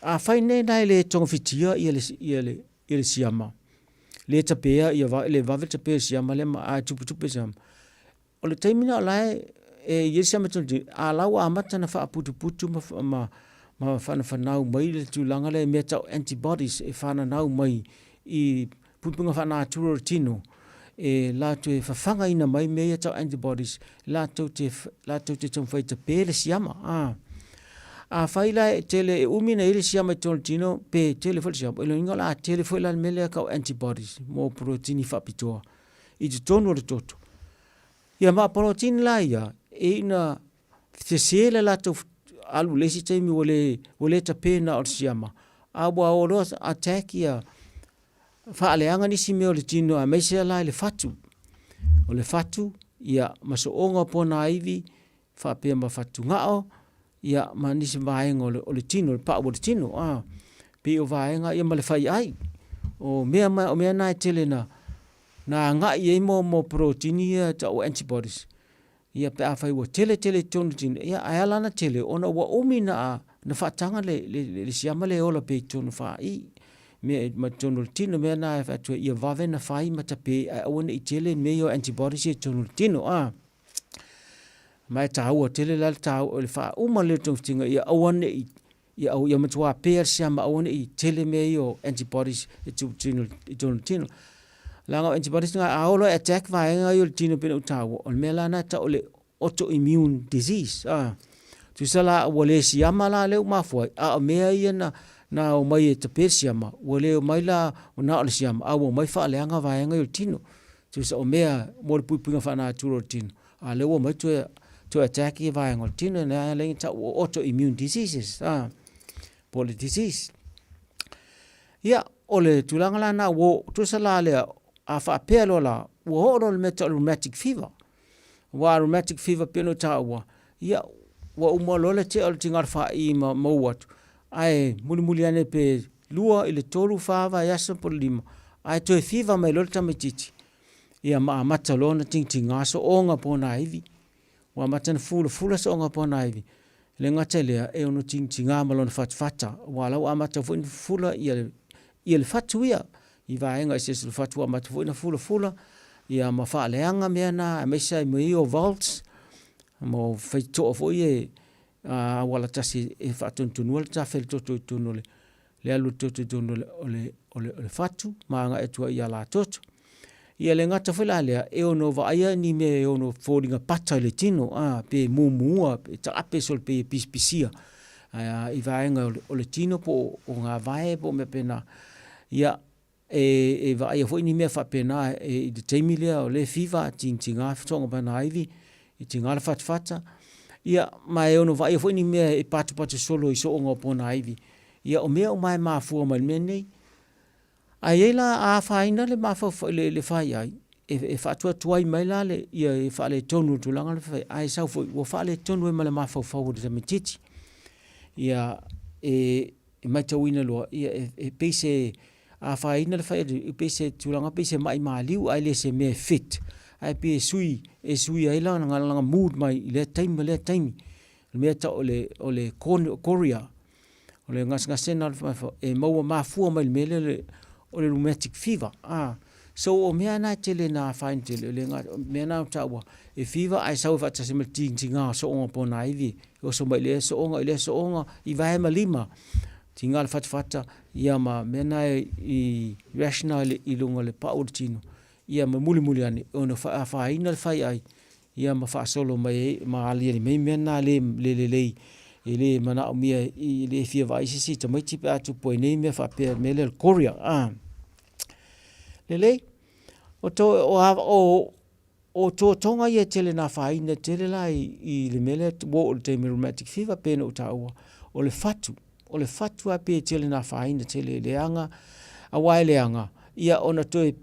afai nei la e le togafitia ia le, ia le, ia le siama, le tapea ia le vave tapea le siama lea ma, a e tuputupu le siama. O le taimi lena o la e, e i ai le siama togafiti, a la ua amata ona faaputuputu ma, ma, ma fanafanau mai le tulaga lea i mea tau antibodies e fananau mai i puipuiga faanatura o le tino, e latou e fafagaina mai mea ia tau antibodies, latou te, latou te taumafai e tape le siama. A, afai la e tele, e umi ona i ai le siama i totonu o le tino, pe tele foi le siama, o lona uiga o le a tele foi la le mea lea tau antibodies mo purotini faapitoa i totonu o le toto. Ia ma purotini la ia, e ina sese le latou alu i le isi taimi ua le, ua le tape na o le siama, a ua o loa attack ia faaleaga nisi mea o le tino aemaise la i le fatu. O le fatu, ia, ma so'oga o ponaivi, faapea ma fatuga'o, ia, ma nisi vaega o le, o le tino, le pa'u o le tino, a. Pei o vaega ia ma le fai'ai. O mea ma, o mea na e tele na, na aga'i ai mo, mo porotini ia e ta'u o antibodies. Ia pe afai ua tele tele i totonu o le tino, ia ae ala ona tele ona ua umi na, na faataga le, le, le, le siama lea e ola pea i totonu o fa'i mea ma totonu o le tino, mea na e fai atu ai ia vave ona fai ma tape ae aua ne i tele mea ia o antibodies ia i totonu o le tino, a. Ma e taua tele la le taua o le faauma lelei o le togafitiga ia aua ne i ia au ia matua pea le siama aua ne i tele mea ia o antibodies i totonu i totonu o le tino. Leaga o antibodies na a oo loa e attack vaega ia o le tino pei ona ou taua, o le mea la lena e tau o le autoimmune disease. A, tusa la ua le siama la lea ua mafua ai, a o mea ia na na omai e tape le siama, ua le omai la na o le siama, a ua omai faaleaga vaega ia o le tino. Tusa o mea mo le puipuiga faanatura o le tino, a lea ua omai toe toe attack ia vaega o le tino, lea ala ai ona tau o autoimmune diseases, a, po o le disease. Ia, o le tulaga la lena ua tusa la lea, a faapea loa la, ua oo loa i le mea e tau o le rheumatic fever. Aua a rheumatic fever pei ona ou taua, ia, ua uma loa le tea o le tigalo fa'i ma mou atu, ae mulimuli ane pe 2 i le 3, 4 vaiaso po o le 5, ae toe fever mai loa le tamaitiiti, ia ma amata loa ona tigatiga sooga ponaivi. Ua amata ona fulafula sooga ponaivi, e le gata i lea, e ono tigatiga ma lona fatafata, aua o la ua amata foi ona fufula ia le, ia le fatu ia, i vaega eseese o le fatu ua amata foi ona fulafula, ia ma faaleaga mea na, aemaise lava i mea ia o valves, mo faitotoa foi ia e auala tasi e faatonutonua le tafe le toto i totonu o le, le alu o le toto i totonu o le, o le, o le fatu ma agai atu ai i alatoto. Ia le gata foi la lea, e ono vaaia ni mea e ono foliga pata i le tino, a, pe mumua, pe taape solo pe e pisipisia a, i vaega o le, o le tino po o ngā vae po o mea pēnā. Ia, e, e vaaia foi ni mea faapena e, i le taimi lea o le fever, tigatiga fetoga mai ana aivi, i tiga le fatafata, ia, ma e ono vaaia foi ni mea e patupatu solo i sooga o ponaivi. Ia, o mea uma e mafua mai i le mea nei. Ae i ai la, a afaina le mafaufau, le, le faiai, e, e faatuatuai mai la le, ia e faaletonu le tulaga le fai, ae sau foi, ua faaletonu ai ma le mafaufau o le tamaitiiti. Ia, e, e matauina loa, ia, e, e pei se afaina le fai, e pei se tulaga, pei se mai maliu, ae le se mea e fit. Ae pei e sui, e sui ai lana, lana mood mai i lea taimi ma lea taimi. O le mea tau o le, o le chorea, o le gasegase na e maua mafua mai le mea lea o le rheumatic fever. Ah, so o mea na e tele na afaina tele, o le mea na o taua, e fever ae sau e faatasi ma le tigatiga o sooga ponaivi, e oso mai i lea sooga i lea sooga, i vae ma lima, tiga le fatafata, ia ma mea na i rash na i luga o le pau o le tino, ia ma mulimuli ane, ona afaina le faiai, ia ma faasolo mai ai ma aliali mai mea na le, le lelei e le manaomia i le fia vaai se isi tamaiti pe a tupu ai nei mea faapea mea lea o le chorea. Ah. Lelei. O to, o, o, o totoga ia e tele na afaina tele la i, i le mea lea ua oo i le taimi o le rheumatic fever pei ona ou taua, o le fatu. O le fatu lava pei e tele na afaina tele i leaga, aua e leaga, ia ona toe,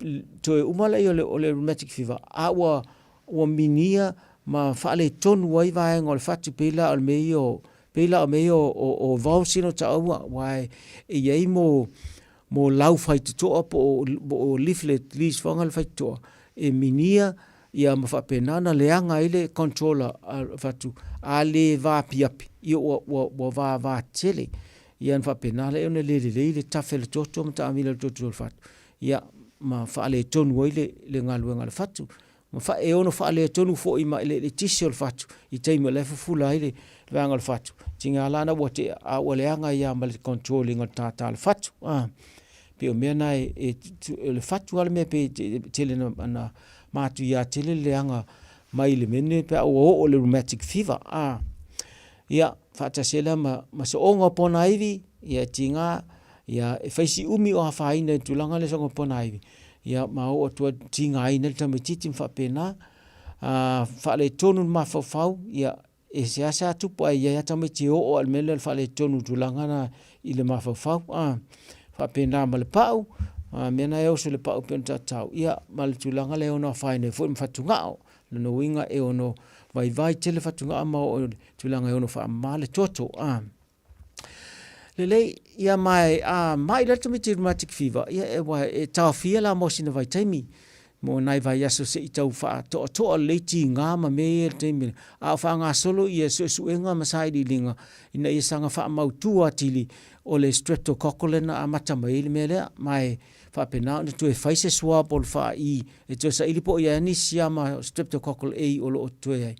toe uma lea o le, o le rheumatic fever, a ua, ua minia ma faaletonu ai vaega o le fatu pei la o le mea ia o, pei la o mea ia o, o, o valves ia na taua, aua e, e i ai mo, mo lau faitotoa po o, po o leaflet, leaves foi le faitotoa, e minia ia ma faapena ona leaga ai le control a le fatu, a le vaapiapi, ia ua, ua, ua vava tele. Ia ona faapena lea ona le lelei le tafe o le toto ma taamilo le toto o le fatu, ia ma faaletonu ai le, le galuega a le fatu. Ma fa, e ono faaletonu foi ma le eletise o le fatu i taimi o la e fufula ai le vaega o le fatu. Tiga la na ua tea, a ua leaga ai lava ma le control ina o le tātā o le fatu. Ah, pei o mea na e, e, o le fatu lava le mea pei e tele na, na matuia tele le leaga mai le mea lenei pe a ua oo i le rheumatic fever. Ah, ia, faatasi ai la ma, ma sooga o ponaivi, ia e tiga, ia e fai si umi o afaina i le tulaga lea sooga o ponaivi, ia ma oo atu ai tigaina le tamaitiiti ma faapena, a faaletonu le mafaufau, ia e seasea tupu ae i ai lava tamaiti e oo lava i le mea lea o le faaletonu i tulaga na i le mafaufau, a faapena ma le pau, a mea na e oso i le pau pei ona tatou, ia ma le tulaga lea e ono afaina ai foi ma fatugao. Lona uiga e ono vaivai tele fatugao ma oo i le tulaga e ono faamama le toto. A lelei ia ma e a mai la le tamaiti rheumatic fever, ia e wa e taofia la mo sina vaitaimi mo nai vaiaso se i tau faatoatoa lelei tiga ma mea ia i le taimi lea. A o faagasolo ia suesuega ma sailiiliga ina ia saga faamautu atili o le streptococcal lea na amata mai ai le mea lea, ma e faapena ona toe fai se swab o le faai e toe saili po o i ai nisi siama streptococcal A o lo o totoe ai.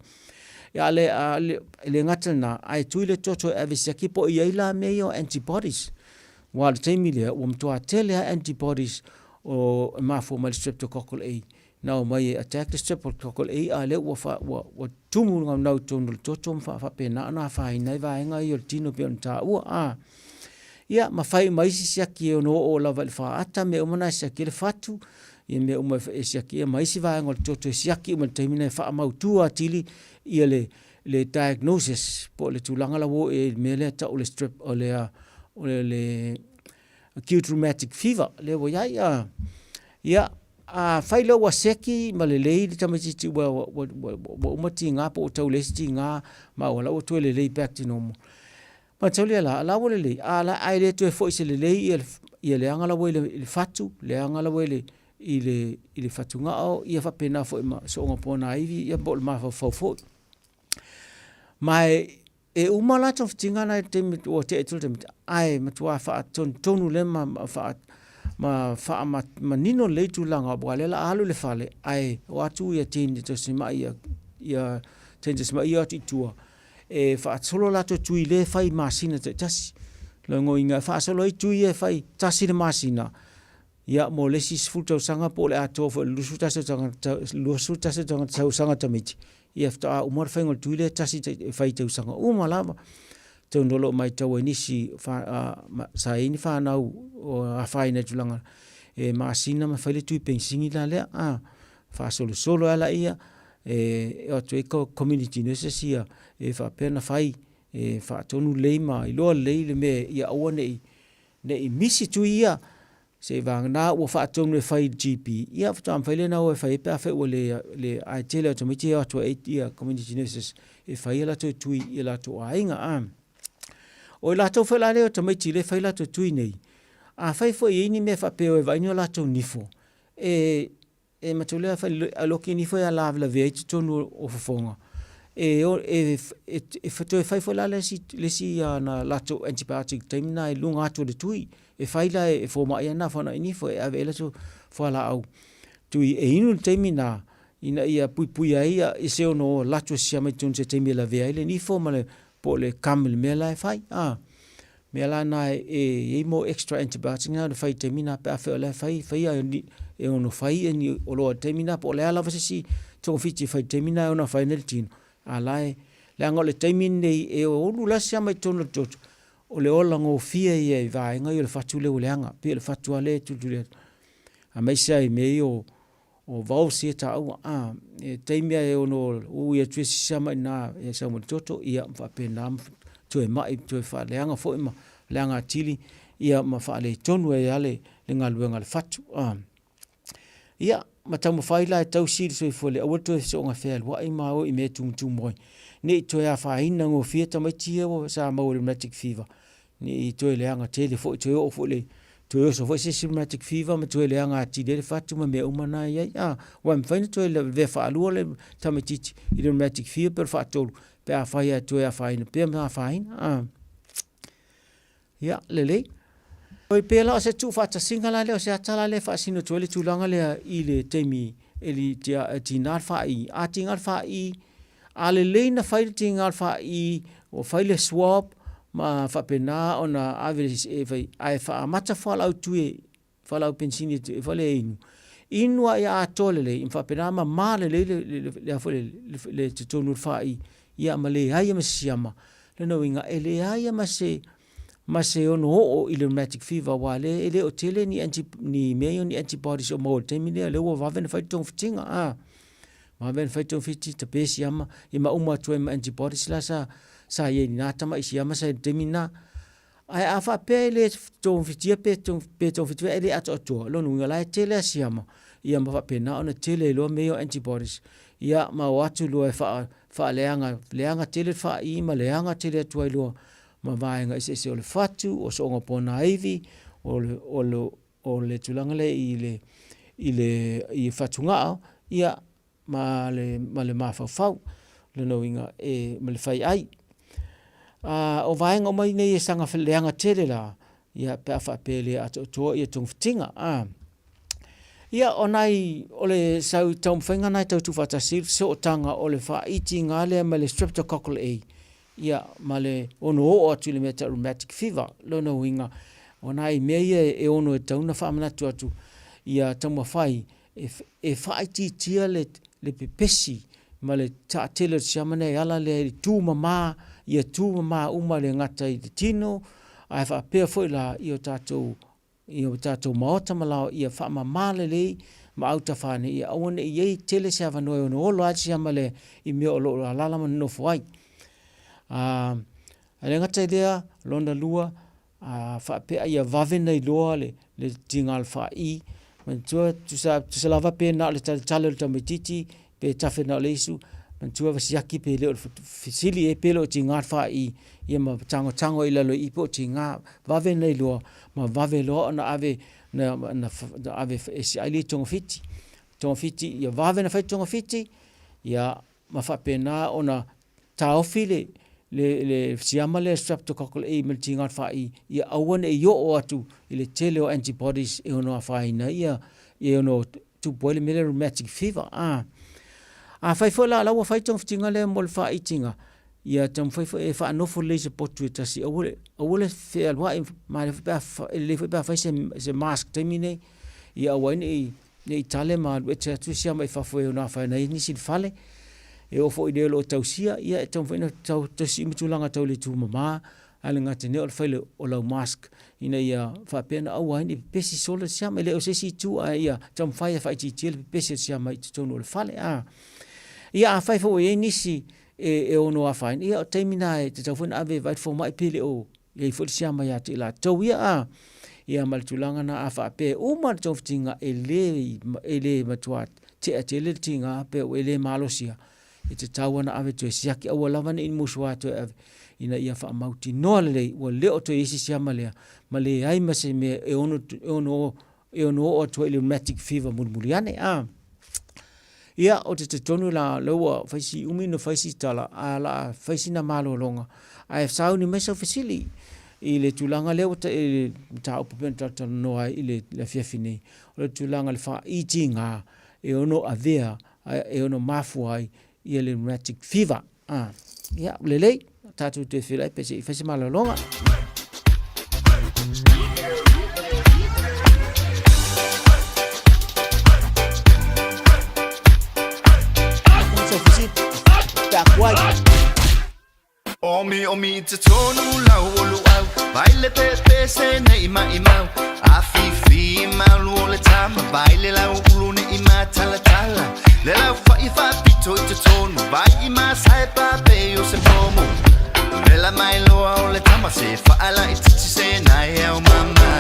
Ia, a le, a le, e le gata i lena, ae tui le toto e ave siaki po o i ai la mea ia o antibodies. Aua o le taimi lea, ua matua tele lava antibodies o e mafua mai le streptococcal A. Na omai e attack le streptococcal A, a o lea ua, fa, ua, ua tumu le naunau i totonu o le toto ma faapena ona afaina ai vaega ia o le tino pei ona taua. A, ia, ma fai uma isi siaki e ono oo lava i le faata, mea uma na e siaki ai le fatu, ia mea uma e siaki ai ma isi vaega o le toto e siaki uma i le taimi lena e faamautu atili ia le, le diagnosis po o le tulaga la ua oo i ai i le mea lea e tau o le strep, o le, o le, le acute rheumatic fever lea ua i ai. A, ia, afai loa ua seki ma lelei le tamaitiiti ua, ua, ua, ua, ua uma tiga po ua tau leai se tiga ma ua la ua toe lelei back to normal. Mataulia la, la ua lelei, a la ae le toe foi se lelei ia le, ia leaga la ua i le, i le fatu, leaga la ua i le, i le, i le fatugao, ia faapena foi ma sooga ponaivi, ia po o le mafaufau foi. Ma e, e uma la togafitiga na i le taimi ua tea atu le taimi, ae matua faatonutonu lea ma, ma, faa, ma faamanino lelei tulaga, aua o lea o le a alu i le fale, ae o atu ia teine tausimai ia, ia teine tausimai ia o atu i tua, e faasolo latou tui lea e fai i masina taitasi. Logoina e faasolo ai tui ia e fai tasi le masina, ia mo le isi 10 tausaga po o le atoa foi o le 21 tausaga, 21 tausaga tamaiti, ia faatoa uma le faiga o le tui lea e tasi e fai i tausaga uma lava. Atonu o lo o matau ai nisi sa i ai ni fanau o afaina i tulaga e masina ma fai le tui penisini la lea, a faasolosolo ai laia e o atu ai community nurses ia e faapea ona fai e faatonu lelei ma iloa lelei le mea ia aua ne i ne i misi tui ia seiavagana ua faatonu e fai i le GP ia faatoa mafai lea ona o e fai ai pe afai ua le le ae tele o tamaiti e o atu ai ia community nurses e fai a latou tui i latou aiga a o i latou foi la lea o tamaiti lea e fai latou tui nei afai foi e i ai ni mea faapea o e vaai ni o latou nifo e E matua lea fai aloki ni foi a lavelavea i totonu o fofoga. E, e, e, e toe fai foi la le isi, le isi na latou antibiotic taimi na i luga atu o le tui. E fai la e fomai ana whanau ini fo e ave e latou fualaau tui e inu le taimi na ina ia puipui ai ia i se ono latu e sia mai totonu se taimi e lavea ai le nifo ma le po o le gum i le mea la e fai. Ah. Mea la na e i ai mo extra antibiotic na ona fai i taimi na pe afai o la e fai, fai a e ono fai e ni oloa i taimi na po o le a lava se isi togafiti e fai i taimi na e ono afaina ai le tino. A la e, leaga o le taimi lenei e ulu la se ama i totonu o le toto, o le ola gofie ia i vaega ia o le fatu lea ua leaga, pei o le fatu lava lea e tulituli atu. Aemaise lava i mea ia o o valves ia taua, a, e taimi lava e ono ui atu ai se siama i ina e sau mai le toto, ia ma faapena ma toe mai, toe faaleaga foi ma leaga atili, ia ma faaletonu ai lava le, le galuega a le fatu. A. Ia, ma taumafai la e tausi le soifua le aua le toe soona fealuai ma o i mea e tumutumu ai, ne i toe afaina gofie tamaiti ia ua sa maua i le rheumatic fever, ne i toe leaga tele foi, toe oo foi le, toe oso foi se isi rheumatic fever ma toe leaga atili ai le fatu ma mea uma na e i ai. A, aua e mafai ona toe lavea faalua le tamaitiiti i le rheumatic fever pe o le faatolu pe afai lava e toe afaina pea ma afaina. A. Ia, lelei. Oi, pe la o se tuufaatasiga la lea, o se ata la lea e faasino atu ai le tulaga lea i le taimi e li, tia, tiga le faai. A tiga le faai, A lelei na fai le tiga o le faai, ua fai le swab ma faapena ona ave e fai, ae faaamata fualaau tui e, fualaau penisini e fai le inu. Inu lava ia atoa lelei, ma faapena mama lelei le, le, le, le, le, le, le totonu o le faai, ia ma leai lava ma se siama. Lona uiga, e leai lava ma se, ma se ono oo i le rheumatic fever, aua le, e le o tele ni, anti, ni mea ia o ni antibodies o maua i le taimi lea, lea ua vave ona fai le togafitiga. A. Vave ona fai togafiti, tape siama, ia ma uma atu ai ma antibodies la sa, sa i ai i na tamai siama sa i le taimi lena. Ae a faapea e le togafitia pe, pe togafitia e le atoatoa, lona uiga la e tele lava siama. ia ma faapena ona tele ai loa mea ia o antibodies, ia ma o atu loa e faa, faaleaga, leaga tele le faai ma leaga tele atu ai loa ma vaega eseese o le fatu, o sooga ponaivi, o le, o le, o le tulaga lea i le, i le, i fatugao, ia, ma le, ma le mafaufau. Lona uiga, e, ma le faiai. A, o vaega uma nei e saga leaga tele la, ia, pe a faapea e le atoatoa ia togafitiga. A. Ia, o nai, o le sau taumafaiga na e tau tuufaatasi ai le sootaga o le faaitiga lea ma le streptococcal A, ia, ma le ono oo atu i le mea tau rheumatic fever. Lona uiga, o nai mea ia e ono e tatau ona faamanatu atu, ia taumafai e faaitiitia le, le pepesi ma le taatele o le siama lea e ala lea i le tumama, ia tumama uma e le gata i le tino, ae faapea foi la i o tatou i o tatou maota ma laoa ia faamama lelei ma autafa ane ia aua ne i i ai tele se avanoa e ono ola ai le siama lea i mea o lo o alaala ma nonofo ai. A, e le gata i lea, lona lua, a faapea ia vave ona iloa le, le tiga o le faai, manatua tusa, tusa lava pe na o le taletale o le tamaitiiti, pe tafe na o le isu, manatua va siaki pe le o le fesili e pe le o tiga le faai, ia ma tagotago i lalo i i po o tiga, vave ona iloa, ma vave loa ona ave, na, na, na ave e siaili i togafiti. Togafiti, ia vave ona fai togafiti, ia ma faapena ona taofi le, le, le siama lea streptococcal A ma le tiga o le faai, ia aua ne i oo atu i le tele o antibodies e ono afaina ia, e ono tupu ai le mea lea rheumatic fever. A, afai foi la o la ua fai togafitiga lea mo le faaitiga, ia taumafai foi e faanofo lelei i se potu e tasi, aua le, aua le fealuai, ma e lelei foi pe a fai se, se mask taimi nei, ia aua ai ne i Ne i tale ma alu ese atu siama i fafo e ono afaina ai nisi i le fale. E oo foi i le o lo o tausia, ia e taumafai ona tau tausi uma tulaga tau le tumama, ae le gata i lea o le fai o lau mask ina ia faapea ona aua ai ne i pepesi solo le siama. E le o se isi itu ae ia taumafai e faaitiitia le pepesi o le siama i totonu o le fale. A. Ia afai foi ua i ai nisi e ono afaina, ia o taimi na e tatau foi ona ave e vaai le fomai pe le o i ai foi le siama ia te i latou ia, a, ia ma le tulaga na a faapea e uma le togafitiga e le, e le matua tea tele le tiga pe ua e le malosia, e tatau ona ave toe siaki aua lava ne i musuā toe ave ina ia faamautinoa lelei ua le o toe i ai se siama lea ma leai ma se mea e ono, e ono e ono oo atu ai i le rheumatic fever mulimuli ane. A. Ia, ou te talitonu la, lea ua fai si umi ona fai si tala, a la a fai sina malologa, ae sauni mai sau fesili i le tulaga lea ua ta, i le mataupu pei ona talatalanoa ai i le, le afiafi nei, o le tulaga i le faaitiga e ono avea, e ono mafua ai ia le rheumatic fever. Ah, ia, lelei, tatou toe feiloai pe se i fai se malologa. Omi omi i te tonu lau o luau Vai le pepe se nei mai mau A fifi malu o le tama Vai le lau ulu nei matalatala Le lau fa'i faapito i totonu Vai i masae pape o se pomu Vela mai loa o le tama Se fa'ala i titi se nai au mama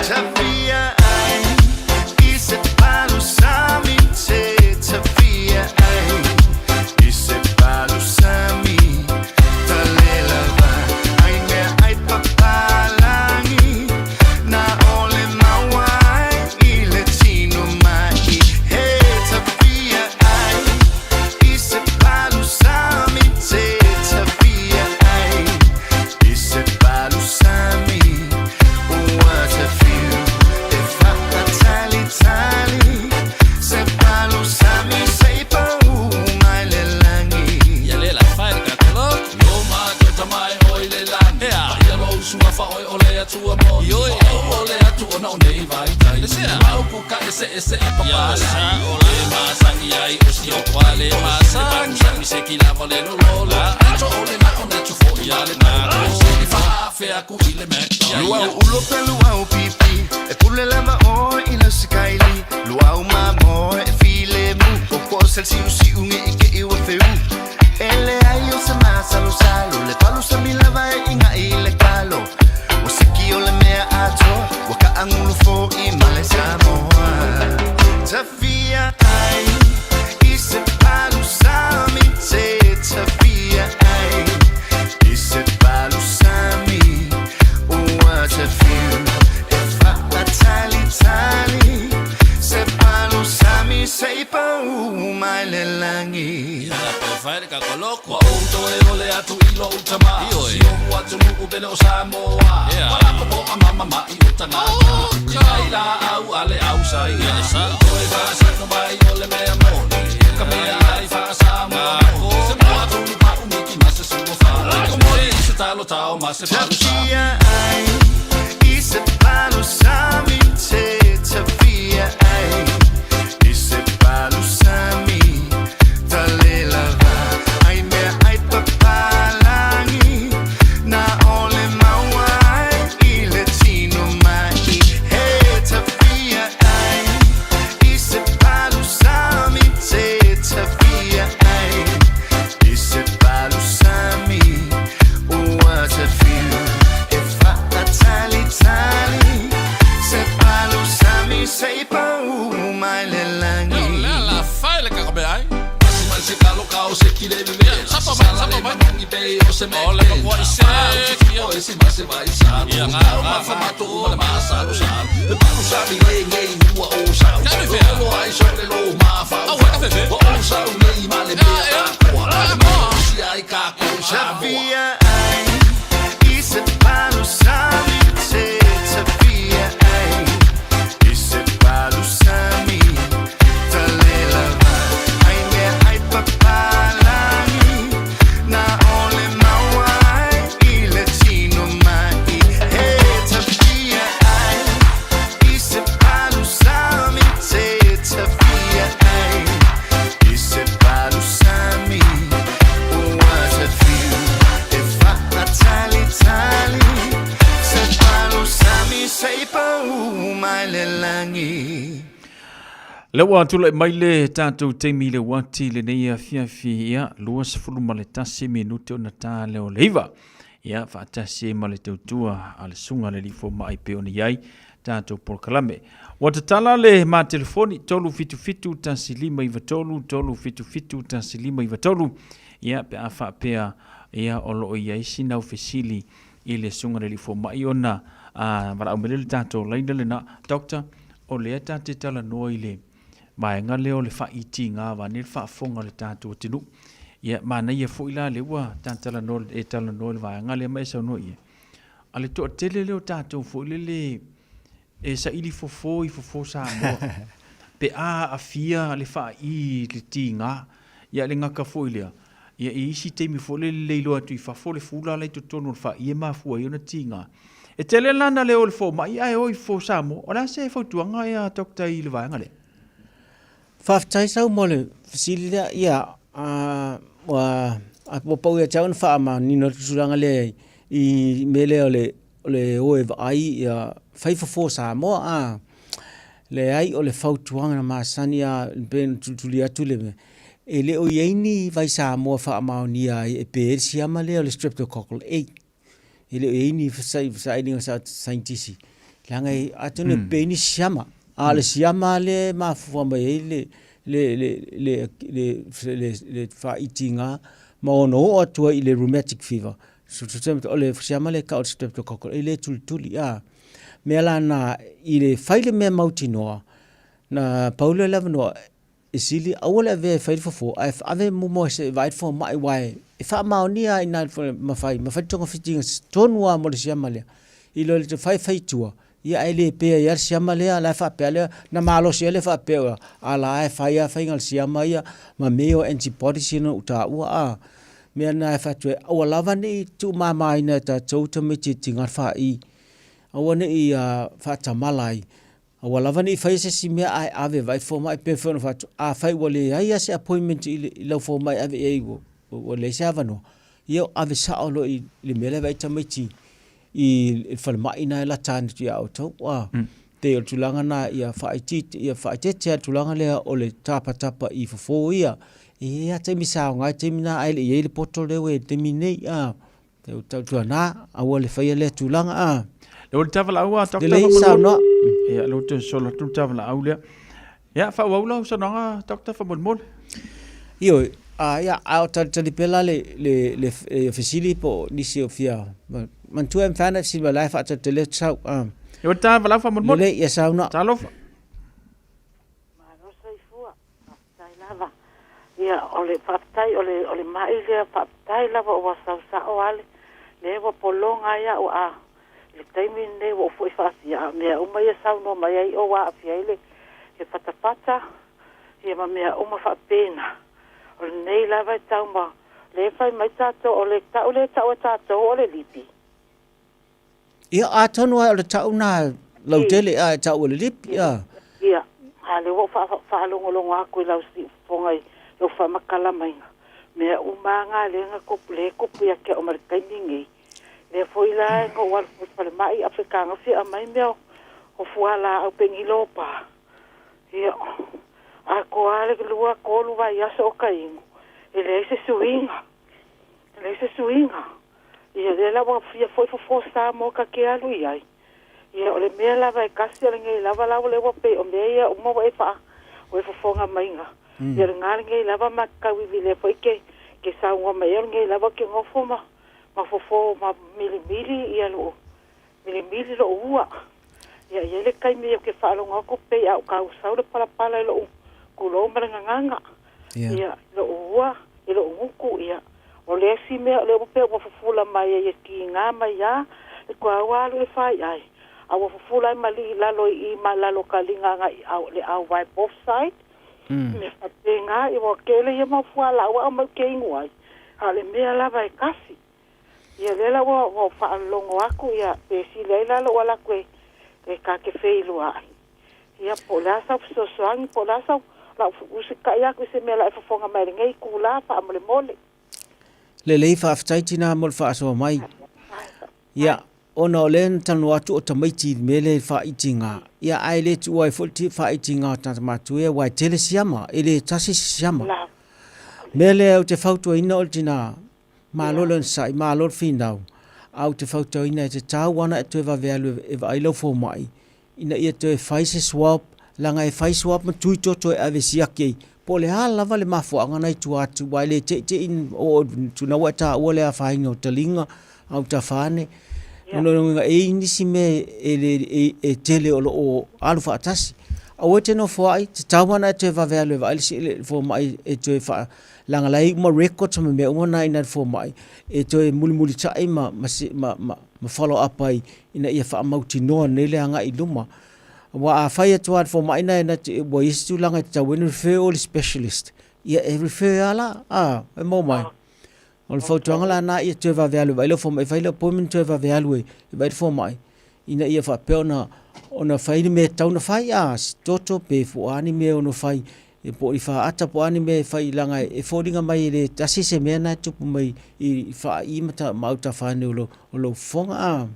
Tafia ai I se palu sami te Tafia ai I se palu sami Talela va Ai mea ai papalangi Na ole maua ai I le tino mai He tafia ai I se palu sami te Tafia ai I se palu sami Ua tafiu E whaatalitali Se palu sami se i pau mai le langi Ia le la fai le katelo Lo ma tota mai oi le lani Ea Ia lo usunga fa oi o le atua moni Ioi O o le atu ona o nei vai tai Ma upu ka ese ese e papa Ia sa o le masangi ai o si o kwa le masangi Le paku se ki lava le lolo To o le na o na tu fo ia le na Se i fa afea ku i le Luau ulo pe luau pipi E pule lava oe i lau sikaili Luau mamoe e filemu O ko sel siu siu nge i ke i ua feu E leai o se masalosalo Le palu sa mi lava e inga i le kalo Ua siki o le mea atoa Ua kaangulu fo'i ma le Samoa. Fai le kakoloko. Ua ou toe ole atu i lo'u tama. Ioe. Si ou atunuu pele o Samoa. Yeah. Ua lako po'a ma mama'i o tagata. I ai laau a le au saina. Yes, sir. Toe faasano mai o le mea moni. Ka mea ai faa-Samoa moni. Se moa tulu pa'u miki ma se sua fale. Lako moli i se talo tao ma se palu sami. Tafia ai i se palu sami te tafia ai i se palu sami ta le lava ai mea ai papalangi na ole maua ai i le tino mai he tafia ai i se palu sami te tafia ai i se palu sami ua tafiu e faatalitali se palu sami se i pau mai le lagi. O le ala fai le kakabe ai. Asi mai se kalo kao se kile veve. Sapa mai, sapa mai. Manongi pe o se me. O le makua i se. O esi ma se vai sa. Ia nga nga fa mato uma le ma sa lo sa. Le palu sa mi le ngei ua o sa. Kame fea. Lo ai so le lo ma fa. Au ka fefe. O o sa u nei ma le mea a koa. Le ma si ai ka ko sa. Tafia ai i se palu sami te tafia ai i se palu sami ta le lava ai mea ai papalangi na ole maua ai i le tino mai he tafia ai i se palu sami te tafia ai i se palu sami ua tafiu e faatalitali se palu sami se i pau mai le lagi. Lea ua tulai mai le tatou taimi i le uati lenei afiafi, ia, 21 minute ona ta lea o le 9. Ia, faatasi ai ma le tautua a le susuga i le Alii Fomai pei ona i ai tatou polokalame. Ua tatala le ma telefoni 377 1593 377 1593, ia, pe a faapea, ia, o lo o i ai sina au fesili i le susuga i le Alii Fomai ona valaau mai lea i le tatou laina lena. Doctor, o lea ta te talanoa i le vaega lea o le faaitiga vaeane le faafofoga a le tatou atunuu. Ia, manaia foi la lea ua ta talanoa, e talanoa i le vaega lea ma e saunoa i ai. A le toatele lea o tatou foi lele e saili fofo i fofo Samoa, pe a aafia le faai i le tiga, ia le gata foi lea, ia i isi taimi foi lele le iloa atu i fafo le fula la i totonu o le faai e mafua ai ona tiga. E tele la na le o i le fomai ae o i fofo Samoa. O le a se fautuaga ia Doctor i le vaega lea? Faafetai sau mo le fesili lea. Ia, ua, ua pau ia te au ona faamanino atu le tulaga lea i mea lea o le, o le o e vaai ia fai fofo Samoa a. Leai, o le fautuaga na masani a pei ona tulituli atu le mea, e le o i ai ni vai Samoa faamaonia ai e pe ai le siama lea o le Streptococcal A. E le o i ai ni sailiga saienitisi, leaga atonu e pe ai ni siama, a o le siama lea e mafua mai ai le faaitiga ma ono oo atu ai i le rheumatic fever. O le siama lea e tau o le streptococcal e le tulituli. A mea la na i le fai le mea mautinoa, na pau lea o le avanoa e sili aua le avea e fai le fofo ae ave muamua se i vaai le fomai aua e faamaonia lava i ina ma fai ma fai togafitiga tonu lava mo le siama lea i lo le fai fai i tua ia ae le pea ai lava le siama lea la e faapea lea na malosi ai le faapea a la e fai lava faiga a le siama ia ma mea ia o antibodies ia na ou taua a mea na e fai atu ai aua lava ne i tuumamaina e tatou tamaiti e tiga le faai aua ne i faatamala ai Aua lava ne i faia se isi mea ae ave e vaai fomai pei foi ona fai atu, afai ua leai lava se appointment i, le, i lau fomai e ave i ai ua, ua leai se avanoa, ia ave sao loa i le mea lea e vaai tamaiti i le falemai na e lata ane atu ia outou. Ua, pei o le tulaga na ia faaitiiti, ia faaeteete lava le tulaga lea o le tapatapa i fofo ia. E i ai lava taimi sa aoga ai taimi na ae le i i ai le poto lea ua i ai i le taimi nei. Tau tautuana, aua le faia lea tulaga a. Le o le tavalaau a Dr. Lelei saunoa. Ia, le o te solo atu le tavalaau lea. Ia, faaauau lau saunoaga Dr. faamolemole. Ioe, a ia, a o talitali pea la le, le, le, le fesili po o nisi o fia, manatua e mafai ona e fesili mai la e faatalitali atu sau. A. Le o le tavalaau faamolemole. Lelei, ia saunoa. Talofa. Malo soifua, faafetai lava. Ia, o le faafetai, o le, o le ma'i lea, faafetai lava ua sau sa'o a le, lea ua pologa ai a'u a i le taimi lenei ua ou fo'i faafia, a o mea uma ia saunoa mai ai o ua aafia ai le, le fatafata, ia ma mea uma faapena. O lenei lava e tau ma, lea e fai mai tatou, o le ta'u lea e ta'u e tatou o le lipi. Ia, atonu ai o le ta'u na lautele a e ta'u o le lipi, a. Ia, a lea ua ou faalogologo atu i lau siufofoga i lou faamatalamaiga, mea uma a na lea na tupu, lea e tupu ia te au ma le taimi lenei. Lea foi la na ou alu foi i le falemai a fekagofie aumai mea o fualaau penilopa. Ia, atoa le 2, 3 vaiaso o tainu, e leai se suiga, e leai se suiga. Ia lea la ua fia foi fofo Samoa ta te alu i ai. Ia o le mea lava e tasi o lenei lava la lea ua pei o mea ia uma ua e faa ua e fofoga maiga. Ia lena lenei lava ma tauivi lea foi ke ke saunoa mai ai o lenei lava ke nofo ma ma fofo ma milimili ia lou milimili lou ua. Ia e i ai le taimi ou te faalogo atu pei a ou tausau le palapala i lou tulou ma le gagana. Ia, i lou ua, i lou gutu, ia. O le isi mea o lea ua pei ua fufula mai ai e kiga mai a le tuaua alu e fai ai, a ua fufula ai ma lii i lalo i i ma lalo o taliga agai i le auvae both side. Mea faapena, ia ua tele ia mau fualaau a aumai ou te inu ai, a o le mea lava e tasi. Ia lea la ua ua faalogo atu ia pe sili ai la lou ala atu e e ta te feiloai. Ia po o le a sau fesoasoani po o le a sau lau usitai atu i se mea la e fofoga mai lenei itulā faamolemole. Lelei faafetai tinā mo le faasoa mai. Ia ona o lea na talanoa atu o tamaiti i le mea lea i le faaitiga, ia ae le tuua ai foi le faaitiga o tagata matutua ia aua e tele siama, e le tasi se siama. Mea lea ou te fautuaina o le tinā, Malo le onosai, malo le finau, a ou te fautuaina e tatau ana e toe vave alu e vaai lau fomai ina ia toe fai se swab, leaga e fai swab ma tui toto e ave e siaki ai, po o le a lava le mafuaaga na i tua atu, aua e le teitei oo i tuna ua e taua le afaina o taliga, autafa ane. Lona uiga e i ai nisi mea e le e tele o lo o alu faatasi. Aua e te nofoai, tatau ana e toe vave alu e vaai le fomai e toe faa leaga la e i ai uma records ma mea uma na i ina i le fomai e toe mulimulitai ma ma ma ma ma follow up ai ina ia faamautinoa nei le agai i luma. Aua a fai atu lava i le fomai na na te ua i ai se tulaga e tatau ai ona refer oe i le specialist, ia e refer lava la, a, e maua mai. O le fautuaga la lena ia toe vave alu e vaai lau fomai, fai le appointment toe vave alu e vaai le fomai ina ia faapea ona ona fai le mea e tatau ona fai, a, se toto pe po o a ni mea e ono fai, po o ni faata po o a ni mea e fai leaga e foliga mai e le tasi se mea lena e tupu mai i faai ma autafa ane o lou fofoga, a.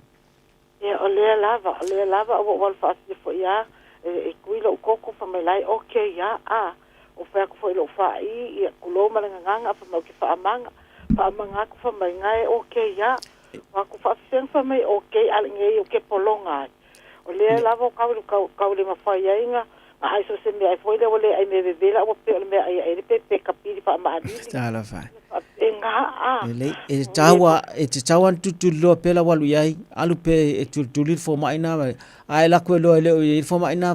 Ia, o lea lava, o lea lava ua ou alu faafia foi a, e tui lou toto, fai mai la e okay a, a, ou fai atu foi i lou faai, ia, tulou ma le gagana, fai mai ou te faamaga, faamaga atu, fai mai na e okay a, o atu faafefea fai mai okay, a lenei ou te pologa ai. O lea lava o kau, kau, kau le mafai ai na, na ai so se mea ai foi lea ua le ai mea vevela, ua pei o le mea ai ai le pepe kapili faamaalili. Talofa e. Faapena a. Lelei, e tatau a, e tatau lava ona tulituliloa pea lau alu i ai, alu pea e tulituli le fomai lena, a e alu atu e iloa e le o i ai le fomai lena,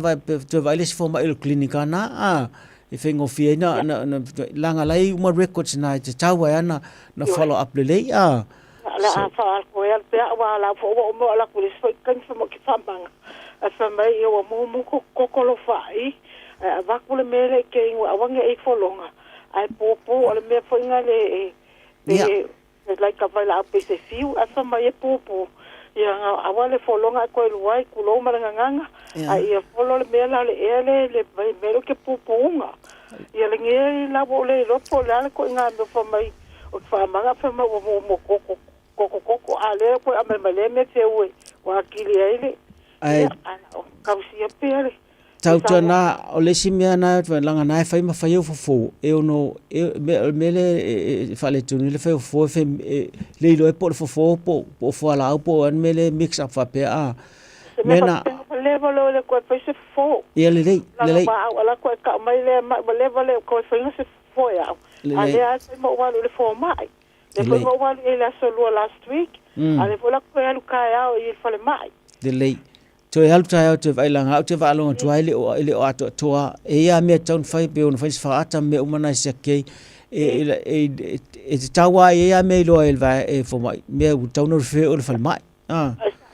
toe vaai le isi fomai o le clinic lava lena, a, e faigofie ai na, na, na, leaga o la e i ai uma records na e tatau ai lava ona follow up lelei, a. O le a faafoe alu pea aua o la foi ua uma alu atu i le isi foi taimi fai mai ou te faamaga ae fai mai ia ua mumu koko lou faai ae avatu le mea lea i te inu aua ne i fologa ae pupu o le mea foi na le e e like a vailaau pei se fiu ae fai mai e pupu ia na aua le fologa ae toe lua ai tulou ma le gagana ae ia folo le mea la o le ea le le mea lea ou te pupuga ia lenei la ua ou le iloa po o le a le ituaiga mea fai mai O te faamaga fai mai ua muamua koko koko koko a lea koe aumai ma lea mea feu e ua atili ai le Ae ia a o tausia pea le tautuana o le isi mea na leaga na e fai ma fai au fofo e ono e o le mea lea e faaletonu ai le fai o fofo e fai e le iloa ai po o le fofo po o fualaau po o a ni mea lea e mix up faapea a Se mea mea na faapea ua leva loa le toe fai se fofo. Ia lelei Leaga lelei. ua au ala koe kau mai lea mai ua leva le toe faiga se Foe au. A Lelei. lea a fai ma ou alu i le fomai. Lea foi Lelei. ma ou alu i le aso lua last week. A lea foi la toe alu taeao i le falemai. Lelei. Toe alu taeao toe vaai leaga au te faalogo atu ai e le o e le o atoatoa. E i ai lava mea e tatau ona fai pei ona fai se faata ma mea uma na e siaki ai. E e e e tatau lava e i ai lava mea e iloa ai e le vae e fomai mea ua tatau ona refer oe i le falemai. A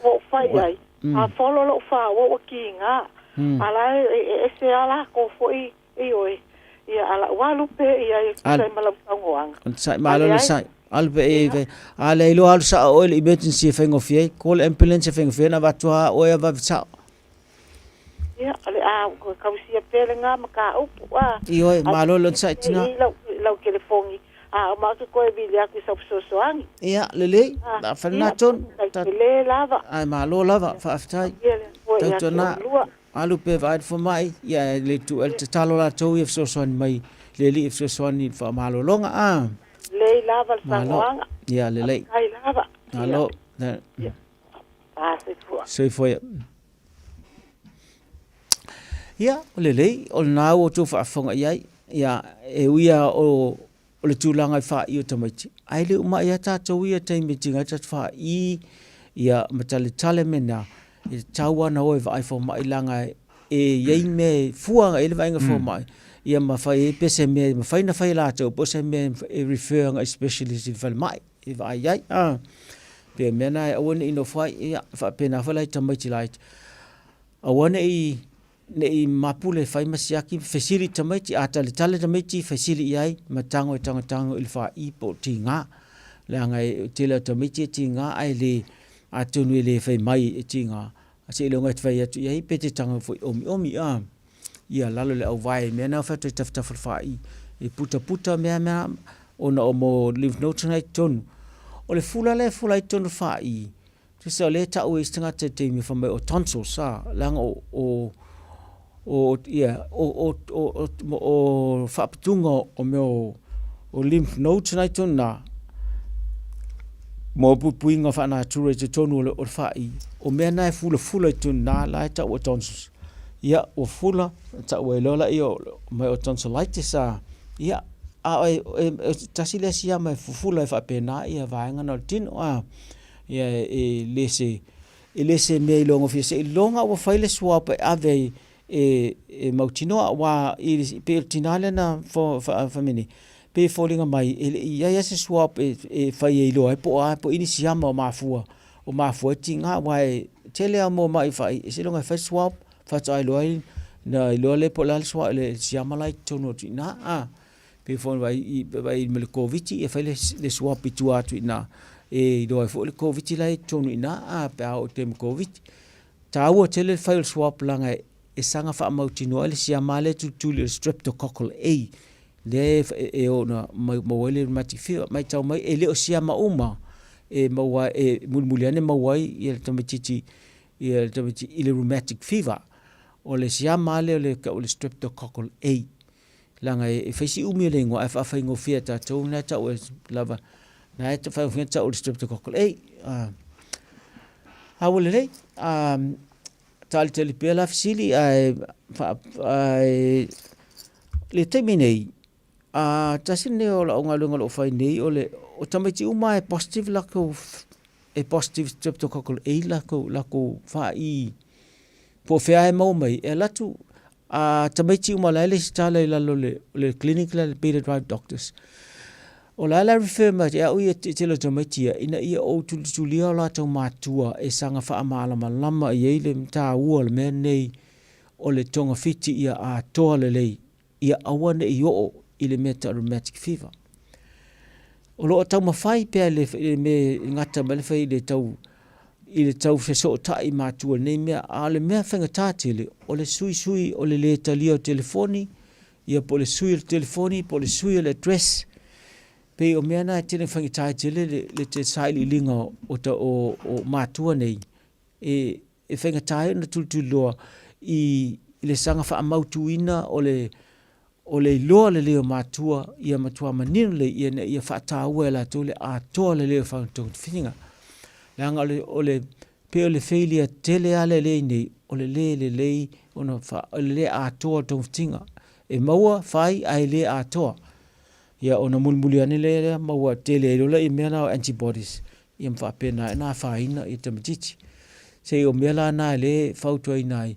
ua ou fai i ai, a folo lou faaua ua kiga. A la e ese lava lakou foi Ioe, ia a la'u alu pea i ai e tusa ai ma lau saunoaga. Onosai, malo onosai. Alu pea i ai. A lea iloa alu sao oe i le emergency e faigofie ai. Call ambulance e faigofie ai ona avatu lava oe a vave sao. Ia, o le a tausia pea lena mataupu, a. Ioe, malo le onosai tina. I lau, lau telefoni, a uma ou te toe vili atu i sau fesoasoani. Ia, lelei, o le a fai lena tonu. Ia, tele lava. Ae malo lava, faafetai. Tautuana. Alu pe vaai le fomai, ia e le tuu ai le tatalo latou ia fesoasoani mai le Alii e fesoasoani i le faamalologa. A. Lelei lava le saunoaga. Ia lelei. Faafetai lava. Malo. Ia. A soifua. Soifua ia. Ia, o lelei, o lena ua outou faafofoga i ai. Ia, e ui lava o o le tulaga i faai o tamaiti, ae le umai lava tatou ia taimi e tiga ai tatou faai ia ma taletale mea na, e tatau lava ona o e vaai fomai leaga e i ai mea e fua i ai le vaaiga fomai, ia ma fai ai pe se mea e mafai ona fai e latou po o se mea e refer agai i specialist i le falemai e vaai ai. Pei o le mea lena e aua ne i nofo ai, ia e faapena foi la i tamaiti laiti, aua ne i Ne i mapule fai ma siaki, fesili i tamaiti, a taletale tamaiti, fesili i ai, ma tago e tagotago i le faa'i po o tiga. Leaga e tele o tamaiti e tiga ae le, atonu e le fai mai e tiga, seiloga e te fai atu i ai pe te tago foi omiomi a. Ia lalo i le auvae i mea na fai atu i tafatafa o le faa'i, e putaputa mea mea ona o mo lymph nodes na i totonu. O le fula lea e fula ai totonu o le faa'i, Tusa o lea e tau e isi tagata i le taimi fai mai o tonsils a, leaga o, o, o, ia, o, o, o, o, o faaputuga o mea o, o lymph nodes na i totonu na, mo puipuiga faanatura i totonu o le, o le faai, o mea na e fulafula i totonu na, la e tau o tonsils. Ia, ua fula, tau ai loa laia mai o tonsillitis a, ia, a o e, e, e, tasi lea siama e fufula e faapena ia vaega na o le tino, a. Ia e le se e le se mea iloagofie seiloga ua fai le swab e ave ai e e mautinoa aua i pei o le tina lea na fai mai nei pei e foliga mai e le i i ai lava se swab e e fai e iloa ai po o a po o i ni siama o mafua o mafua ai tiga aua e tele lava mo mai fai seiloga e fai swab faatoa iloa ai na iloa lea po o le a le swab le siama la i totonu atu i ina a. Pei foi ona vaai vaai ma le Koviti, e fai le swab i tua atu i ina, e iloa ai foi le Koviti la e i totonu i ina a pe a oo i le taimi Koviti. Taua tele le fai o le swab leaga e saga faamautinoa ai le siama lea e tulituli o le streptococcal A lea e oo ina maua ai le rheumatic fever. Matau mai e le o siama uma e maua e mulimuli ane maua ai le tamaitiiti ia le tamaitiiti i le rheumatic fever. O le siama lea o le tau o le streptococcal A. Leaga e fai si umi o le igoa ae faafaigofie e tatou na e tau e lava na e faigofie na tau o le streptococcal A. A ua lelei, talitali pea la fesili ae ae le taimi nei, tasi lenei o lau galuega o lo o fai nei o le o tamaiti uma e positive latou e positive streptococcal A latou latou faai po o fea e maua mai e alu atu a tamaiti uma la e lesitala i lalo o le clinic lea a le Peter Drive Doctors. O la e la refer mai e au ia te tele o tamaiti ia ina ia ou tulitulia o latou matua e saga faamalamalama i ai le taua o le mea lenei o le togafiti ia atoa lelei ia aua ne i oo i le mea tau rheumatic fever. O lo o taumafai pea le, le mea e gata mai le fai le tau i le tau fesootai matua i lenei mea, a o le mea faigata tele, o le suisui o le lē talia o telefoni, ia po o le sui o le telefoni, po o le sui o le address. Pei o mea na e tele faigata ai tele le, le te sailiiliga o, o, o, o matua nei, e, e faigata ai ona tulituliloa i, i le saga faamautuina o le, o le iloa lelei o matua ia matua manino lelei ia ina ia faataua e latou le atoa lelei o faatogafitiga. Leaga o le, o le, pei o le failure tele lava lea lea i nei, o le le lelei ona fa, o le le atoa o le togafitiga. E maua, fai, ae le atoa. Ia ona mulimuli ane lea lea maua tele ai loa lea mea la o antibodies, ia ma faapena ai ona afaina ia tamaitiiti. Se o mea la na e lē fautuaina ai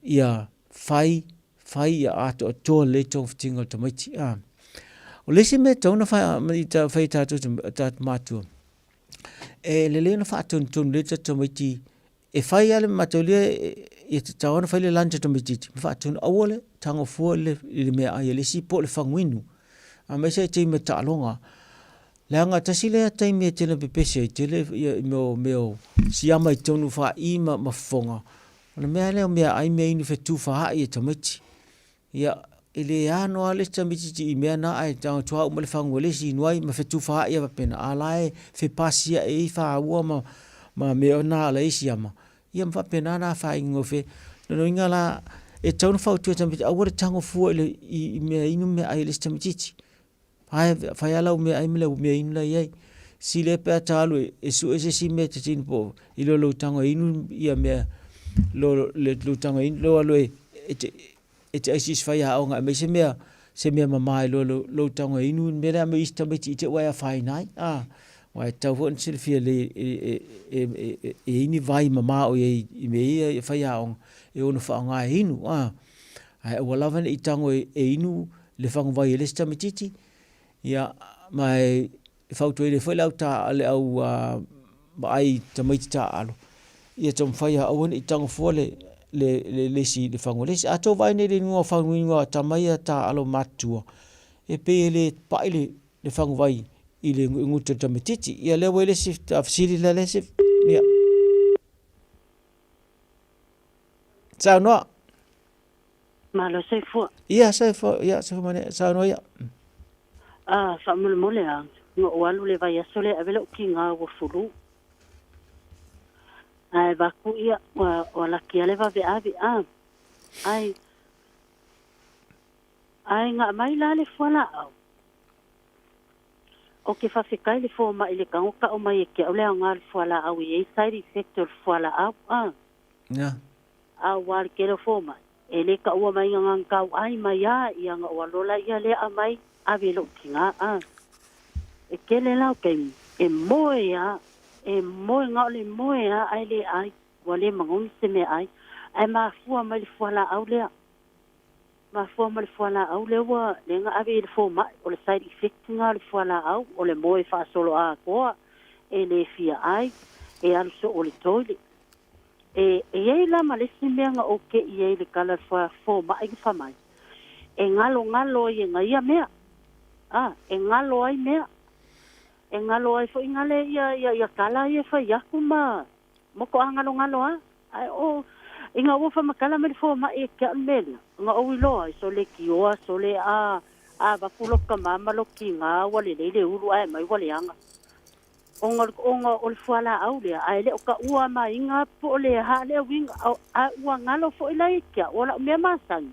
ia fai, fai ia atoatoa lelei togafitiga o le tamaiti. A. O le isi mea e tatau ona fai e tatou, tatou matua, e lelei ona faatonutonu lelei tatou tamaiti e fai lava le mataulia ia tatau ona fai le lunch a tamaitiiti ma faatonu aua le tago fua i le, i le meaai a le isi po o le faguinu aemaise ai taimi o taaloga leaga tasi lea taimi e tele pepesi ai tele ia mea o mea o siama i totonu faai ma, ma fofoga o le mea lea o meaai meainu fetufaai e tamaiti. Ia, e le ano lava le isi tamaitiiti i mea na ae toa uma le fagu a le isi inu ai ma fetufaai lava faapena, a o la e fepasia'i ai faua ma, ma mea na a le isi ama, ia ma faapena ona afaina gofie. O lona uiga la, e tatau ona fautua i tamaiti, aua le tago fua i le i mea inu ma mea ai a le isi tamaitiiti. Ae fai lava lau meaai ma lau meainu la e i ai. Sili ai pe a ta alu e sue se isi mea e te tino po i lo lou tago e inu ia mea lo le lou tago e inu lou alu e e te e te ai se isi faiaoga e aumai se mea se mea mama i lo lou tago e inu le mea lea aumai isi tamaiti i te i ua e afaina ai a. Aua e tatau foi ona silafia lelei e e e e i ai ni vai mama o i ai i mea ia e faiaoga e ono faaaoga e inu a. Ae aua lava ne i tago e inu le faguvai e le isi tamaitiiti, ia, ma e fautuaina ai foi le au ta, le au vaai tamaiti taaalo, ia taumafai ia aua ne i tago fua le, le, le, le isi, le fagu a le isi. A tou vaai nei i le inuga o faguinu a tama ia taaalo matutua, e pei e le pai le, le faguvai i le gutu o le tamaitiiti. Ia lea ua i le isi fesili lea le isi, ia. Saunoa. Malo soifua. Ia, soifua, ia, soifua manuia, saunoa ia. Ah, faamolemole a, na ou alu le vaiaso lea e ave lou tiga ua fulu. Ae vaku ia, ua, ua laki a le vaveave, ah. Ai, ai nga mai la le fualaau. O ke fawhetai le fomai le tago ta'u mai e te au le aoga o le fualaau e i ai side effect o le fualaau, ah. Yeah. A ua le tele o fomai, e le taua mai na na tau ai mai a ia na ua lola ia lea aumai ave i lou tina a. E tele la o taimi e moe a, e moe na o le moe a ae le ai, ua le manaomi se mea ai. Ae mafua mai le fualaau lea. Mafua mai le fualaau lea ua lea na ave i le fomai, o le side effect na o le fualaau, o le moe faasoloatoa, e le fia ai, e alu soo i le toilet. E i ai la ma le isi mea na ou te'i ai i le tala a le fomai na fai mai, e galogalo ai e na ia mea. A, e galo ai mea. E galo ai foi gale ia, ia, ia tala ia e fai atu ma, ma to'a galogalo a. Ae o, ina ua faamatala mai le fomai e te a'u le mea lea, na ou iloa ai, sole tioa, sole a, a avatu lou tama ma lou tiga ua lelei le ulu ae aumai ua leaga. Ona ona o le fualaau lea, ae le o taua maiga po o le a le uiga, a ua galo foi la ia te au, o lau mea masani,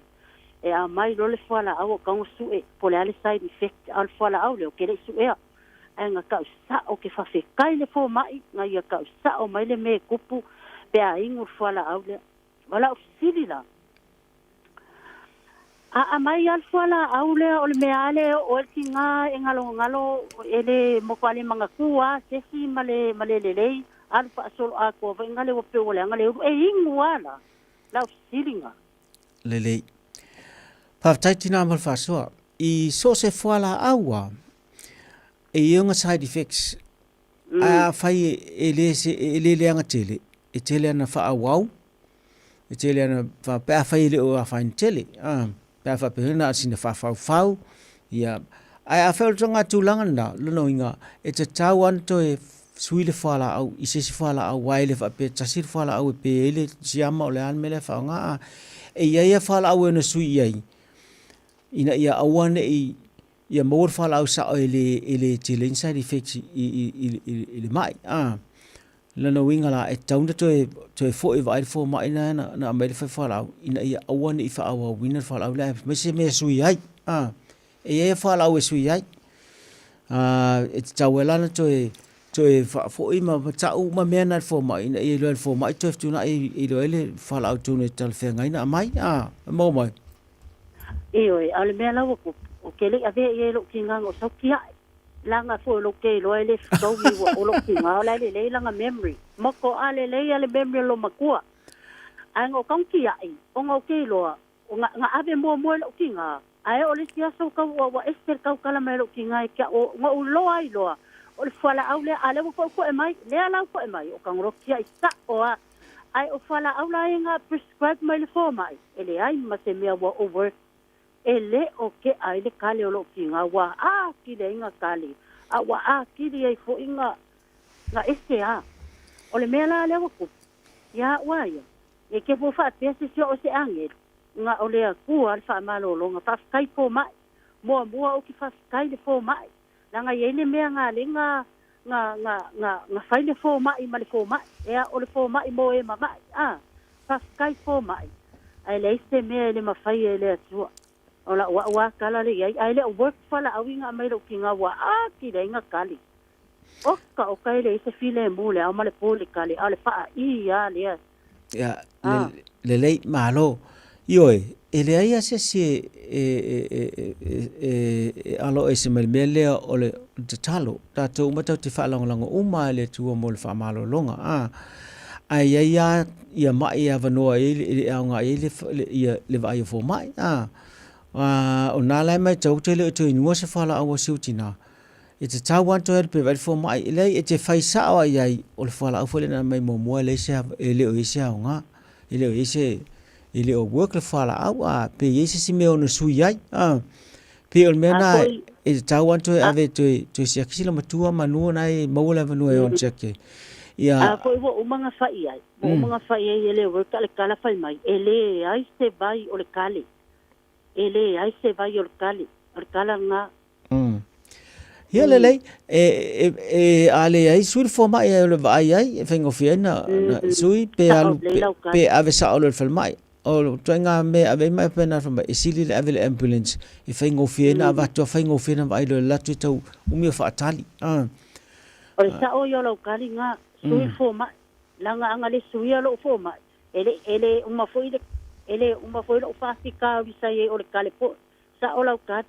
e aumai loa le fualaau o tago sue po o le a le side effect, a o le fualaau lea ou te le i suea. Ae na tau sao ke fawhetai le fomai, na ia tau sao mai le mea e tupu pe a inu le fualaau lea. O lau fesili la, a aumai lava le fualaau lea o le mea lava lea e oo ai le tiga e galogalo e le matua le manatu lava se isi ma le ma le lelei, alu faasoloatoa foi gale ua pei ua leaga le ulu, e inu lava la? Lau fesili lena. Lelei. Faafetai tinā mo le faasoa. I so o se fualaau lava, e i ai ona side effects. Ae afai e le se e le leaga tele, e tele ana faaauau, e tele ana pe afai e le o afaina tele, a pe a faapea na o sina faafaufau, ia ae afai o le tulaga tulaga lena, lona uiga e tatau lava ona toe sui le fualaau i se isi fualaau aua e le faapea e tasi le fualaau e pe ai le siama o le a le mea lea e faaaoga, a e i ai lava fualaau e ono sui i ai ina ia aua ne i ia maua le fualaau sao e le e le tele ai ni side effects i i i i le mai a. Lona uiga la e tatau ona toe toe foi e vaai le fomai lena na na aumai le fualaau ina ia aua ne i faaauauina le fualaau lea aemaise se mea e sui ai a. E i ai fualaau e sui ai a e tatau ai la ona toe toe faafoi ma tau uma mea na i le fomai ina ia iloa e le fomai toe fetuunai e iloa ai le fualaau tonu e talafeagai ona aumai a. E maua mai? Ioe, a o le mea la ua tupu, ou te le i avea i ai lou tigaga o sau tia'i. Laga foi o lou ke iloa e le fetaui ua o lou tiga o la e lelei lana memory. Moto a lelei a le memory o lou matua. Ae na ou tau tiai, ona ou te iloa, o na, na ave muamua e lou tiga, ae oo i le isi aso tau ua, ua ese le tautala mai a lou tiga ia te au, na ou iloa ai loa, o le fualaau lea, a o lea ua toetoe mai, lea la ua toe mai, o tago loa tiai sao lava. Ae o fualaau la ia na prescribe mai e le fomai, e leai ma se mea ua o work. E le o tea ai le kale o lou tiga, ua atili ai na kale, a ua atili ai foi na, na ese a. O le mea la lea ua tupu, ia au a ia, ne i te i ua faapea se isi o au o se agelu, na o le Atua le faamalologa. Faafetai fomai. Muamua ou te faafetai i le fomai, leaga e i ai le mea na ala ai na, na, na, na, na fai le fomai ma le fomai, ea, o le fomai mo e mama'i, a. Faafetai fomai, ae leai se mea e le mafai e le Atua. O la'u a'u a tala lea i ai, ae le o work fualaau i na aumai lou tiga ua atili ai na kali. Oka oka e leai se filemu i le ao ma le po i le kali, a o le faa'i a lea. Ia, le, lelei, malo. Ioe, e leai lava se isi e, e, e, e, e, e alo ese mai le mea lea o le tatalo. Tatou uma tatou te faalagolago uma lava i le Atua mo le faamalologa. A, ae i ai lava ia ma'i e avanoa ai le, e aoga i ai le, le, ia, le vaai o fomai. A, a, o na la e matau atu e le o toe inua se fualaau a si ou tinā. E tatau lava ona toe alu pea e vaai le fomai. E leai, e te fai sao lava i ai, o le fualaau foi lea na aumai muamua e leai se, e le o i ai se aoga. E le o i ai se, e le o work le fualaau, a pe i ai se isi mea e ono sui ai. A, pei o le mea lena e tatau lava ona toe ave e toe, toe siaki sila matua manu na e maua le avanoa e ono siaki ai. Ia. A foi ua uma ona fai ai, ua uma ona fai ai e le work a le tala fai mai, e leai se vai o le kale. E leai se vai o le kale, o le tala lena. Ia lelei, e, e, e, a leai sui le fomai ai o le vaai ai, e faigofie ai na, na sui pe alu, pe, pe ave sao loa i le falemai. O le ituaiga mea e ave ai mai faapena i le falemai, e sili le ave i le ambulance, e faigofie ai na avatu a faigofie na vaai loa i le alu atu e tau umi o faatali. O le sao ia o lau tali na, sui le fomai, leaga ana le suia lou fomai, e le, e le uma foi le, e le uma foi lou faafitauli sa i ai o le kale poe. Sao lau tali.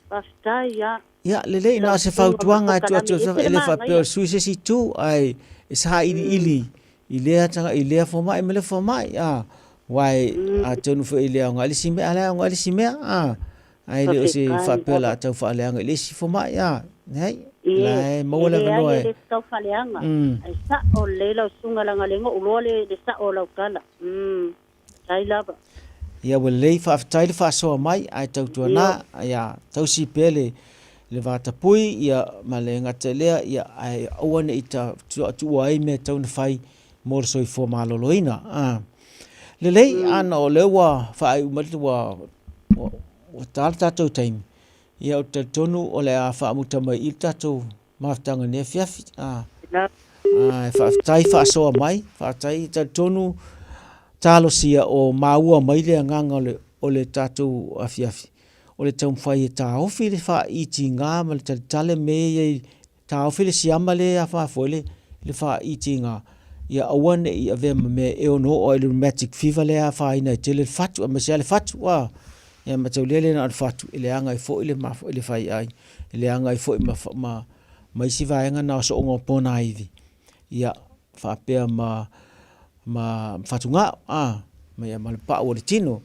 Faafetai a. Ia, lelei, na o se fautuaga e tuu atu e le faapea o le sui se isi itu, ae e sailiili i lea tanga, i lea fomai ma lea fomai, a, aua atonu foi e le aoga ai le isi mea, a o la e aoga ai le isi mea, a, ae le o se faapea o le a tau faaleaga i le isi fomai, a, leai, o la e maua le avanoa e. E leai, e le tau faaleaga, ae sao lelei lau susuga leaga o lea na ou iloa le sao o lau tala. Faafetai lava. Ia ua lelei, faafetai le faasoa mai, ae tautuana, ia tausi pea le le vatapui, ia ma le gata i lea, ia ae aua ne i ta tuua ai mea e tatau ona fai mo le soifua maloloina. A. Lelei, ana o lea ua faaiu mai ua ua ta le tatou taimi, ia ou te talitonu o le a faamuta mai i i le tatou mafutaga i lenei afiafi. A, a, faafetai faasoa mai, faafetai talitonu talosia o maua mai le agaga o le, o le tatou afiafi, o le taumafai e taofi le faaitiga ma le talitale me ia i taofi le siama le afa foi le, le faaitiga ia aua ne i avea ma mea e ono oo ai le rheumatic fever lea e afaina ai tele le fatu aemaise lava le fatu a ia mataulia le na o le fatu e leaga ai foi le le faiai e leaga ai foi ma, ma, ma isi vaega na o sooga o ponaivi, ia, faapea ma, ma fatugao, a, ma, ia, ma le pau o le tino,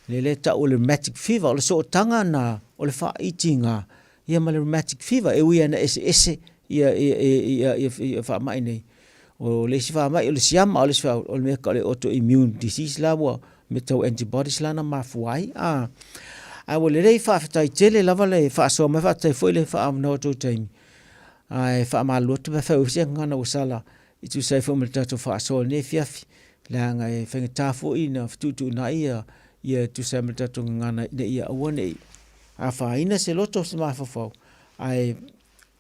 le le tau o le rheumatic fever, o le sootaga na o le faaitiga, ia ma le rheumatic fever, e ui lava ina eseese ia, ia, ia, ia, ia, ia faamai nei. O le isi faamai o le siama, o le isi faamai, o le mea o le autoimmune disease la ua mea tau antibodies la na mafua ai. A, ae ua lelei faafetai tele lava le faasoa mai, faafetai foi le faaavanoa o tou taimi. Ae faamalulu atu pe afai ua i ai se gagana ua sala i tusa ai foi ma le tatou faasoa i lenei afiafi, leaga e faigata foi ona fetuutuunai ia ia e tusa ai ma le tatou gagana ina ia aua ne i afaina se loto o se mafaufau, ae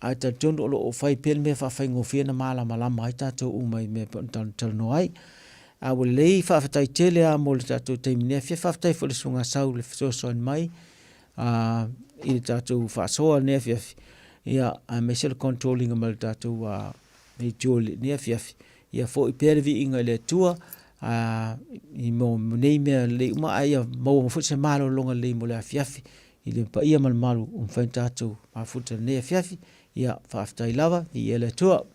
Ae talitonu o lo o fai pea le mea faafaigofie na malamalama ai tatou uma i mea e pei ona talanoa ai. A ua lelei faafetai tele lava mo le tatou taimi nei afiafi. Faafetai foi i le Susuga Sau i le fesoasoani mai i le tatou faasoa i lenei afiafi, ia aemaise le control ina mai o le tatou leitio i lenei afiafi. Ia foi pea le viiga i le Atua i nei mea lelei uma, ae ia maua foi se malologa lelei mo le afiafi i le paia ma le mamalu ua mafai ona tatou mafuta i lenei afiafi. Ia, faafetai lava, viia le Atua.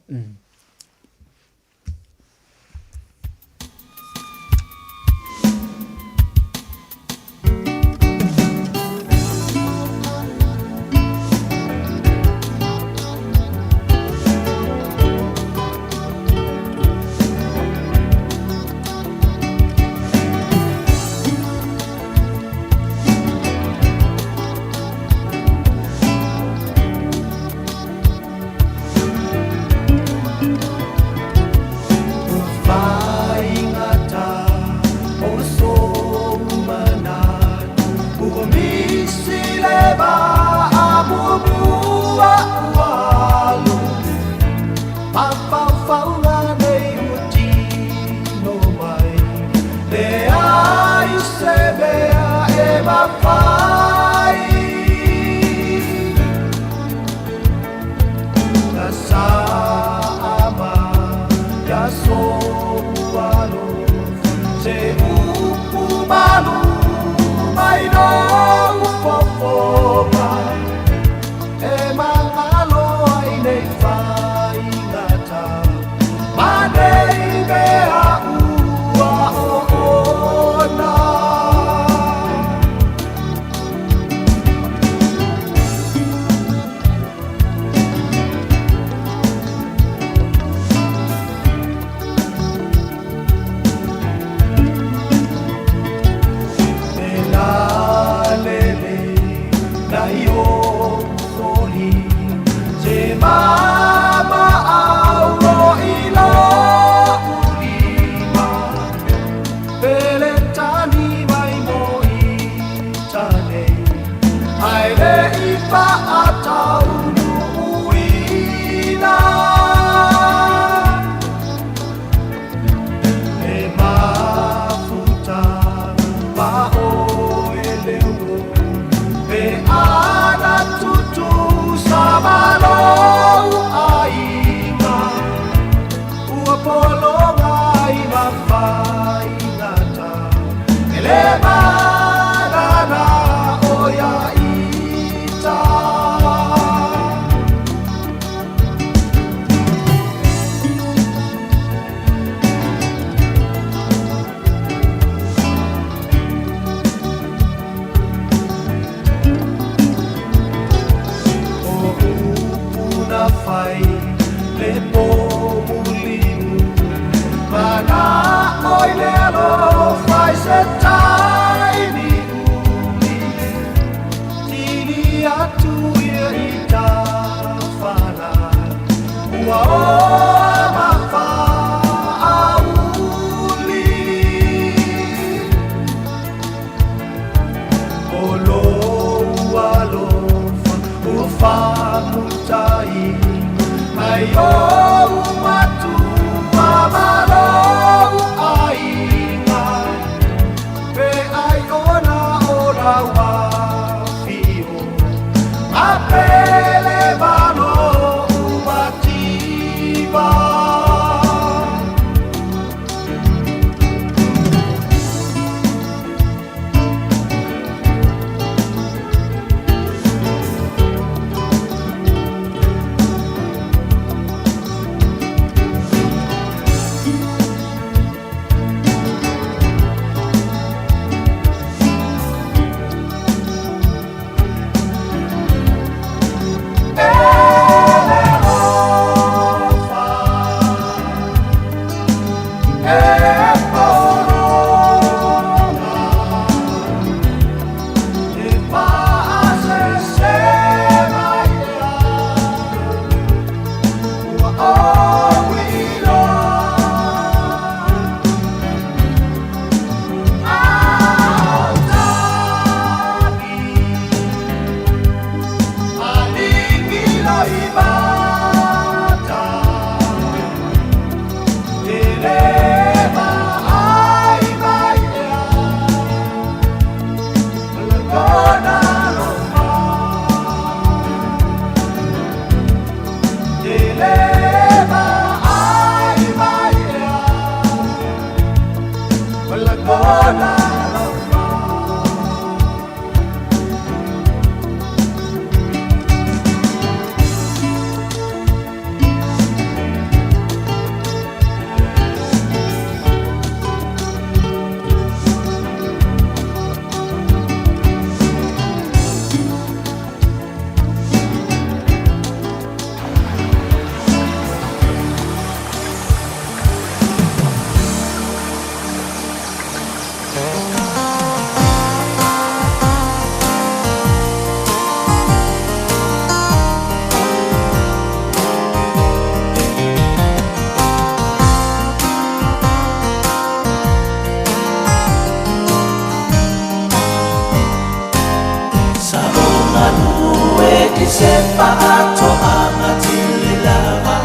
i se faatoaga tele lava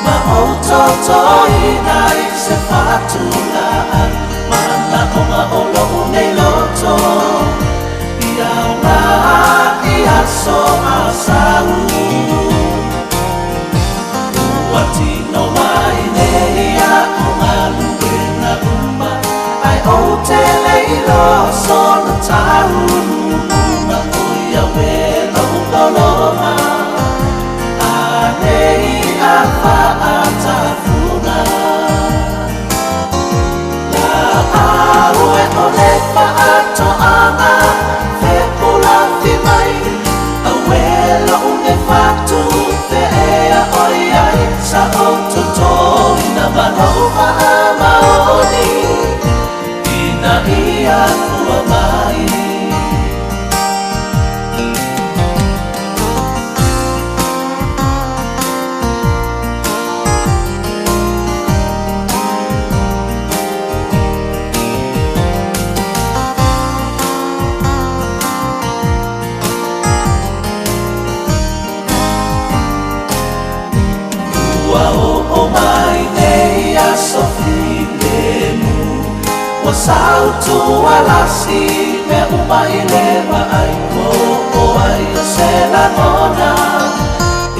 ma ou totoina i se fatulaa manaoga o lou nei loto ia aoga i aso asau ua tino mai nei a'u galuega uma ae ou te le iloa sona taunuuga o ia oe lou pologa anei a faatafuna laau e o le faatoaga fepulafi mai auē lou nei fatupe ea oi ai sa ou totoina ma lou faamaoni ina ia fua mai. Ua oo mai nei aso filemu ua sautualasi mea uma i le vaai oo ai o se lagona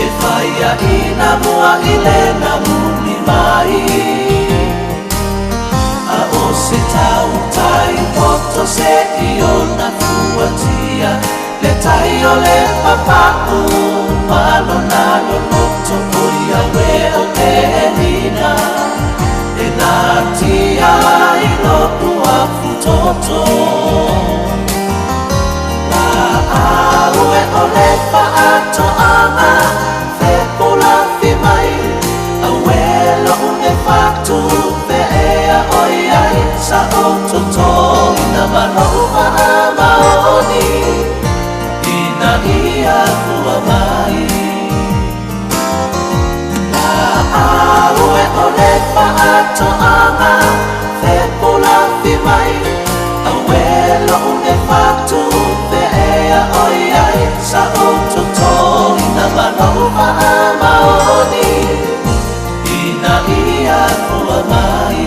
e faiaʻina mua i le namuli mai a o se tautai poto se i ona fuatia le tai o le papaʻu ma lona loloto o ia oe o penina e natia ai loʻu afutoto laau e o le faatoaga fepulafi mai auē lou nei fatupe ea oi ai sa ou totoina ma lou faamaoni ina ia fua mai laau e o le faatoaga fepulafi mai auē lou nei fatupe ea oi ai sa ou totoina ma lou faamaoni ina ia fua mai.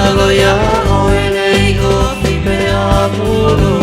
Nalo ia oe le igo pe a mulu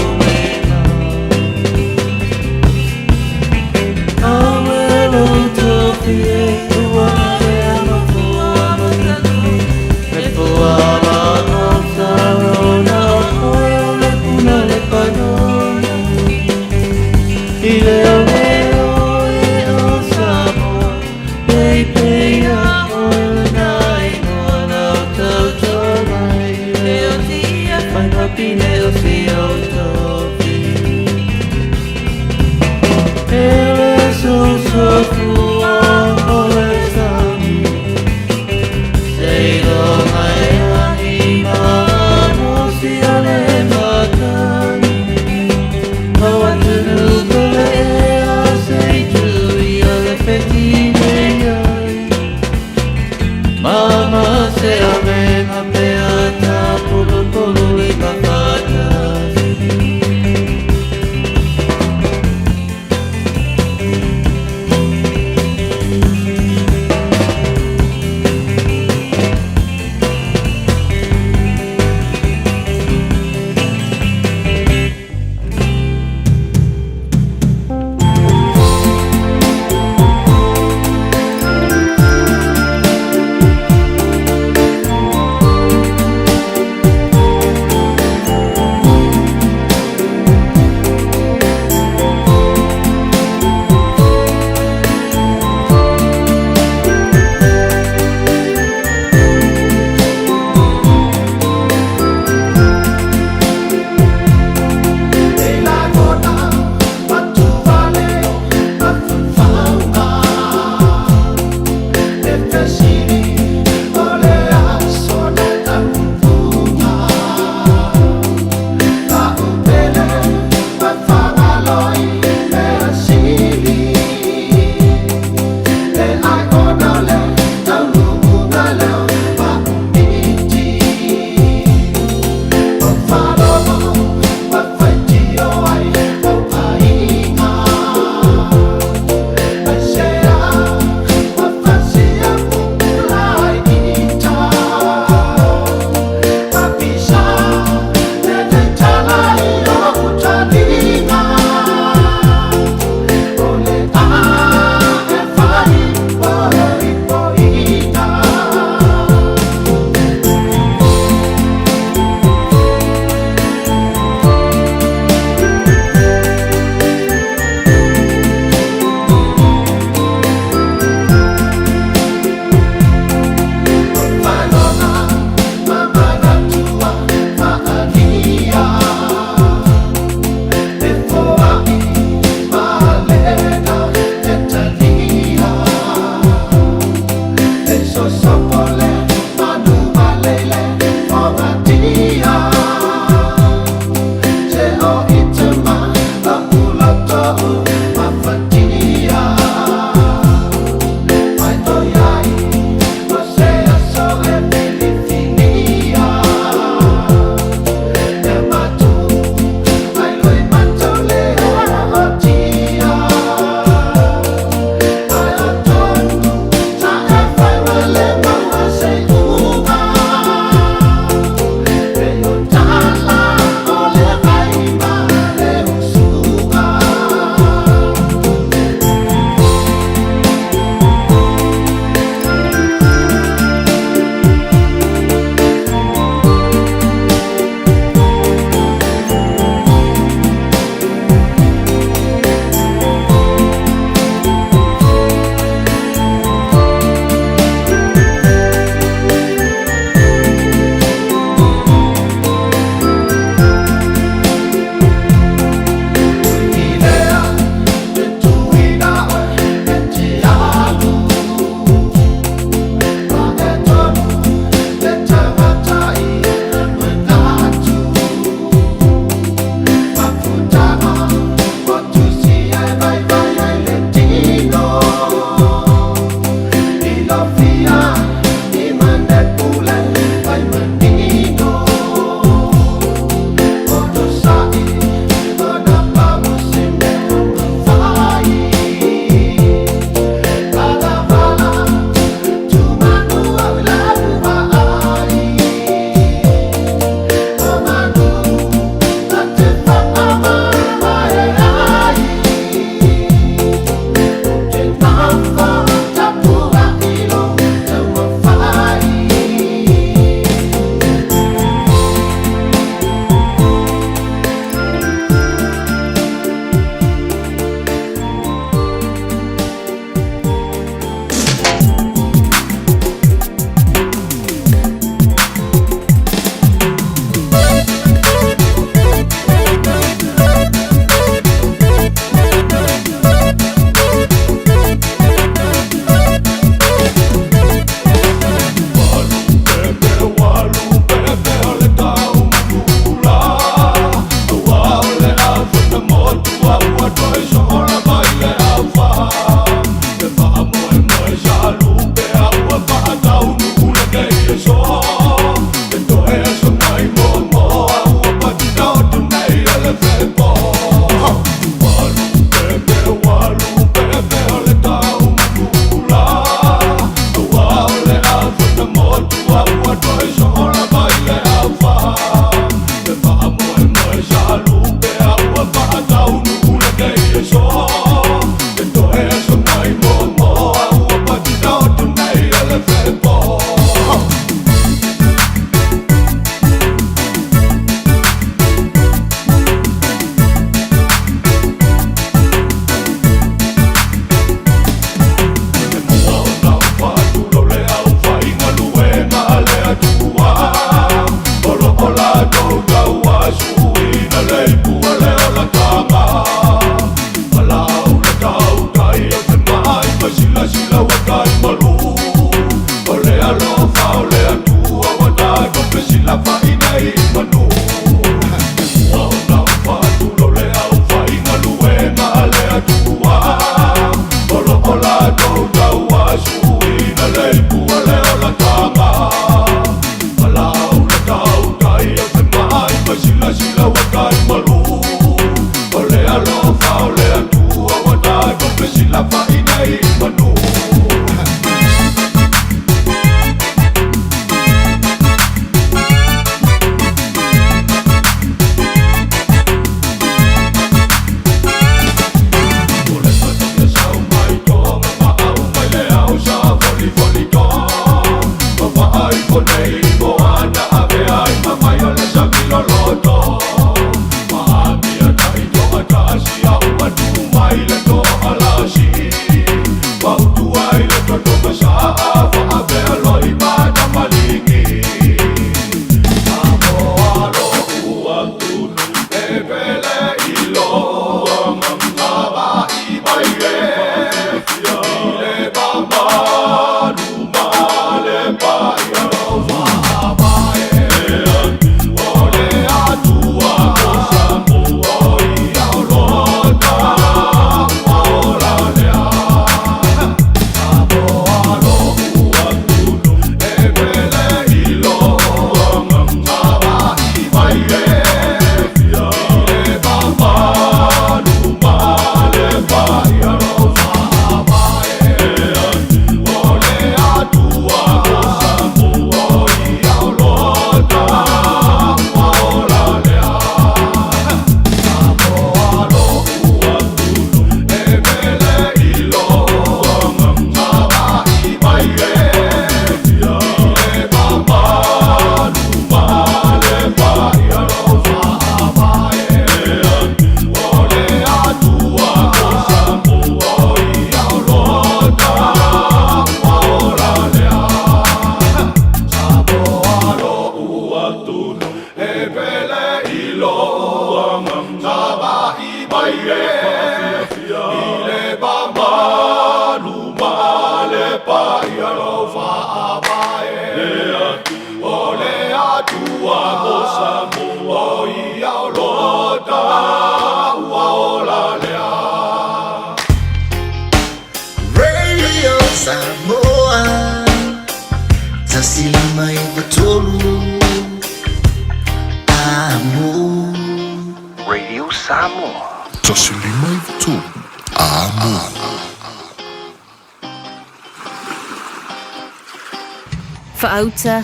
Faauta,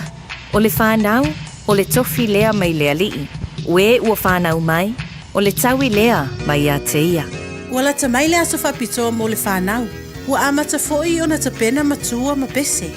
o le fanau, o le tofi lea mai le alii. O e ua fanau mai, o le taui lea mai ia te ia. Ua lata mai le aso faapitoa mo le fanau. Ua amata foi ona tapena matua ma pese.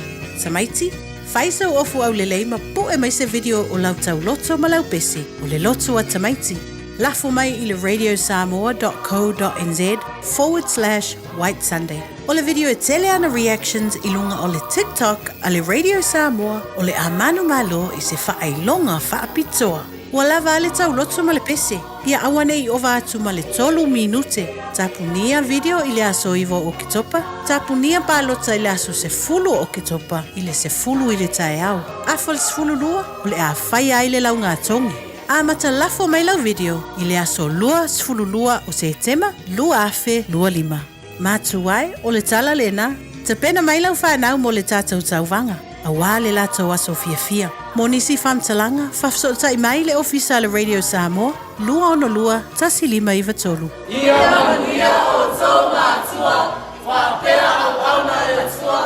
Tamaiti, fai sau ofu aulelei ma pu'e mai se video o lau tauloto ma lau pese, o le loto a tamaiti. Lafo mai i le radiosamoa.co.nz forward slash white sunday. O le video e tele ana reactions i luga o le TikTok a le Radio Samoa o le a manumalo i se faailoga faapitoa. Ua lava a le tauloto ma le pese, ia aua ne i ova atu ma le 3 minute. Tapunia video i le aso 9 o Oketopa, tapunia palota i le aso 10 o Oketopa i le 10 i le taeao. Afa le 12, o le a faia ai le laugatogi. Amata lafo mai lau video i le aso 22 o Setema 2025. Matua e, o le tala lena, tapena mai lau fanau mo le tatou tauvaga, auā le latou aso fiafia. Mo nisi faamatalaga, faafesootai mai i le ofisa a le Radio Samoa, 262 1593. Ia manuia outou matua, faapea auauna a le Atua,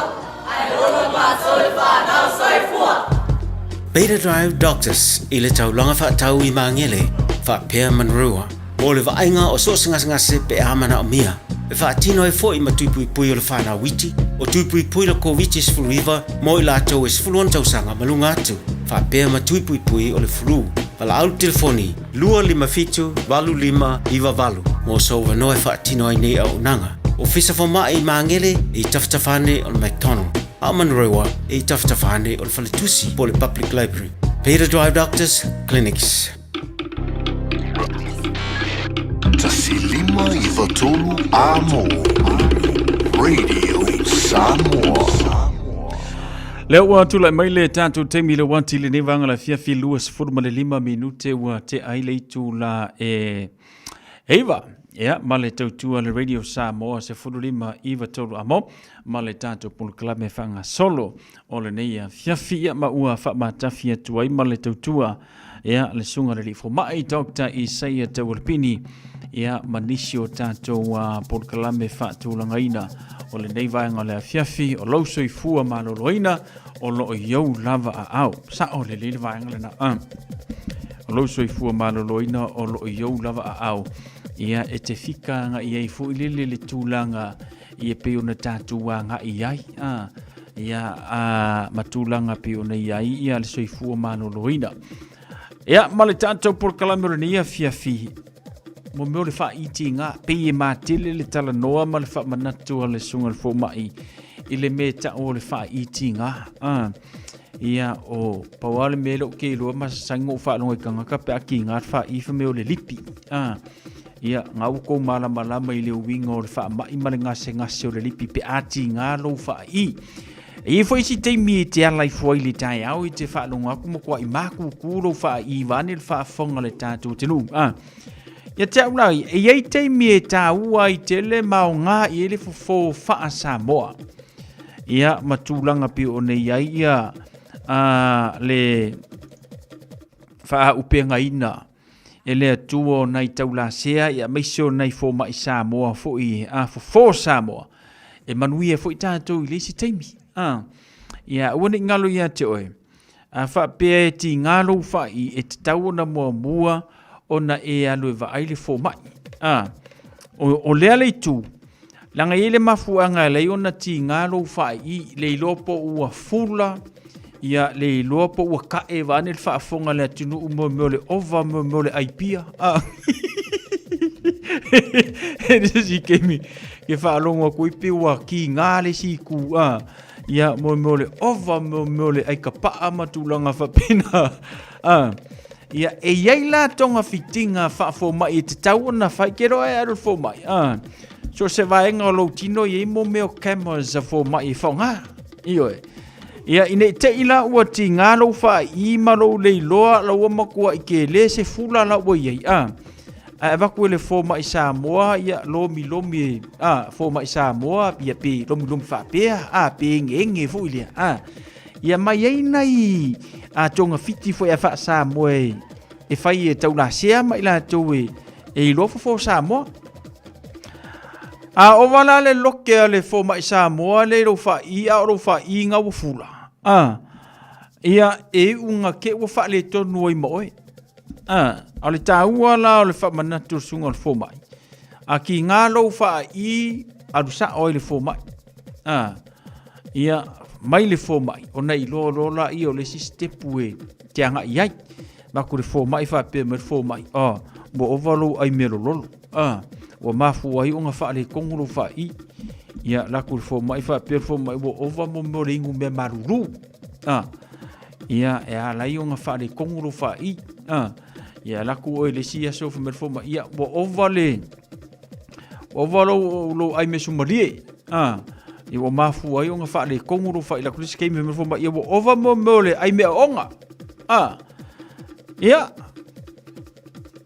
ae ola matou le fanau. Soifua! Beta Drive Doctors i le taulaga faatau i Magele faapea Manurewa mo le vaaiga o so o se gasegase pe a manaomia. E faatino ai foi ma tui puipui o le whanau iti, o tui puipui le Koviti-19 mo i latou e 16 tausaga ma luga atu, faapea ma tui puipui o le flu. Valaau le telefoni 257 8598 mo sou avanoa e faatino ai nei auaunaga. Ofisa Fomai i Magele e i tafatafa ane o le McDonald, a o Manurewa e i tafatafa ane o le Faletusi po o le Public Library. Peter Drive Doctors Clinics. 1593 Amo Radio Samoa. Lea ua tulai mai le tatou taimi le uati lenei vaega le afiafi 25 minute ua tea ai le itula e 9. Ia, ma le tautua le Radio Samoa 15 93 amo ma le tatou polokalame faagasolo o lenei afiafi. Ia, ma ua faamatafi atu ai ma le tautua ia le susuga le alii fomai Dr. Isaia Taualapini ia ma nisi o tatou polokalame faatulagaina o lenei vaega o le afiafi o lou soifua maloloina o lo o i ou lava aao. Sao lelei le vaega lena. O lou soifua maloloina o lo o i ou lava aao. Ia e te fika agai ai foi lele le tulaga ia pei ona tatou agai ai. Ia a, ma tulaga pei ona i ai ia le soifua maloloina. Ia ma le tatou polokalame o lenei afiafi, mo mea o le faaitiga, pei e matele le talanoa ma le faamanatu a le susuga i le fomai i le mea e tau o le faaitiga. Ia, o pau lava le mea lea ou te iloa ma sasagi ou faalogo i tagata pe a kiga le faai fai mai o le lipi. Ia, ga ua tou malamalama i le uiga o le faamai ma le gasegase o le lipi pe a tiga lou faai. E i ai foi isi taimi e te ala ifo ai i le taeao e te faalogo atu matuai makuku lou faai vaeane le faafofoga a le tatou atunuu. Ia te au la, e i ai taimi e taua ai tele ma aoga i ai le fofo faa-Samoa. Ia, ma tulaga pei ona i ai ia le faaaupegaina e le Atua o nai taulasea ia aemaise o nai fomai Samoa foi a fofo Samoa e manuia foi tatou i le isi taimi. A, ia aua ne i galo ia te oe, a faapea e tiga lou fa'i e tatau ona muamua ona e alu e vaai le fomai. A, o lea le itu, Leaga e i ai le mafuaaga e ala ai ona tiga lou faai'i, le iloa po ua fula, ia le iloa po ua ka'e vaeane le faafofoga a le atunuu mo mea o le ova mo mea o le ai pia. Ah. E le isi taimi ke faalogo atu ai pei ua kiga le isi itu, ah. Ia mo mea o le ova mo mea o le ai kapa'a ma tulaga faapena. Ah. Ia, e i ai la togafitiga faafomai e tatau ona fai, ke loa e alu le fomai. Ah. So se vaega o lou tino i ai mo mea o cameras a fomai e faoga. Ioe. Ia, ina i te i la ua tiga lou faai'i ma lou leiloa, la ua matuai kele se fula la ua i ai. Ah. Ae avatu e le fomai Samoa, ia, lomilomi e, ah, fomai Samoa, ia, pe lomilomi faapea, ah, pe egeege foi lea. Ah. Ia mai ai nai a togafiti foi a faa-Samoa e, e fai e taulasea ma i latou e, e iloa fofo o Samoa. A ova la le loke a le fomai Samoa le i lou faai'i a o lou faai'iga ua fula. A, ia e iuga ke ua faaletonu ai ma oe. A, a o le taua la o le faamanatu o le susuga o le fomai, a kiga lou faai'i alu sa'o ai le fomai. A, ia mai le fomai ona iloa loa laia o le isi sitepu e te agai ai. Avatu i le fomai faapea mai le fomai, oh, ua ova lou ai mea lololo. Ah, ua mafua ai ona faaletonu lou faai'i. Ia, alu atu i le fomai faapea le fomai, ua ova mo mea o le inu mea malulu. Ah, ia, e ala ai ona faaletonu lou faai'i. Ah, ia, alu atu oe i le isi aso fai mai le fomai, ia, ua ova le, ua ova lou, lou ai mea sumalie. Ah, ia ua mafua ai ona faaletonu lou faai'i. Alu atu le isi taimi fai mai le fomai, ia, ua ova mo mea o le ai mea oona. Ah, ia,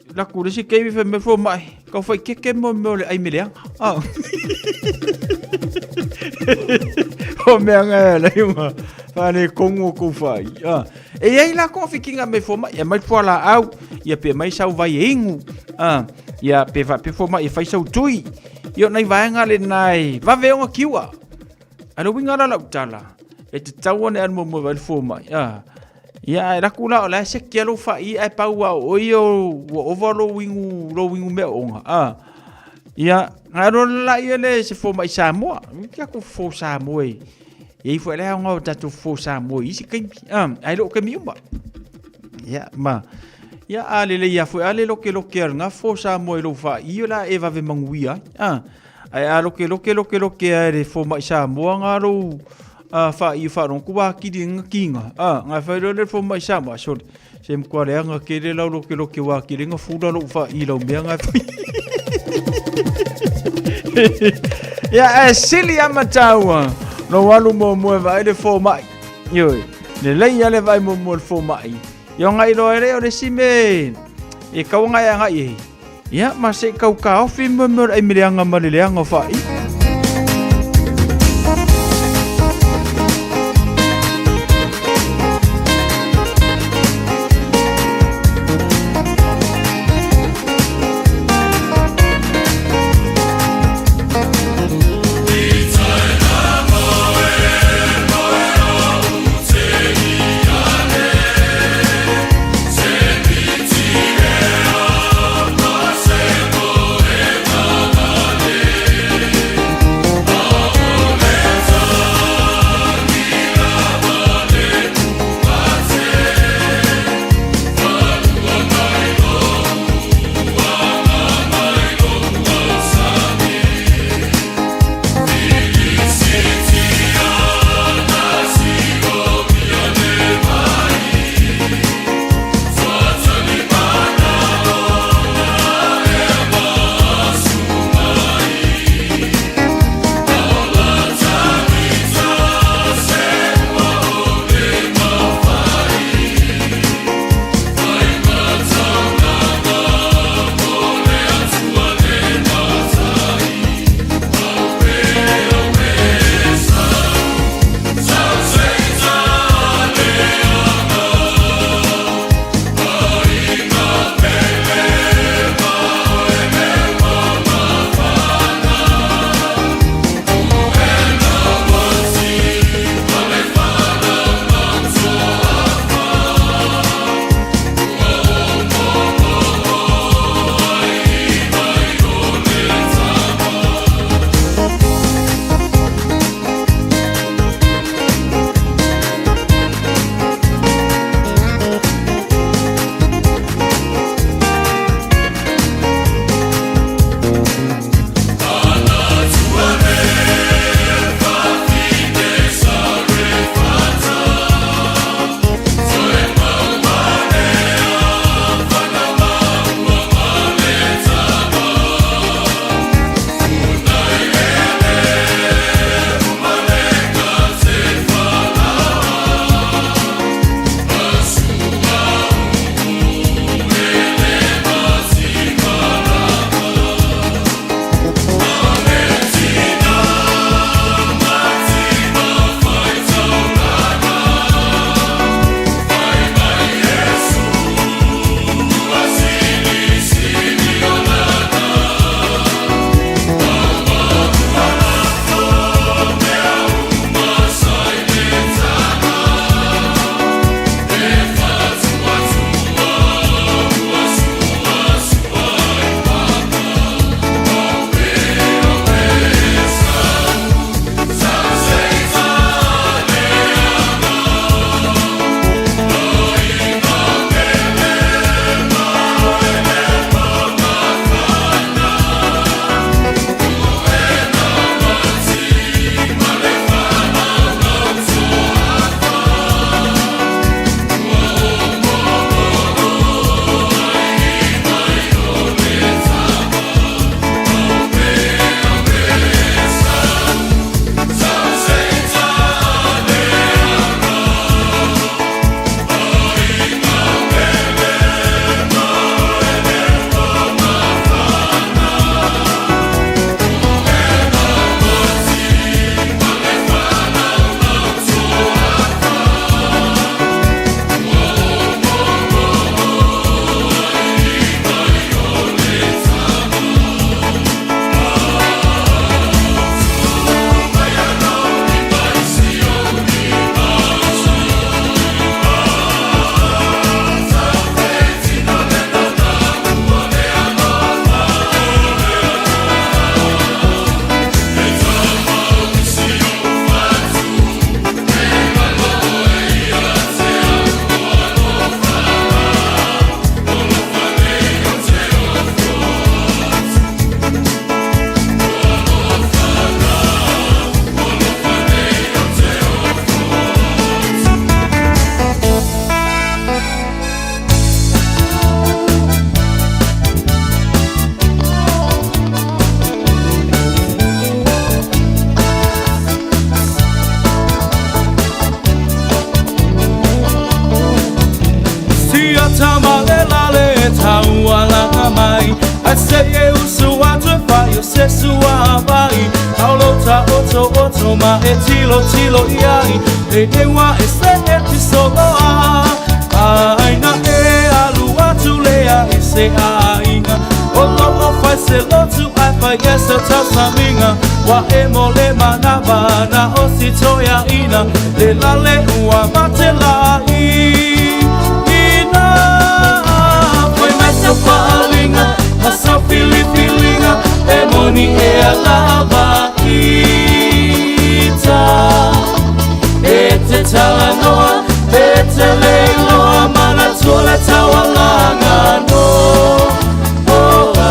alu atu le isi taimi fai mai le fomai, tau faikeke mo mea o le ai mea leaga. Ah. O mea nga e ala ai ona faaletonu o kou faai'i. Ah. E i ai la togafitiga mai fomai, e aumai le fualaau, ia pe aumai sau vai e inu, ah, ia pe faapea fomai e fai sau tui. Ia o nai vaega lena e vave ona kiua. A o le uiga la o lau tala, e tatau ona e alu muamua e vaai le fomai. Ah. Ia, ae laku la o la e seki lou fa'i ae pau a o oe ia ua ova lou igu lou igu meaoga. A. Ia, na alu la ia le se fofo mai Samoa. Ia ku fofo Samoa e. Ia ifo le aoga o tatou fofo Samoa i isi kaimi. A, ae le o kaimi uma. Ia, ma ia a lelei a foi a le loke loke a lena fofo Samoa i lou fa'i o la e vave manuia ai. A. Ae a loke loke loke loke a le fomai Samoa nga lou a wha i wha ku wā kiri nga kinga. A, ngai whai le fomai Samoa, sorry. Se mkua le anga kere lau loke loke wā kiri nga fula lou wha i lau mea ngai whai. Ia, e sili ama tāua. No alu mo mua vai le fomai. Ioi, le lei ale vai mo mua le fomai. Ia ngai loa ele o le sime e kau ngai anga i. Ia, ma se i kau kaofi mo mea o le aimeleaga ma le leaga o faaiu. tama le lale e taualaga mai Ai se e usu atu e fai o se suavai Aulo ta oto oto ma e tilo tilo iai Le ewa e se e tisoloa Ai na e alu atu lea i se aiga O lo o fai se lotu ai fai e se tausamiga Wa e mo le manava na o si toia ina Le lale ua mate la i ina Fai mai sau faalinga ma sau filifiliga E moni e alava ita E te talanoa e te leiloa Manatua le taualaga no oh, ah.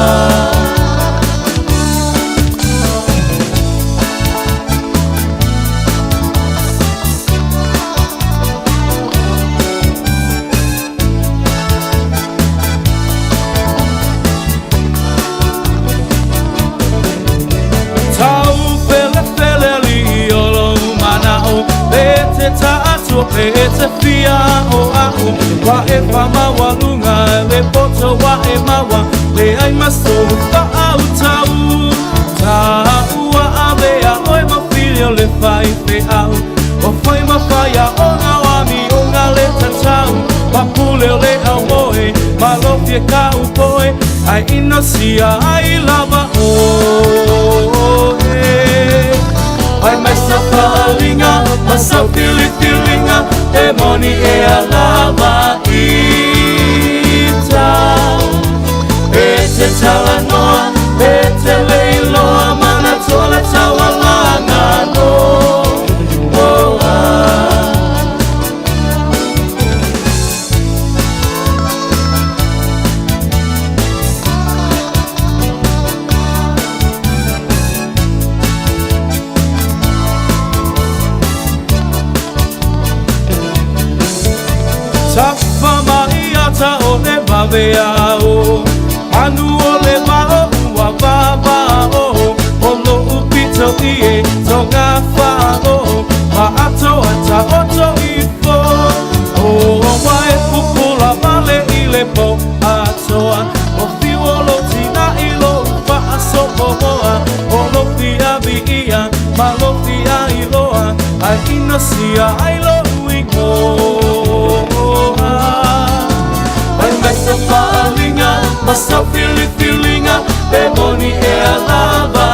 Tau fele fele li o lo manao E te taatua pe e te fia o au Wa e whamawaluga le poto wa e maua Le ai maso fa au tau Taua avea oe ma fili o le fai fe au O fai ma fai a onga o ami onga le tatau Papule o le au moe ma lofie ka upoe Ai inosia ai lava o e Ai mai sa faalinga ma sa filifilinga E moni e alava ita E te talanoa e te leiloa Manatua le taualaga no oh, ah. Tafa mai ata o le vavea o Anu o le vao ua vava o O lo upito i e tonga wha o Ma ato ata oto ifo O wa e pupula vale i le po atoa O fiu o lo tina i lo whaasopoa O lo fia vi ia ma lo fia iloa Ai inosia ai lo uingoa Ai mai sa faalinga ma sa filifilinga E moni e alava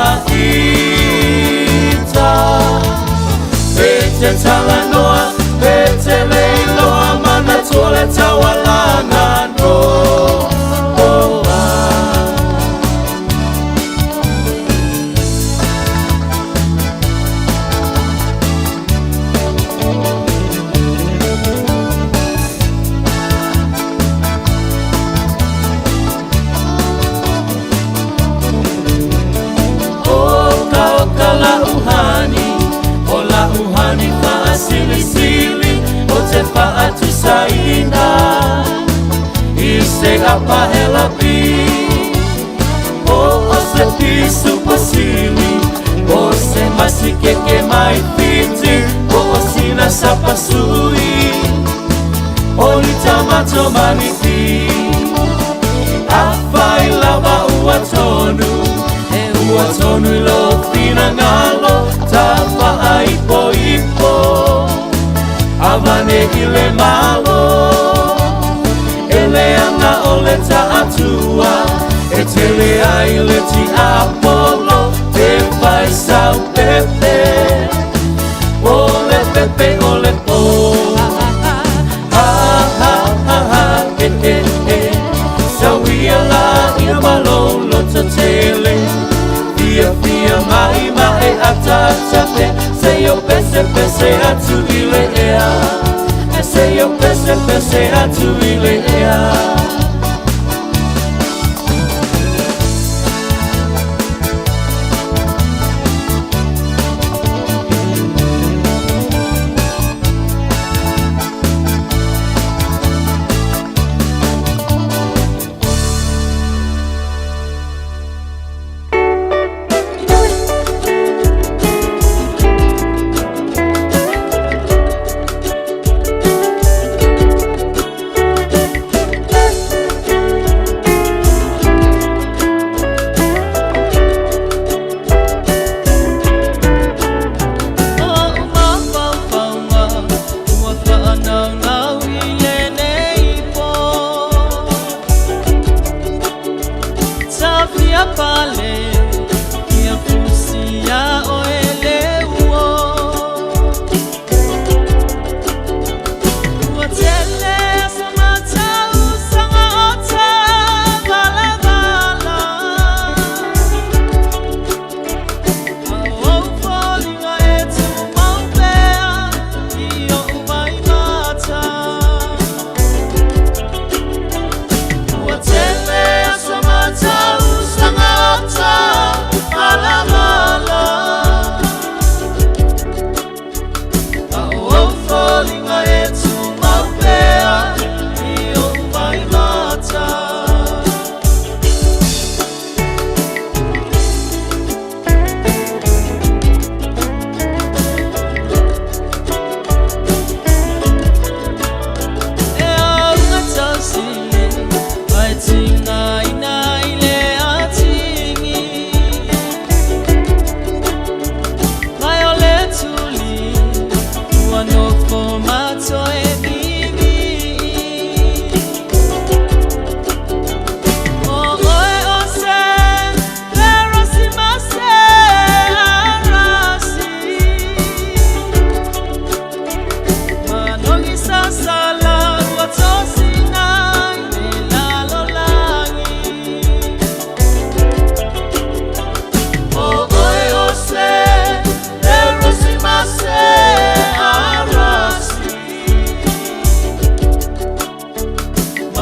ita E te talanoa e te leiloa Manatua le taualaga no oh, ah. Oka oka la uhani, o la uhani faasilisili, o te faatusaina i se apahelapi. O o se pisu pasili, o se masikeke mai fiti, o o sina sapasui, o litamato maniti. Afai lava ua tonu, e ua tonu i lo finagalo, tafa ipo ipo, avane i le malo. E leaga o le taatua, e tele ai le tiapolo, e fai sau pepe, o le pepe o le po. Ha ha ha ha, e e e, sauia la ia malolo tele. Fia fia mai ma e ata ata se yo pese pese atu i le ea. E se yo pese pese atu i le ea.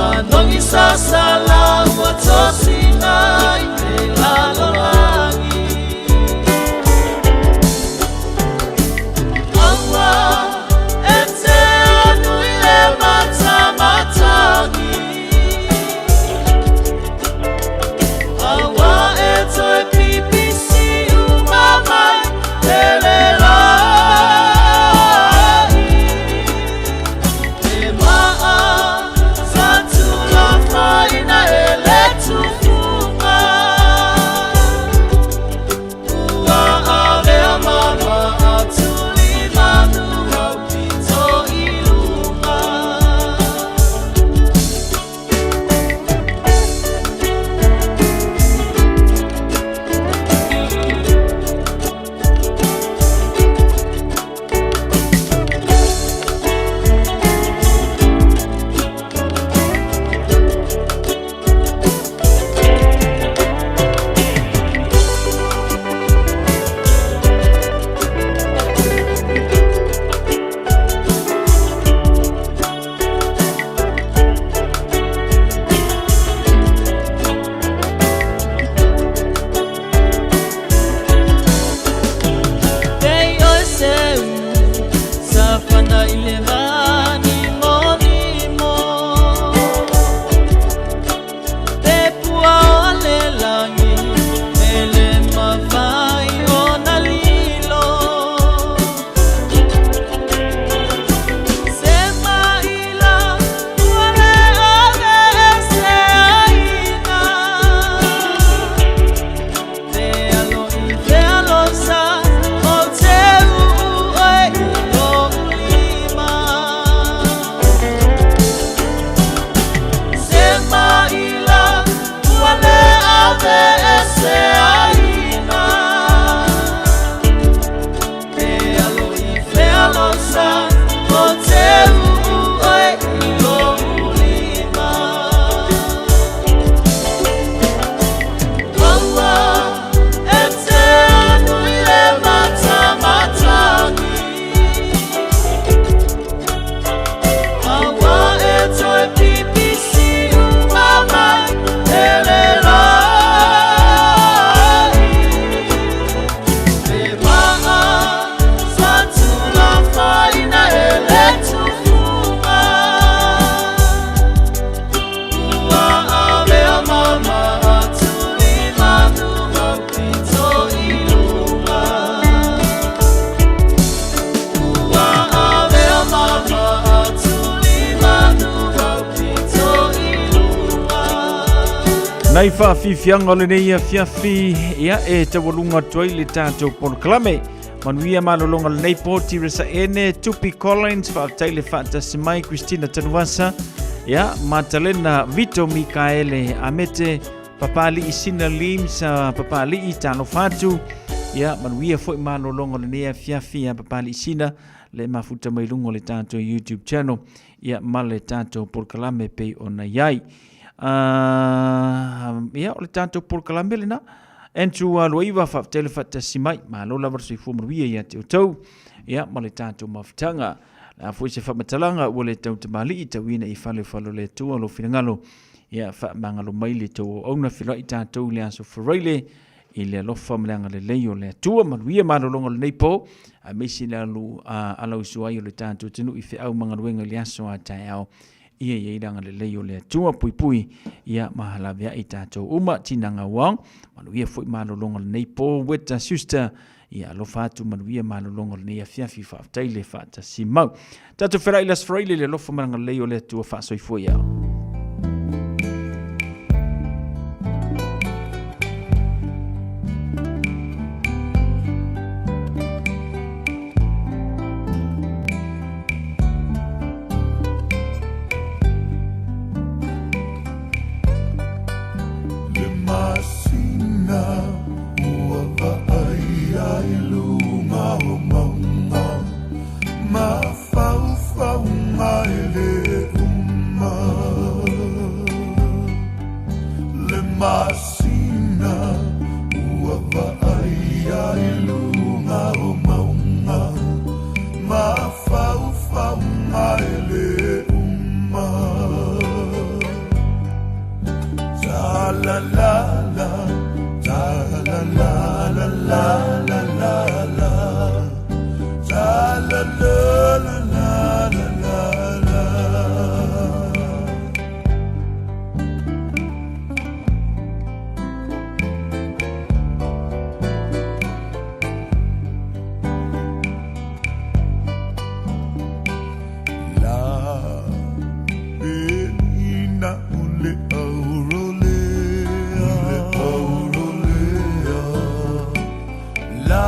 Manogi sasala ua tosina i le lalolagi. Aua e te anu i le matamatagi. Aua e toe pipisi uma mai le lai. E maa sa tulafaina e le tufuga. Ua avea mama atulimanu au pito i luga. Te oi seu, safana i le vani mo nimo. Te pua o le lagi, e le mawhai o na lilo. Se maila, ua le ave e se aina. Te alo i te alosa, o te uu oe i o ulima. Se maila, ua le ave e se aina. Te alo i te alosa, o te uu oe i o ulima. Aua e te anu i le matamatagi. Aua e toe pipisi uma mai e le lai. E maa sa tulafaina e le tufuga. Ua avea mama atulimanu au pito i luga. Ua avea mama atulimanu au pito i luga. Nai faafiafiaga o lenei afiafi ia e taualuga atu ai le tatou polokalame. Manuia malologa lenei po Tiresa Ene, Tupi Collins, faafetai le faatasi mai Christina Tanuvasa, ia Matalena Vito Mikaele Amete, Papali'i Sina Lims, Papali'i talofa atu. Ia manuia foi malologa o lenei afiafi ia Papali'i Sina le mafuta mai luga o le tatou YouTube channel ia ma le tatou polokalame pei ona iai. Ia o le tatou polokalame lena. Andrew Luaiva faafetai le faatasi mai. Malo lava le soifua manuia ia te outou. Ia ma le tatou mafutaga. Le a foi se faamatalaga ua le tautamalii tauina i fale o fale o le Atua lo finagalo. Ia faamagalo mai le tou auauna feiloai tatou i le aso Faraile i le alofa ma le agalelei o le Atua. Manuia malologa o lenei po, aemaise le alu alausu ai o le tatou atunuu i feau ma galuega i le aso a taeao. Ia i ai le agalelei o le Atua puipui ia ma halaveai tatou uma tinaga wong. Manuia foi malologa o lenei po Weta Schuster. Ia alofa atu manuia malologa o lenei afiafi faafetai le faatasi mau. Tatou feiloai i le aso Faraile i le alofa ma le agalelei o le Atua faasoifua ia. Le masina ua vaai ai luga o mauga, mafaufauga e le uma. Le masina ua vaai ai luga o mauga, mafaufauga e le uma. la la la Ta la la la la la la la Ta la la la la la la la. La ina ule aurolea, aurolea. La